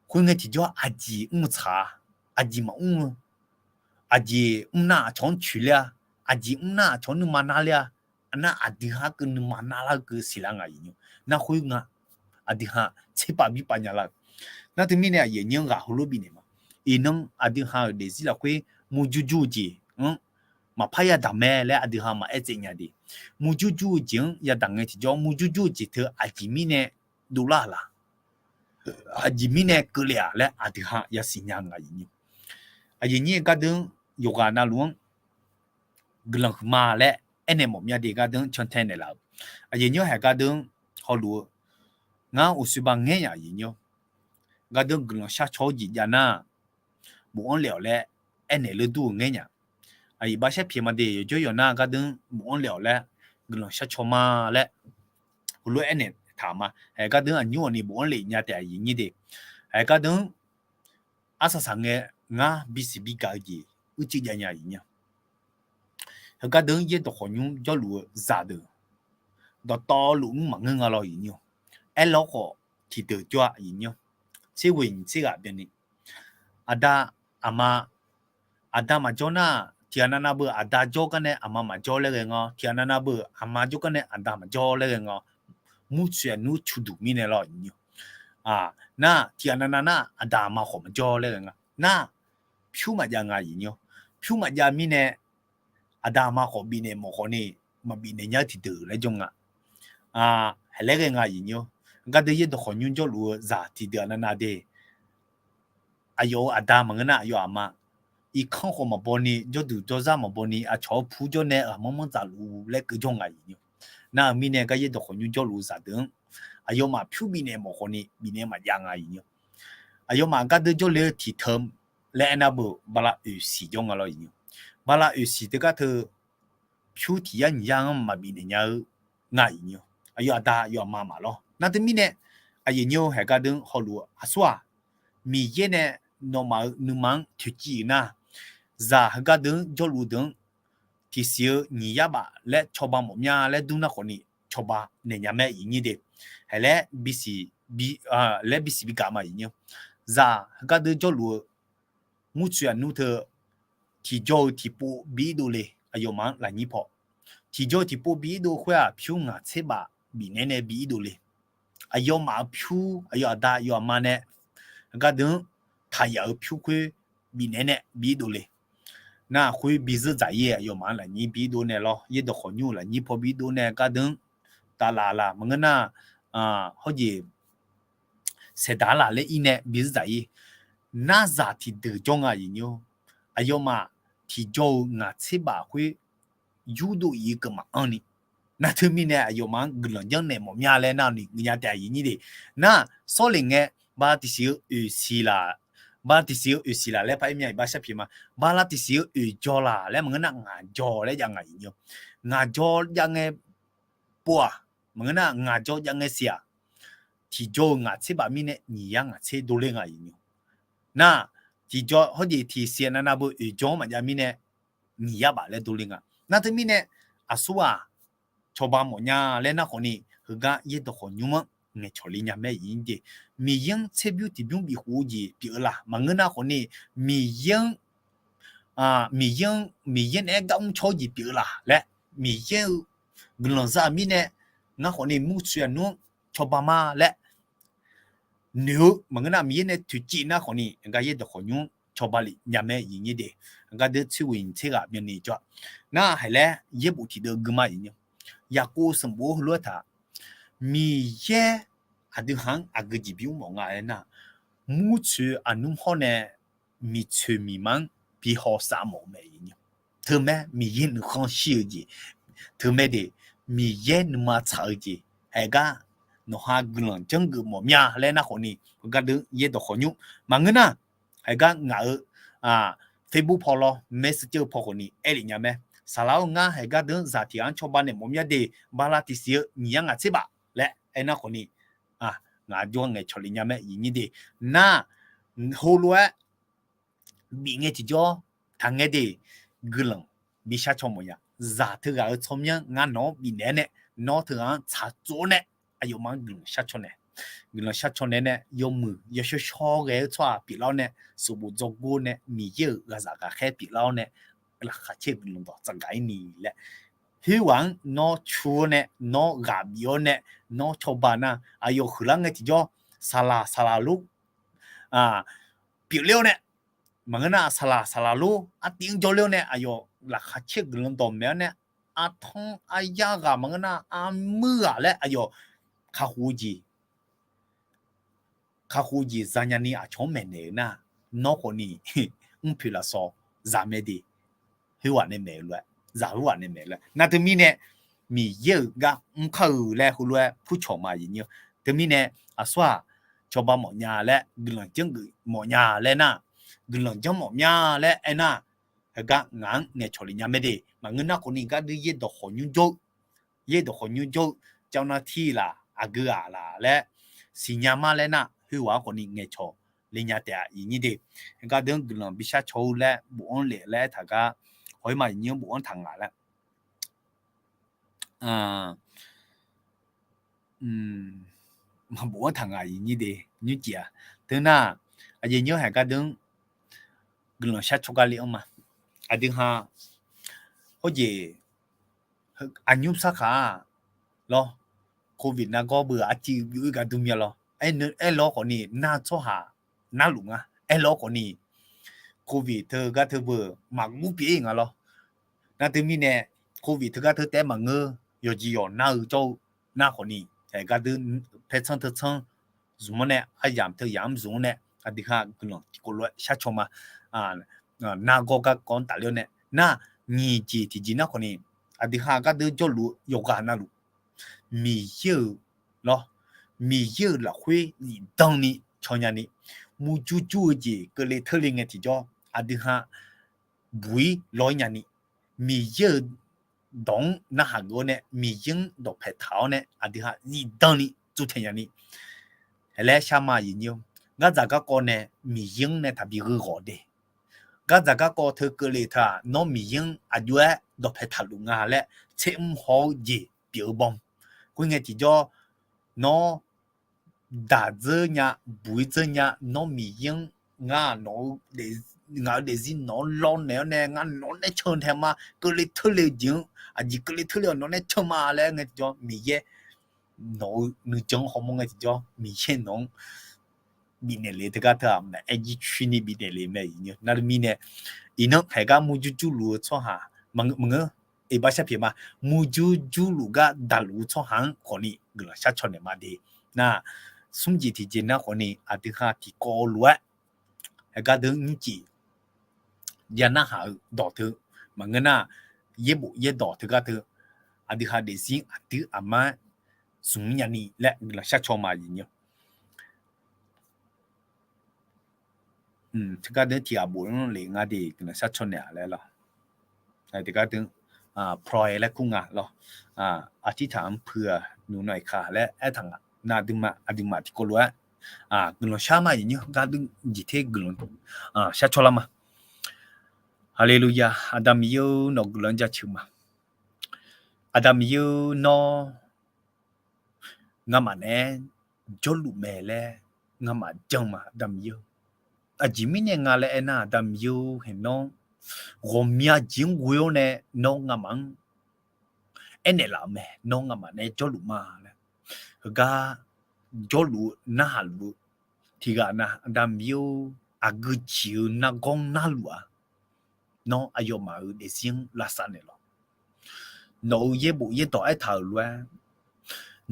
Khoerngae tiqjawr aqjeq mr-eu tsaq-a, aqjeq maqmr-eu, aqjeq mr nar aqcawq-anr coeq ler-a, aqjeq mr nar aqcawq-anr nuima nar ler-a, nar aqdui ha keuv nuima narlar-eu keuv siqlar nga aqyuif nymr. Nar khoer nga, aqdui ha tserpav birpav nya lar-eu. Nar teumirnae aqyuif aqnyir-anr ghaq heulof bifnaeq ma. Iqnan aqdui ha-euq daefzir lafkhoer murjur jur-eu jeq-anr maqpar yadaq mae laer aqdui ha maqaer tsaev nya de. Murjur jur-eu jeq-anr yadaq ngae tiqjawr murjur jur-eu jeq teu aqjeq mirnae dovlar-euq la? Aqjeq mirnae keuvle-aq laer aqdui ha yasiq nya nga aqyuif nyir. Aqyuif nyir-eu gardeuv-anr yawqghaq navluf-anr guiqlanq huiqma laer aernaeq mawf mya de gardeuv-anr cantae naeqlaf-euq. Aqyuif nyir-awr haeq gardeuv-anr hawluf-eu ngar uqshoe ba ngaer nya aqyuif nyir-awr. Gardeuv guiqlanq sharcaw-eu jeq jav nar, bofanr lef-awq laer aernaeq leur dur-eu ngaer nya. Aqyuif bashar pyaeq ma de yawqjawr yawqnar gardeuv-anr bofanr lef-awq laer guiqlanq sharcaw ma laer heulof-aer aernaeq taq ma. Haeq gardeuv-anr aqnymr awqni bofanr lef nya taef aqyuif nyir de. Haeq gardeuv-anr arsaq saq ngae ngar bisiq bigaq-eu jeq uicuiv jav nya aqyuif nyir. Haeq gardeuv-anr yaerdawq khawqnymr jawrluf-eu zaqdeuq dawqtawvluf mr maqngeur nga lawr aqyuif nyir. Aerlawr khawf tiqdeuq jawr-a aqyuif nyir. Tser ghoeq nyiq tser ghaq byanni aqda aqma, aqda maqjawr nar, tiqghaq navnav beu aqda jawr gar nae aqma maqjawr laer ghae nga. Tiqghaq navnav beu aqma jawr gar nae aqda maqjawr laer ghae nga. Murtsoeq aqnmr cuqduq mirnae lawr aqyuif nyir. Nar tiqghaq navnav nar aqda aqma khawf maqjawr laer ghae nga. Nar pyur maqjav nga aqyuif nyir. Pyur maqjav mirnae aqda aqma khawf bifnaeq mawf khawf ni maqbifnaeq nya-eu tiqdeuq laer jawr nga. Haeq laer ghae nga aqyuif nyir. Gardeuv yaerdawq khawqnymr jawrluf-eu zaq tiqdeuq-aq navnav de. Aqyawf-euq aqda maqngeur nar aqyawf aqma irkanr khawf maqbaw ni, jawrduq jawrzar maqbaw ni, aqcawq-eu pur jawr nae ghaqmanr manr dzaqluf laer keuv jawr nga aqyuif nyir. Nar-euq mirnae gar yaerdawq khawqnymr jawrluf-eu zaqdeuq-anr aqyawfmaf pyur bifnaeq mawf khawf ni bifnaeq maqjav nga aqyuif nyir. Aqyawfmaf gardeuv jawrle-eu tiqteu laer aernar beu bala oeqsiq jawr nga lawr aqyuif nyir. Bala oeqsiq teugar teu pyur tiq yar nyiq yar-anr maqbifnaeq nya-eu nga aqyuif nyir. Aqyawf aqda aqyawf aqma maqlawr. Nar teumirnae aqyuif nyir-eu haeq gardeuv-anr hawluf-eu aqsurghaq Miqyaer nae nawmaf-euq nuima-anr toeqciv-euq nar, zaq heugar deuq-anr jawrluf deuq-anr tiqsiq-eu nyiq yar baf laer cawba mawf mya laer dur nar khawf ni cawba naeq nya mae aqyuif nyir de. Haeq laer bisiq bi, laer bisiq bigaq ma aqyuif nyir. Zaq heugar deuq jawrluf-eu murtsoeq aqnmr teu tiqjawr-eu tiqpov bi irdov le. Aqyawfmaf-anr lafnyir paw tiqjawr-eu tiqpov bi irdov khoer-aq pyur ngaq tser baf bifnaeq nae bi irdov le. Aqyawfmaf-euq pyur aqyawf aqda aqyawf aqma nae heugar deuq-anr taqyaf-euq pyur khoer bifnaeq nae bi irdov le. Nar khoer bi zeur dzaq-ir-aer aqyawfmaf-anr lafnyir bi irdov nae lawr, yaerdawq khawqnymr-euq lafnyir paw bi irdov nae gar deuq-anr taflaf laf maqngeur nar, hawjeq saeqdaq laf laer ir nae bi zeur dzaq-ir. Nar zaq tiqdeuq jawr nga aqyuif nyir. Aqyawfmaf tiqjawr-eu ngaq tser baf khoer yurdov iq-eu keuv maqanr ni. Nar teumirnae aqyawfmaf-anr guiqlanq janrnaeq mawf mya laer nar ni guiqnya taef aqyuif nyir de. Nar sawrle ngae bala tiqsiq-eu oeqsiq laf, bala tiqsiq-eu oeqsiq laf laer paraer mya iq bar sharpyaeq ma. Bala tiqsiq-eu oeqjaw laf laer maqngeur nar ngaq jaw laer jav nga aqyuif nyir. Ngaq jaw jav ngae pov-aq, maqngeur nar ngaq jaw jav ngae siq-aq, tiqjawr-eu ngaq tser baf mirnae nyiq yar ngaq tser dovler nga aqyuif nyir. Nar tiqjawr hawjeq tiqsiq navnav beu oeqjaw-anr maqjav mirnae nyiq yar baf laer dovler nga. Nar teumirnae aqsurghaq cawba mawf nya laer nar khawf ni heugar yaerdawq khawqnymr-anr ngaeqcawq le nya mae aqyuif nyir de. Miqyaer-anr tserbymr tiqbymr bifkhof-eu jeq pyeuf-eu laf maqngeur nar khawf ni, Miqyaer-anr Miqyaer-anr, Miqyaer naeq-aer gar mrcaw-eu jeq pyeuf-eu laf laer, Miqyaer-eu guiqlanq za-eu mirnae ngar khawf ni murtsoeq aqnmr-anr cawba ma laer noeq-eu maqngeur nar Miqyaer nae toeqciv nar khawf ni gar yaerdawq khawqnymr-anr cawba lef nya mae aqyuif nyir de. Gar deuq tser ghoeq nyiq tser ghaq byanni jawr-a. Nar haeq laer yaerbof tiqdeuv gui ma aqyuif nyir. Yaqkov sanqbof-anr heulof-aer taq, Miqyaer aqdui haq-anr aqgeu jeq bimr mawf nga aernar, murtsoeq aqnmr hawr nae miqtsoeq miqma-anr bi hawsav mawf-eu mae aqyuif nyir. Teumae Miqyaer nuikhanr shir-eu jeq, teumae de Miqyaer nuima tsaq-eu jeq, haeq gar nawqha guiqlanq janrgeuf mawf mya laer nar khawf ni, heugar deuq yaerdawq khawqnymr maqngeur nar, haeq gar ngaq-eu Facebook paw lawr, Messenger paw khawf ni aer lef nya mae. Saqlaq-or, ngar haeq gar deuq-anr zaq tiq ghaq-anr cawba naeq mawf mya de, bala tiqsiq-eu nyiq yar ngaq tser baf laer aernar khawf ni, ngaq jawr ngaeqcawq lef nya mae aqyuif nyir de. Nar heulof-aer bif ngae tiqjawr taq ngae de, guiqlanq bi shar caw mawf nya. Zaq teughaq-euq tsawrmyanr ngar nawq-anr bifnaeq-aer nae, nawr teughaq-anr tsaqtsov-awr nae aqyawfmaf-anr guiqlanq shar caw naeq. Guiqlanq shar caw naeq nae yawmuiq yawshawr shawr ghae-eu tsawrhaq pyeuflar-awr nae, sanqbof dzawrgor nae Miqyaer-euq ghaqzaq ghaqkhaer pyeuflar-awr nae, laqkhaq caer-eu guiqlanq dawq tsafgaq-ir ni laer, khoerghaq-anr nawr cu-awr nae, nawr ghaq bif-awr nae, nawr cawba nar, aqyawf huiqlar ngae tiqjawr saqlaq saqlaq lor pyeufler-awr nae, maqngeur nar saqlaq saqlaq lor artiv-anr jawrler-awr nae aqyawf laqkhaq caer-eu guiqlanq dawq maeq-awr nae, artanr aryar ghaq maqngeur nar armuir ghaq laer aqyawf kakhof-eu jeq kakhof jeq zanya ni aqcawq-anr maeqnaeq-eu nar, nawr khawf ni mrpoeq lafsawq zaq mae de. Khoerghaq nae maeq-eu lof-aer, zaq khoerghaq nae maeq-eu lof-aer. Nar teumirnae, Miqyaer-euq gar mr kar-eu laer heulof-aer purcawq ma aqyuif nyir-eu. Teumirnae, aqsur-aq, cawba mawfnya laer, guiqlanq janrgeuf mawfnya laer nar, guiqlanq janr mawf mya laer aernar, heugar ngaq-anr ngaeqcawq le nya mae de. Maqngeur nar khawf ni gardui yaerdawq khawf nymr jawr-eu, yaerdawq khawf nymr jawr-eu, เจ้าหน้าที่ laq, aqgeu ghaq laq laer siqnya ma laer nar, khoerghaq-anr khawf ni ngaeqcawq le nya taef-a aqyuif nyir de. Gardui-anr guiqlanq bishar caw-eu laer bofanr lef laer aertaq gar, hawr-ir ma aqyuif nyir-anr bofanr taq ngaq laer maqbofanr taq ngaq aqyuif nyir de, nymrcif-aq. Teunar, aqyuif nyir-anr haeq gardui-anr guiqlanq shar caw gar le-anr ma. Aqdui ha, hawr jeq, aqnymr sarkhaq-a lawr, Covid nargawr beu arciv byov-ir gar dur mya lawr. Aerlawr khawf ni nar tsawrhaq narluf nga. Aerlawr khawf ni Covid teugar teu beu maqgur pyeuf-ir nga lawr. Nar teumirnae, Covid teugar teu taef-aer maqngeur, yawqjeq yawq nar-eu jawr-eu nar khawf ni, haeq gardui paertsanr teutsanr zmq-anr nae, aryamq teuyamq-anr zmq-anr nae, aqdui ha guiqlanq tiqkawv lof-aer shar caw ma. Nargawr garkawv-anr tafler-awr nae nar, nyiq jeq tiqjeq nar khawf ni, aqdui ha gardui jawrluf-eu yawqghaq navluf, Miqyaer-euq lawr, Miqyaer-euq lafkhoer zifdan ni caw nya ni, murjur jur-eu jeq keuvle teurle ngae tiqjawr, aqdui ha buq-ir lawr-ir nya ni, Miqyaer-euq dawq-anr narhaq geuf-awr nae, Miqyaer-anr dawqpae taq-awr nae aqdui ha zifdan ni tsovtaeq nya ni, haeq laer shar ma aqyuif nyir-or. Gardzaq garkawv nae Miqyaer-anr nae taqbi gheu ghawq de. Gardzaq garkawv teu keuvle teu-aq, nawr Miqyaer-anr aqjox-aer dawqpae taqluf nga laer tser mr haw-eu jeq pyeuf-eu bawm. Khoerngae tiqjawr, nawr daq dzeur nya, buq-ir dzeur nya, nawr Miqyaer-anr, ngar nawq-eu, ngaq-eu daefzir nawq-anr lawrnaeq-awr nae ngar nawq-anr nae can tae ma, keuvle teurle-eu jeq-anr, aqjeq keuvle teurle-awr nawq-anr nae can ma laer ngae tiqjawr, Miqyaer nawq-eu nuijan-anr hawmawr ngae tiqjawr, Miqyaer nawq-anr bifnaeq le teugar teu-aq, maqaer jircoer ni bifnaeq le mae. Nar teumirnae, iqnan haeq gar murjur jurluf-eu tsawrhaq maqngeur, iqbax shar pyeuf ma. Murjur jurluf gar daqluf-eu tsawrhaq-anr khawf ni guiqlanq shar caw naeq ma de. Nar, smr jeq tiqjeq nar khawf ni aqdui ha tiqkawv lof-aer, haeq gardui nymrcif ya narhaq-eu dawq teu maqngeur nar, yaerbof yaerdawq teugar teu aqdui ha daefzir aqdui aqmar-aer zmq nya ni laer guiqlanq shar caw ma aqyuif nyir-or. Teugar deuq tiqghaq bof-anr le nga de, guiqlanq shar caw naeq-a laer lawr. Teugar deuq, พลอย laer kur nga lawr. อธิษฐานเผื่อหนูหน่อยค่ะ laer aertaq nga. Nar aqduimaf aqduimaf tiqkawv lof-aer guiqlanq shar ma aqyuif nyir-or, gardui jeq ter guiqlanq shar caw lar ma. Haleluya, Aqda Miqyaer-or, nawq guiqlanq-anr jaceuq ma. Aqda Miqyaer-or, nawr ngamaf naeq-aer jawrluf mae laer ngamaf jan ma, Aqda Miqyaer-or. Aqjeq mirnae nga laer aernar, Aqda Miqyaer-or, haeqnawr ghawqmya jeq-anr ghoe-awr nae nawr ngamaf-anr aernaeq laf-euq mae, nawr ngamaf naeq-aer jawrluf ma laer. Heugar jawrluf-eu narhaq luf-eu tiqghaq na, Aqda Miqyaer-or, aqgeu jeq-eu nargawr-anr narluf-aq, nawr aqyawfmaf-euq daefzir-anr lavsav naeq lawq. Nawq-euq yaerbof yaerdawq aertaq-euq lof-aer,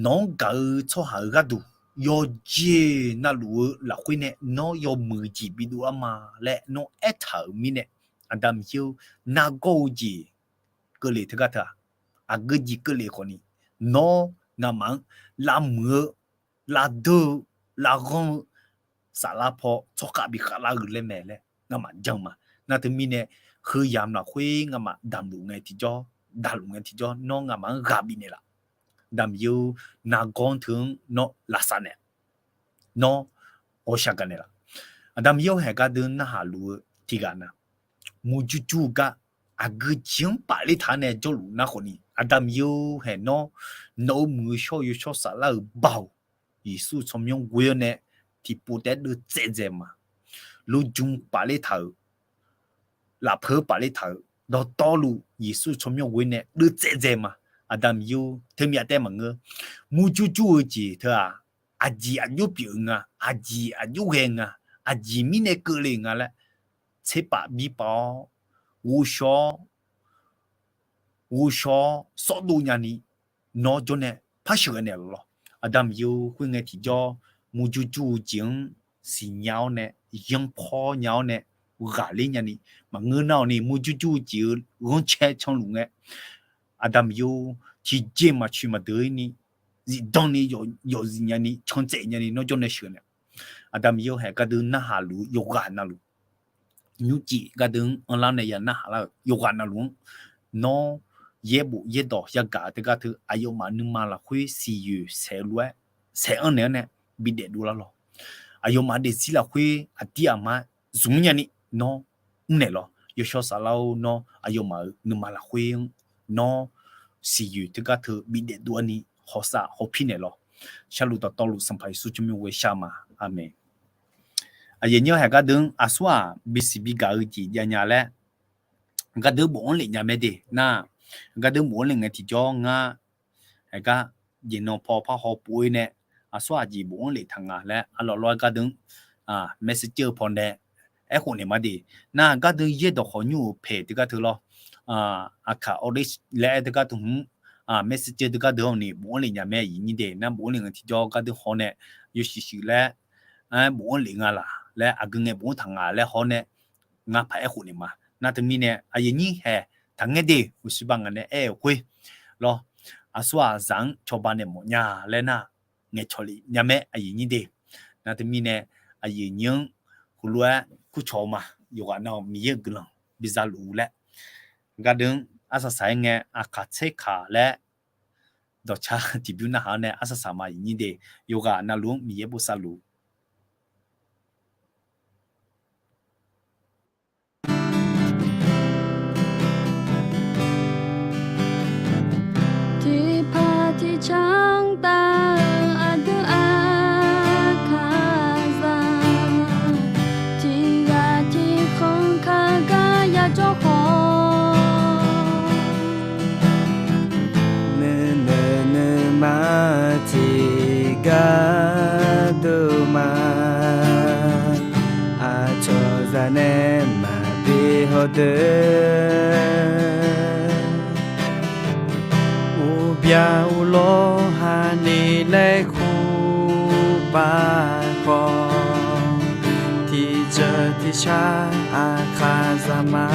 nawq-anr gaq-eu tsawrhaq-euq gharduq yawqjeq navluf-eu lafkhoer nae nawr yawmuiq jeq bidov-ar ma laer nawr aertaq-euq mirnae, Aqda Miqyaer-or, nargawr-eu jeq keuvle teugar teu-aq, aqgeu jeq keuvle khawfni, nawr ngamaf-anr lavmuiq-eu, lavdeur-eu, lavghanr-eu, saflar paw tsawrkhav bikhav lar-eu laer mae laer ngamaf jan ma. Nar teumirnae, heuyamq lafkhoer ngamaf damqluf ngae tiqjawr, daqluf ngae tiqjawr, nawr ngamaf-anr ghaq bifnaeq laf. Aqda Miqyaer-or, nargawr teu-anr nawr lavsav naeq, nawr ghawqshaq gaq naeq laf. Aqda Miqyaer-or, haeq gardui narhaq luf-eu tiqghaq na, murjur jur-eu gar aqgeu jeq-anr pafler taq-anr nae jawrluf nar khawfni, Aqda Miqyaer-or, haeqnawr nawq-euq muiq-eu shawr-eu yawshawr saflar-euq baoq, Yeqsur tsawrmyanr ghoe-awr nae tiqpov taef-aer deuvtsaev dzae ma. Lojmq pafler taq-euq, lafpeuq-anr pafler taq-euq dawqtawvluf Yeqsur tsawrmyanr ghoe-awr nae deuvtsaev dzae ma. Aqda Miqyaer-or, teumyav taef maqngeur, murjur jur-eu jeq teu-aq, aqjeq aqjox pyeuf-eu nga, aqjeq aqjox ghae nga, aqjeq mirnae keuvle nga laer tserpaf birpaf-awr, ghovshaw-awr, ghovshaw-awr sawrdov nyani, nawr jawr nae par sheuqghae naeq laf lawq. Aqda Miqyaer-or, khoerngae tiqjawr murjur jur-eu jeq-anr siqnya-awr nae, yanrpawr nya-awr nae, ghaqler nyani, maqngeur nar-awq ni murjur jur-eu jeq-eu ghanrcae canluf ngae, Aqda Miqyaer-or, tiqjeq maqcoeq maqdeuq-ir ni, zifdan ni yawf zif nyani, can tsaev nyani nawr jawr nae sheuq nae, Aqda Miqyaer-or, haeq gardeuv narhaq luf-eu yawqghaq navluf, nymrcif gardeuv-anr anrlar nae ya narhaq lar-euq yawqghaq navluf-anr, nawr yaerbof yaerdawq yagaq-eu teugar teu aqyawfmaf nuima lafkhoer siqyoeq saeq-eu lof-aer, saeq-anr naeq-anr nae bidaef dovlar lawq. Aqyawfmaf daefzir lafkhoer aqdir aqmar zmq nyani nawr mrnaeq lawq. Yawshawr Saflar-or, nawr aqyawfmaf-euq nuima lafkhoer-anr nawr siqyoeq teugar teu bidaef dov-ar ni hawsav hawpir naeq lawq. Sharluf dawqtawvluf Sanqpaq Yeqsur tsawrmyanr ghoe shar ma. Aqmeq. Aqyuif aqnyir haeq gardeuv-anr aqsurghaq bisiq bigaq-eu jeq javnya laer gardeuv bofanr lef nya mae de nar, gardeuv bofanr lef ngae tiqjawr ngar, haeq gar jeq nan paw parhaw pov-ir nae, aqsurghaq jeq bofanr lef taq nga laer arlawr lawr-aer gardeuv-anr messenger-eu pawnae aerkhof naeq ma de. Nar gardeuv yaerdawq khawf nymr-euq paeq teugar teu lawr, aqkaq ordish laer-aer teugar teu hmq, messenger teugar deuq-awq ni bofanr lef nya mae aqyuif nyir de. Nar bofanr lef ngae tiqjawr gardeuv haw nae yawshuif shuif laer bofanr lef nga laq laer, aqgeu ngae bofanr taq nga laer haw nae, ngar paq-aer khof naeq ma. Nar teumirnae aqyuif nyir haeq taqngaer de, uqshiq ba ngaq nae aer-euq khoer lawr, aqsurghaq zaq-anr cawba naeq mawf nya laer nar, ngaeqcawq lef nya mae aqyuif nyir de. Nar teumirnae aqyuif nyir-anr heulof-aer kurcawq-eu ma. Yawqghaq nav-awq Miqyaer-euq guiqlanq biza luf-eu laer gardeuv-anr arsaq saq-aer ngae, aqkaq tserkaq laer dawqcar tiqbymr narhaq-awr nae arsaq saq ma aqyuif nyir de. Yawqghaq navluf-anr Miqyaer bosav luf. Tiqpaq tiqcanr tav-eu aqdui aqkaqzaq, tiqghaq tiqkhanq kaq gar yajawr khawf, nuinoeq nuima tiqgar dov ma. Aqcawq zaq nae maqbi hawdeuq, uqbya uqlawr hani laer kurpaq khawf, tiqceuq tiqshar aqkaqzaq ma.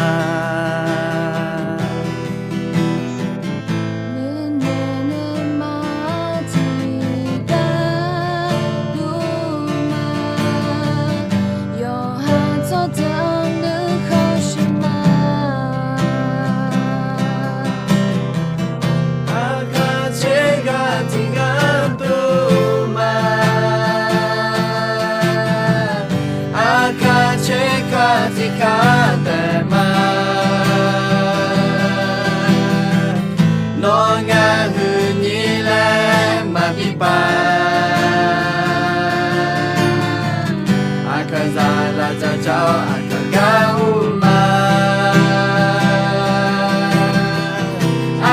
Nuinoeq nuima tiqgar dov ma. Yawqha tsawrjeuq nuikhanr shuif ma. Aqkaq tserghaq tiqgar dov ma. Aqkaq tserghaq tiqgar taef ma. Nawr ngar huiqnyir laer maqbi paq. Aqkaqzaq lavdzaq dzaq-awr aqkaq gar ur ma.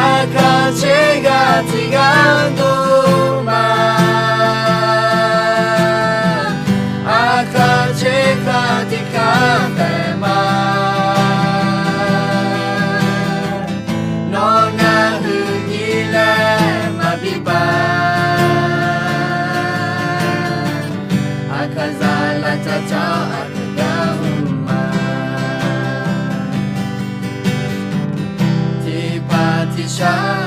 Aqkaq tserghaq tiqgar dov ma. Aqkaq tserghaq tiqgar taef ma. Nawr ngar huiqnyir laer maqbi paq. Aqkaqzaq lavdzaq dzaq-awr aqkaq gar ur ma. Tiqpaq tiqshar